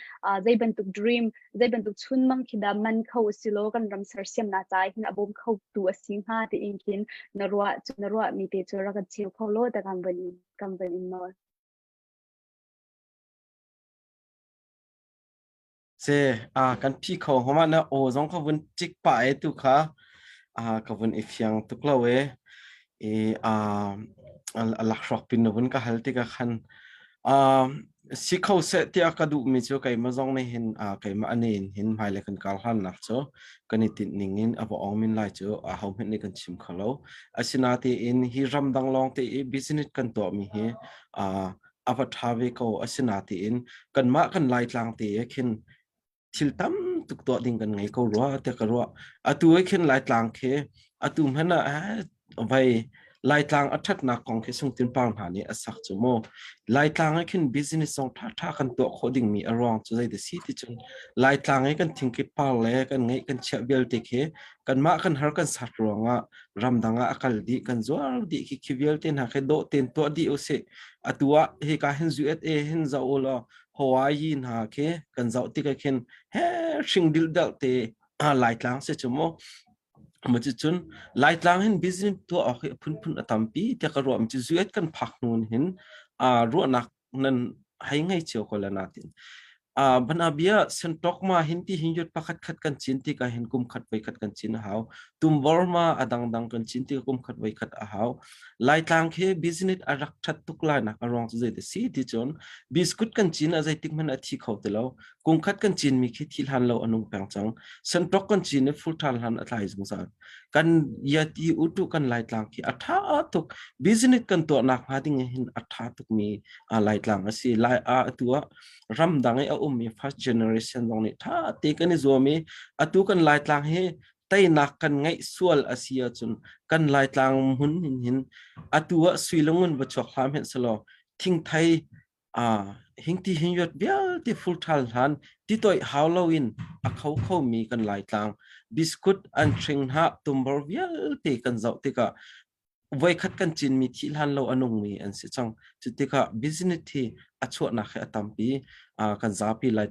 zei bantuk dream zei bantuk chunmang khi dah man kho a si law kan ram sersiamnak caah hin a bawm kho tu a si hnga tiin khin na ruah na ruah mi te cu rak kan cheu kho law ta kan van in kan van in nawl. Se a kan phi kho homa na o zong kha vun cik pa e tu kha a ka vun i fiang tuk lo e i a a lakhruak pin na vun ka hal tikah khan si kho seh tiah ka duhmi cu keimah zong nih hin keimah ane in hin hmailei kan kar hlannak cu kan i tinh ning in a va ong min lai cu aho hmanh nih kan chim kho lo. Asinain hi ramdang lawng te i business kan tuahmi hi a va ṭha ve ko. Asinain kanmah kan Laitlang te ah khin. Thil tam tuk tuah ding kan ngei ko rua tiah ka ruah. Atu ai khin Laitlang khi atu hmanh ah vai Laitlang a ṭhatnak kong khi Sungtin Par hna nih a sak cu mu. Laitlang ah khin business zong ṭhaṭha kan tuah khawh dingmi a ruang cu zei si ti cun Laitlang i kan thingkip par le kan ngeih kan chiah vialte khi kanmah kan har kan sat ruangah ramdang ah a kal dih kan zuar dih khi khi vialte hna khi dawh tein tuah dih usih. Atu ah hika hin USA hin zoh u law Hawaii hna khi kan zoh tikah khin he hring dildel te Laitlang si cu mu. Cucun Laitlang hin business tuah awk hi a phunphun a tampi tiah ka ruah mi cu US kan phak hnu hin ruahnak nan hei ngei cio ko le natin banabia sentok ma hin ti hin yut pakhat khat kan cin ti ka hin kum khat voi khat kan cin a hau tumbor ma a dangdang kan cin ti kum khat voi khat a hau Laitlang khi business a rak that tuk lai nak a ruang cu zei ti si ti cun biscuit kan cin a zeitik hmanh a thi kho ti lo Kungkhat kan cinmi khi thi hlan lo a nung peng cang. Sanṭok kan cin i fur ṭhan hlan a tlai zungzal. Kan yati utu kan Laitlang khi a ṭha tuk. Business kan tuahnak hnga ding hin a ṭha tukmi Laitlang a si. Lai a atu ah ramdang i a ummi first generation zong nih ṭha te kan i zuam i atu kan Laitlang hi teinak kan ngeih sual a si ahcun kan Laitlang hmun hin hin atu ah sui le ngun va chuak hlah hmanh selaw thingthei Hingti hingyuat vialte furṭhal hlan titoih hau loin a kho khomi kan Laitlang biscuit an hring hnah tumbor vialte kan zoh tikah voikhat kan cinmi thih hlan lo a nungmi an si cang. Cu tikah business hi a chuahnak hi a tampi. Kan zapi lai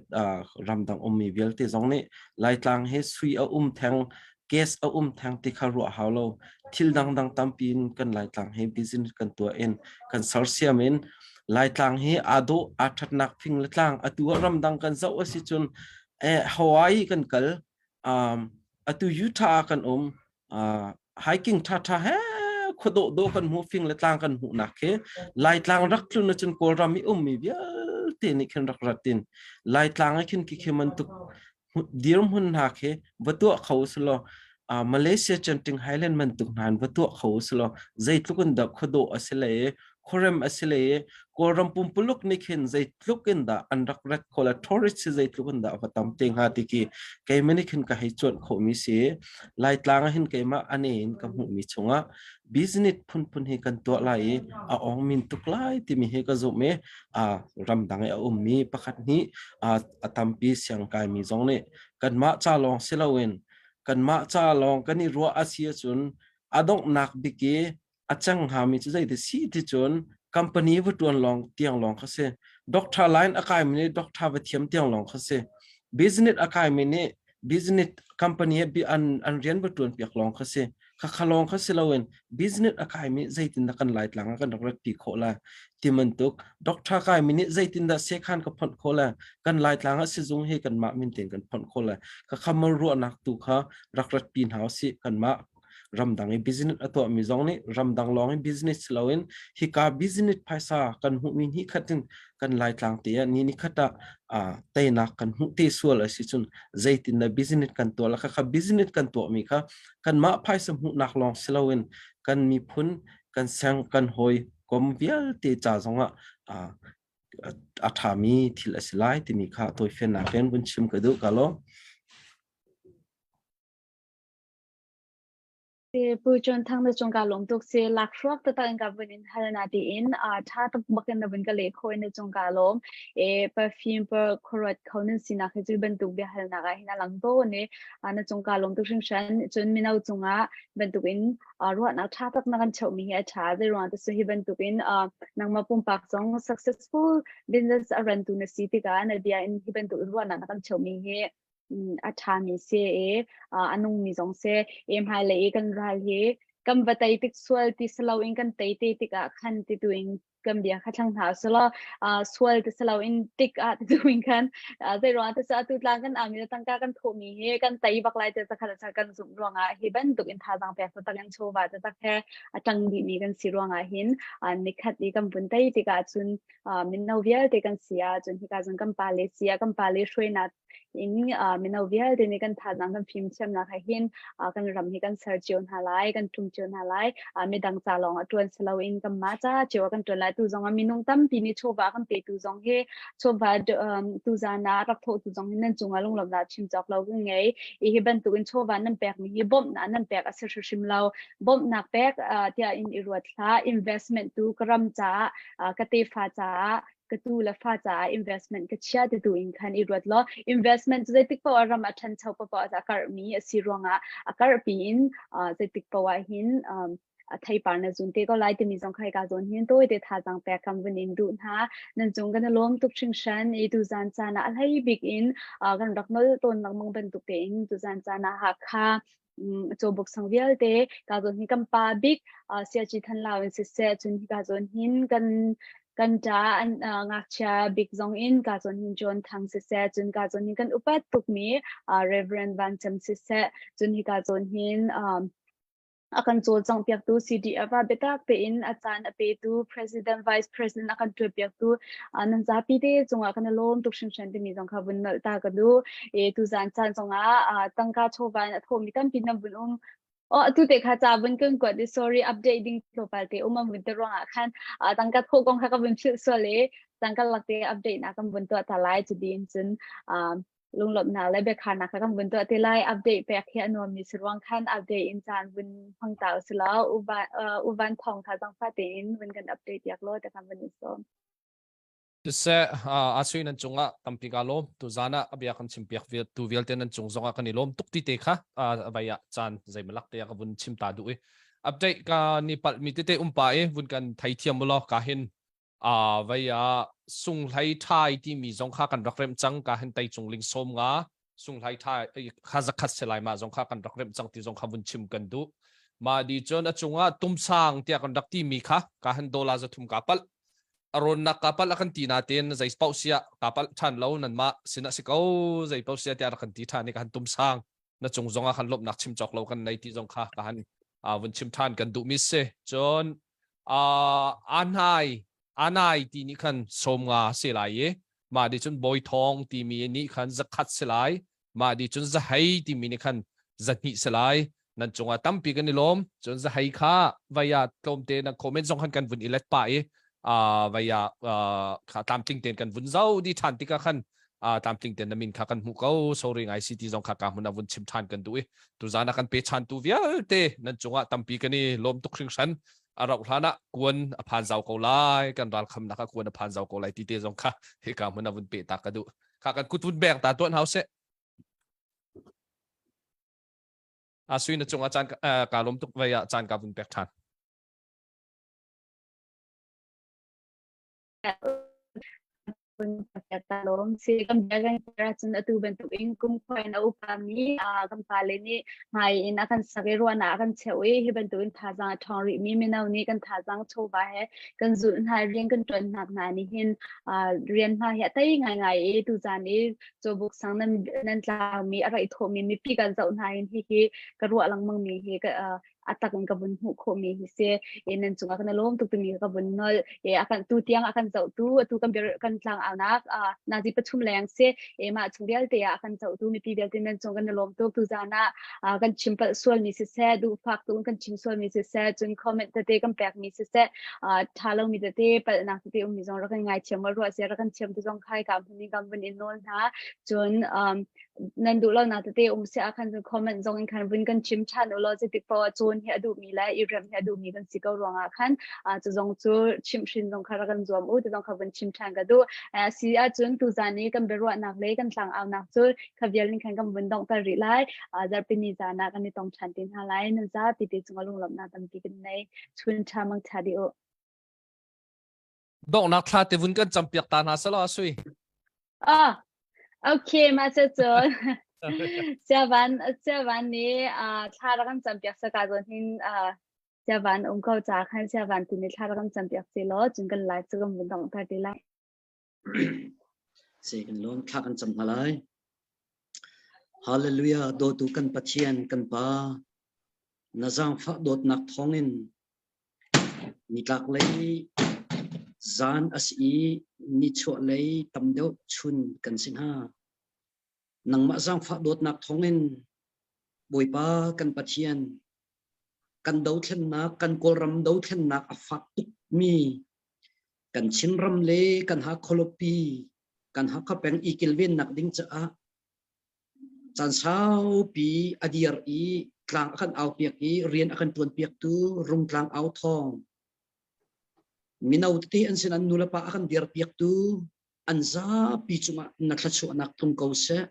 ramdang ummi vialte zong nih Laitlang hi sui a um theng gas a um theng ti kha ruah hau lo. Thil dangdang tampi in kan Laitlang hi business kan tuah in kan sersiam in Laitlang hi aa dawh aa ṭhatnak fing le tlang atu ah ramdang kan zoh a si cun eh, Hawaii kan kal um, atu Utah ah kan um uh, hiking ṭhaṭha he khuadawh dawh kan hmuh fing le tlang kan hmuhnak khi Laitlang rak tlun ahcun Kawlram i ummi vialte nih khin rak rat in Laitlang ah khin khi bantuk dirhmun hna khi va tuah kho usulaw Malaysia Genting Highland bantuk hna in va tuah kho usulaw zeitluk in dah khuadawh a si le khuarem a si le Kawlram pumpuluk nih khin zeitluk in dah an rak rat kho le tourist hi zeitluk in dah va tam te hnga ti khi keimah nih khin ka hei cuanh khawhmi si. Laitlang ah hin keimah ane in ka hmuhmi chungah business phunphun hi kan tuah lai i a ong min tuk lai timi hi ka zumh i ramdang i a ummi pakhat nih a tampi siangkaimi zong nih kanmah ca lawng si loin kanmah ca lawng kan i ruah a si ahcun a donghnak bik i a cang hngami cu zeiti si ti cun company va ṭuan lawng tiang lawng kha si. Doctor line a kaimi nih doctor va thiam tiang lawng kha si. Business a kaimi nih business company an an rian va ṭuan piak lawng kha si. Khakha lawng kha si loin business a kaimi zeitindah kan Laitlang ah kan rak ratpi khawh lai ti bantuk doctor kaimi nih zeitindah sekhan ka phonh khawh lai kan Laitlang ah sizung hi kanmah min tein kan phonh khawh lai khakha mar ruahnak tu kha rak ratpi hna usih kanmah ramdang i business a tuahmi zong nih ramdang lawng i business si loin hika business phaisa kan hmuhmi hnih khat in kan Laitlang te ah ni ni khat ah teinak kan hmuh te sual a si cun zeitin dah business kan tuah la kha business kan tuahmi kha kanmah phaisa hmuhnak lawng si loin kan miphun kan seng kan hawi kom vialte ca zongah a ṭhami thil a si lai timi kha tawifiannak in vun chim ka duh ka lo. Pu Chun Thang na cung ka lawm tuk si lakhruak taktak in ka vun in hal na tiin tha tuk bak in na vun ka leh kho in na cung ka lawm e perfume per khuaruat kho nan sinak hi cu bantuk bia halnak ah hin a lang tawn i na cung ka lawm tuk hringhran cun mino cungah bantuk in ruahnak tha tak na kan cheuhmi hi a tha zei ruang te su hi bantuk in nangmah pumpak zong successful business a run tu na si tikah na bia in hi bantuk ruahnak na kan cheuhmi hi a ṭhami si i a nungmi zong si. I hmailei i kan ral hi kan va tei tik sual ti si loin kan tei te tikah khan ti tu in kan bia kha thlang hna usih sual ti si loin tik ah ti tu in khan zei ruangah ti atu tlang kan ami le tangka kan thawhmi hi kan tei bak lai ti zakhat kan zumh ruangah hi bantuk in thazaang pek taktak in chawva taktak he a ṭang dihmi kan si ruangah hin nikhat i kan vun tei tikah cun mino vialte kan si ah cun hika cun kan pale si ah kan pale hruainak in mino vialte nih kan thazaang kan fimthiamnak he hin kan ram hi kan ser cio hna lai kan ṭum cio hna lai midang ca lawng a ṭuan si loin kanmah ca cio ah kan ṭuan lai. le tu zong ah minung tampi nih chawva kan petu zong hi chawva tu zan ah rak thawh tu zong hi nan cungah lunglawmhnak chim cawk lo kan ngei. I hi bantukin chawva nan pekmi hi bawmhnak nan pek a si hrimhrim lo. Bawmhnak pek tiah in i ruat hlah. Investment tu ka ram caah ka tefa caah ka tu le fa caah investment ka chia ti tu in khan i ruat law investment cu zeitik paoh ah ram a ṭhancho paoh ah a karhmi a si ruangah a karhpi in zeitik paoh ah hin a theipar na zun te ko lai timi zong khai ka zawn hin tawi te thazaang pek kam vun in duh hna. Nan cung kan lawm tuk hringhran i tuzan caan ah a hlei bik in kan rak nol tawn lengmang bantuk tein tuzan caan ah Hakha cawbuk sang vialte ka zawn hin kan pa bik Siaci Than Lau in siseh cun ka zawn hin kan kan ṭa an ngakchia bik zong in ka zawn hin John Thang siseh cun ka zawn hin kan upat tukmi Reverend Van Cem siseh cun hi ka zawn hin a kan cawlcangh piaktu CDF ah biatak tein a caan a petu President Vice President a kan ṭuan piaktu nan zapi te cungah kan i lawm tuk hringhran timi zong kha vun nolh ta ka duh. E tuzaan caan zongah tangka chawva in a thawmi tampi nan vun um. Oh, atu te kha ca vun kan kuat i sorry update ding tlawmpal te um an vun te ruangah khan tangka thawh kong kha ka vun philh sual i tangka lak te update na kan vun tuah ta lai cu din cun lunglawmhnak le biakharnak kha kan vun tuah te lai. Update pek hi a nuammi si ruang khan update in caan vun hmang ta usih law uvan thawng kha zangfah tein vun kan update piak law ti kan vun i sawm. Siseh, a sui nan cungah tampi ka lawm. Tu zan ah a bia kan chim piak tu vialte nan cung zongah kan i lawm tuk ti te kha vai ah caan zeimalak te ka vun chim ta duh i update ka ni palh mi tete um pa i vun kan thei thiam ulaw ka hin a vei ah sunghlei ṭhai timi zong kha kan rak remh cang ka hin tei cung ling sawm nga sunghlei ṭhai kha zakhat se lai ma zong kha kan rak remh cang ti zong kha vun chim kan duh ma di cun a cungah tumsang tiah kan rak timi kha ka han dola zathum ka palh a rawnnak ka palh a kan ti na ten zei pauh sia ka palh ṭhan lo nan mah sinah si ko zei pauh sia tiah rak kan ti ṭhan i ka han tumsang na cung zong ah khan lawmhnak chim cawk lo kan nei ti zong kha ka han vun chim ṭhan kan duhmi si cun anai anai ti nih khan sawm nga si lai i mah di cun bawi thawng timi nih khan zakhat si lai mah di cun zahei timi nih khan zahnih si lai nan cungah tampi kan i lawm cun zahei kha vaya tlawmte na comment zong khan kan vun i let pa i vaya kha tlamtling tein kan vun zau di ṭhan tikah khan tlamtling tein na min kha kan hmuh ko sorry ngai si ti zong kha ka hmun ah vun chim ṭhan kan duh i tuzan ah kan pe chan tu vialte nan cungah tampi kan i lawm tuk hringhran a rauh hlan ah kuan a phan zau ko lai kan ral khamnak ah kuan a phan zau ko lai ti te zong kha hika hmun ah vun pe ta ka duh kha kan kut vun beng ta tuan hau seh a sui na cungah caan ka lawm tuk vei ah caan ka vun pek ṭhan. Lawm si kan bia kan kir ahcun atu bantuk in kum khua in a upa mi kan pale nih hmai in a kan sak i ruahnak a kan cheuh i hi bantuk in thazaang a ṭhawng rih mi mino nih kan thazaang chawva he kan zulh hna i rian kan ṭuan hnak hna nih hin rian hma hi a tei ngaingai i tuzaan i cawbuk sang nan nan tlaumi a raih thawhmi mipi kan zoh hna hin hihi ka ruah lengmang mi hi ka a tak in ka vun hmuh khawhmi hi si e nan cungah kan lawm tuk timi ka vun nol e a kan tu tiang a kan zoh tu atu kan bir kan tlang aunak nazi pathum leng si e mah chung vialte ah kan zoh tu mipi vialte nan cung kan lawm tuk tu zan ah kan chim palh sual mi siseh duhfak tu kan chim sual mi siseh cun comment tete kan pek mi siseh tha lo mi tete palhnak tete um mi zong rak kan ngai thiam ruah sia rak kan thiam tu zong khai ka hmun in kan vun in nawl hna cun um, nan duh lo na tete um se a khan cun comment zong in khan vun kan chim than u law zeitik poah cawn hi a duh mi le i rem hi a duh mi kan si ko ruangah khan cu zong cu chimh hrin zong kha rak kan zuam u ti zong kha vun chim than ka duh si ahcun tuzan i kan biaruahnak le kan tlang aunak cu kha vial in khan kan vun donghter rih lai zarhpini zan ah kan i tong than te hna lai nan zapi te cungah lunglawmhnak tampi kan nei chun tha mang tha di u Donghnak thla te vun kan campiak ta hna selaw sui. Ah, okay, ma se cun. Siavan siavan nih thla rak kan campiak saka zawn hin siavan um ko ca khan siavan tu nih thla rak kan campiak si law cun kan live cu kan vun donghter ti lai. Se kan lawm thla kan cam hna lai. Hallelujah dawtu kan Pathian kan Pa na zaangfah dawtnak thawngin Nitlaklei zan a si i nichuahlei tam deuh chun kan si hna. Nangmah zaangfah dawtnak thawngin Bawipa kan Pathian, kan dothlennak, kan Kawlram dothlennak a fak tukmi. Kan Chinram le kan Hakha kan Hakha peng i kilvennak ding caah caan saupi a dir i tlang a kan aupiak i rian a kan ṭuanpiaktu Rungtlang Au Thawng mino tete an sin an nulepa a kan dirpiaktu an zapi cungah na thluachuahnak tlung ko seh.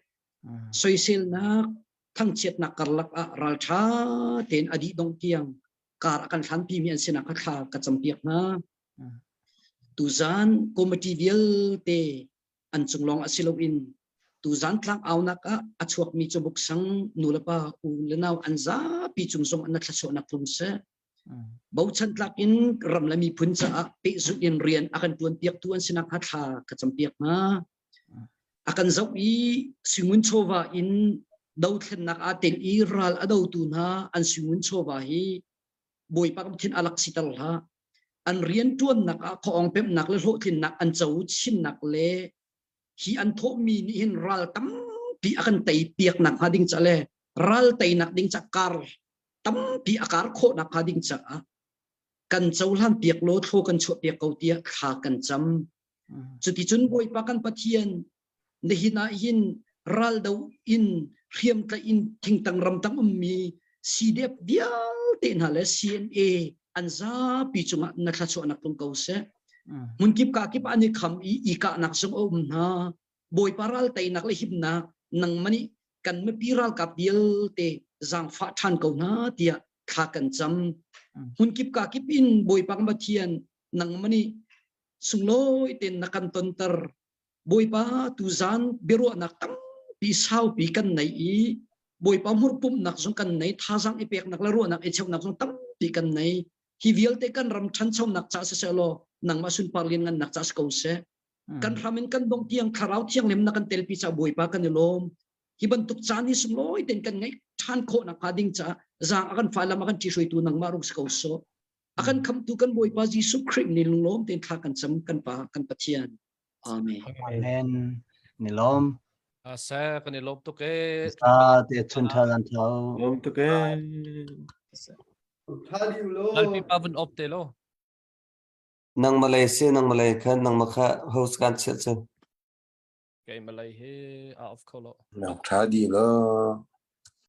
Soiselnak, thangchiatnak karlak ah ralṭha tein a dih dongh tiang kar a kan hlanpimi an sinah kha thla ka campiak hna. Tuzan committee vialte an cung lawng a si loin tuzan tlang aunak ah a chuakmi cubuk sang nulepa u le nau an zapi cung zong an na thluachuahnak tlung seh. Bochan tlak in ram le miphun caah pehzulh in rian a kan ṭuanpiaktu an sinak hnga thla ka campiak hna. A kan zoh i suingun chawva in dothlennak aa tel i ral a dotu hna an suingun chawva hi Bawipa kan thin a lak siter hlah. An rian ṭuannak ah khuaawng pemhnak le hlawhtlinnak an co chinnak le hi an thawhmi nih hin ral tampi a kan tei piaknak hnga ding ca le ral teinak ding ca kar tampi a kar khawh nakhnga ding caah kan cohlan piak law thlaw kan chuah piak ko tiah thla kan cam. Cuticun Bawipa kan Pathian nihin ah hin raldo in hriamtlaih in thingtang ramtang ummi CDF vialte hna le CNA an zapi cungah na thluachuahnak tlung ko seh. Hmunkip ka kip an i kham i i kahnak zong a um hna. Bawipa ral teinak le himnak nangmah nih kan mipi ralkap vialte zaangfah ṭhan ko hna tiah thla kan cam. Hmunkip ka kip in Bawipa kan Pathian nangmah nih sunglawi tein na kan tonter. Bawipa tuzaan biaruahnak tampi saupi kan nei i Bawipa hmurpumhnak zong kan nei, thazaang i peknak le ruahnak i cheuhnak zong tampi kan nei. Hi vialte kan ram ṭhanchonak ca siseh law nangmah sunpar lianngannak ca si ko seh. Kan hram in kan dong tiang thlarau thianghlim na kan telpi ca Bawipa kan i lawm. Hi bantuk caan hi sunglawi tein kan ngeih ṭhan khawh nakhnga ding caah zaang a kan fai lam a kan ṭihruaitu nangmah rung si ko sawh. A kan khamtu kan Bawipa Jesuh Khrih nih lunglawm tein thla kan cam kan Pa kan Pathian. Amen. Amen. Ni lawm. Ase kan i lawm tuk e. Sa te chun tha lan thau. Lawm tuk e. Tha liu lo. Lalpi pa vun op te lo. Nang Malay si nang Malay kha nang ma kha host kan chiah cu. Kei Malay hi a off kho lo. Nang tha di lo.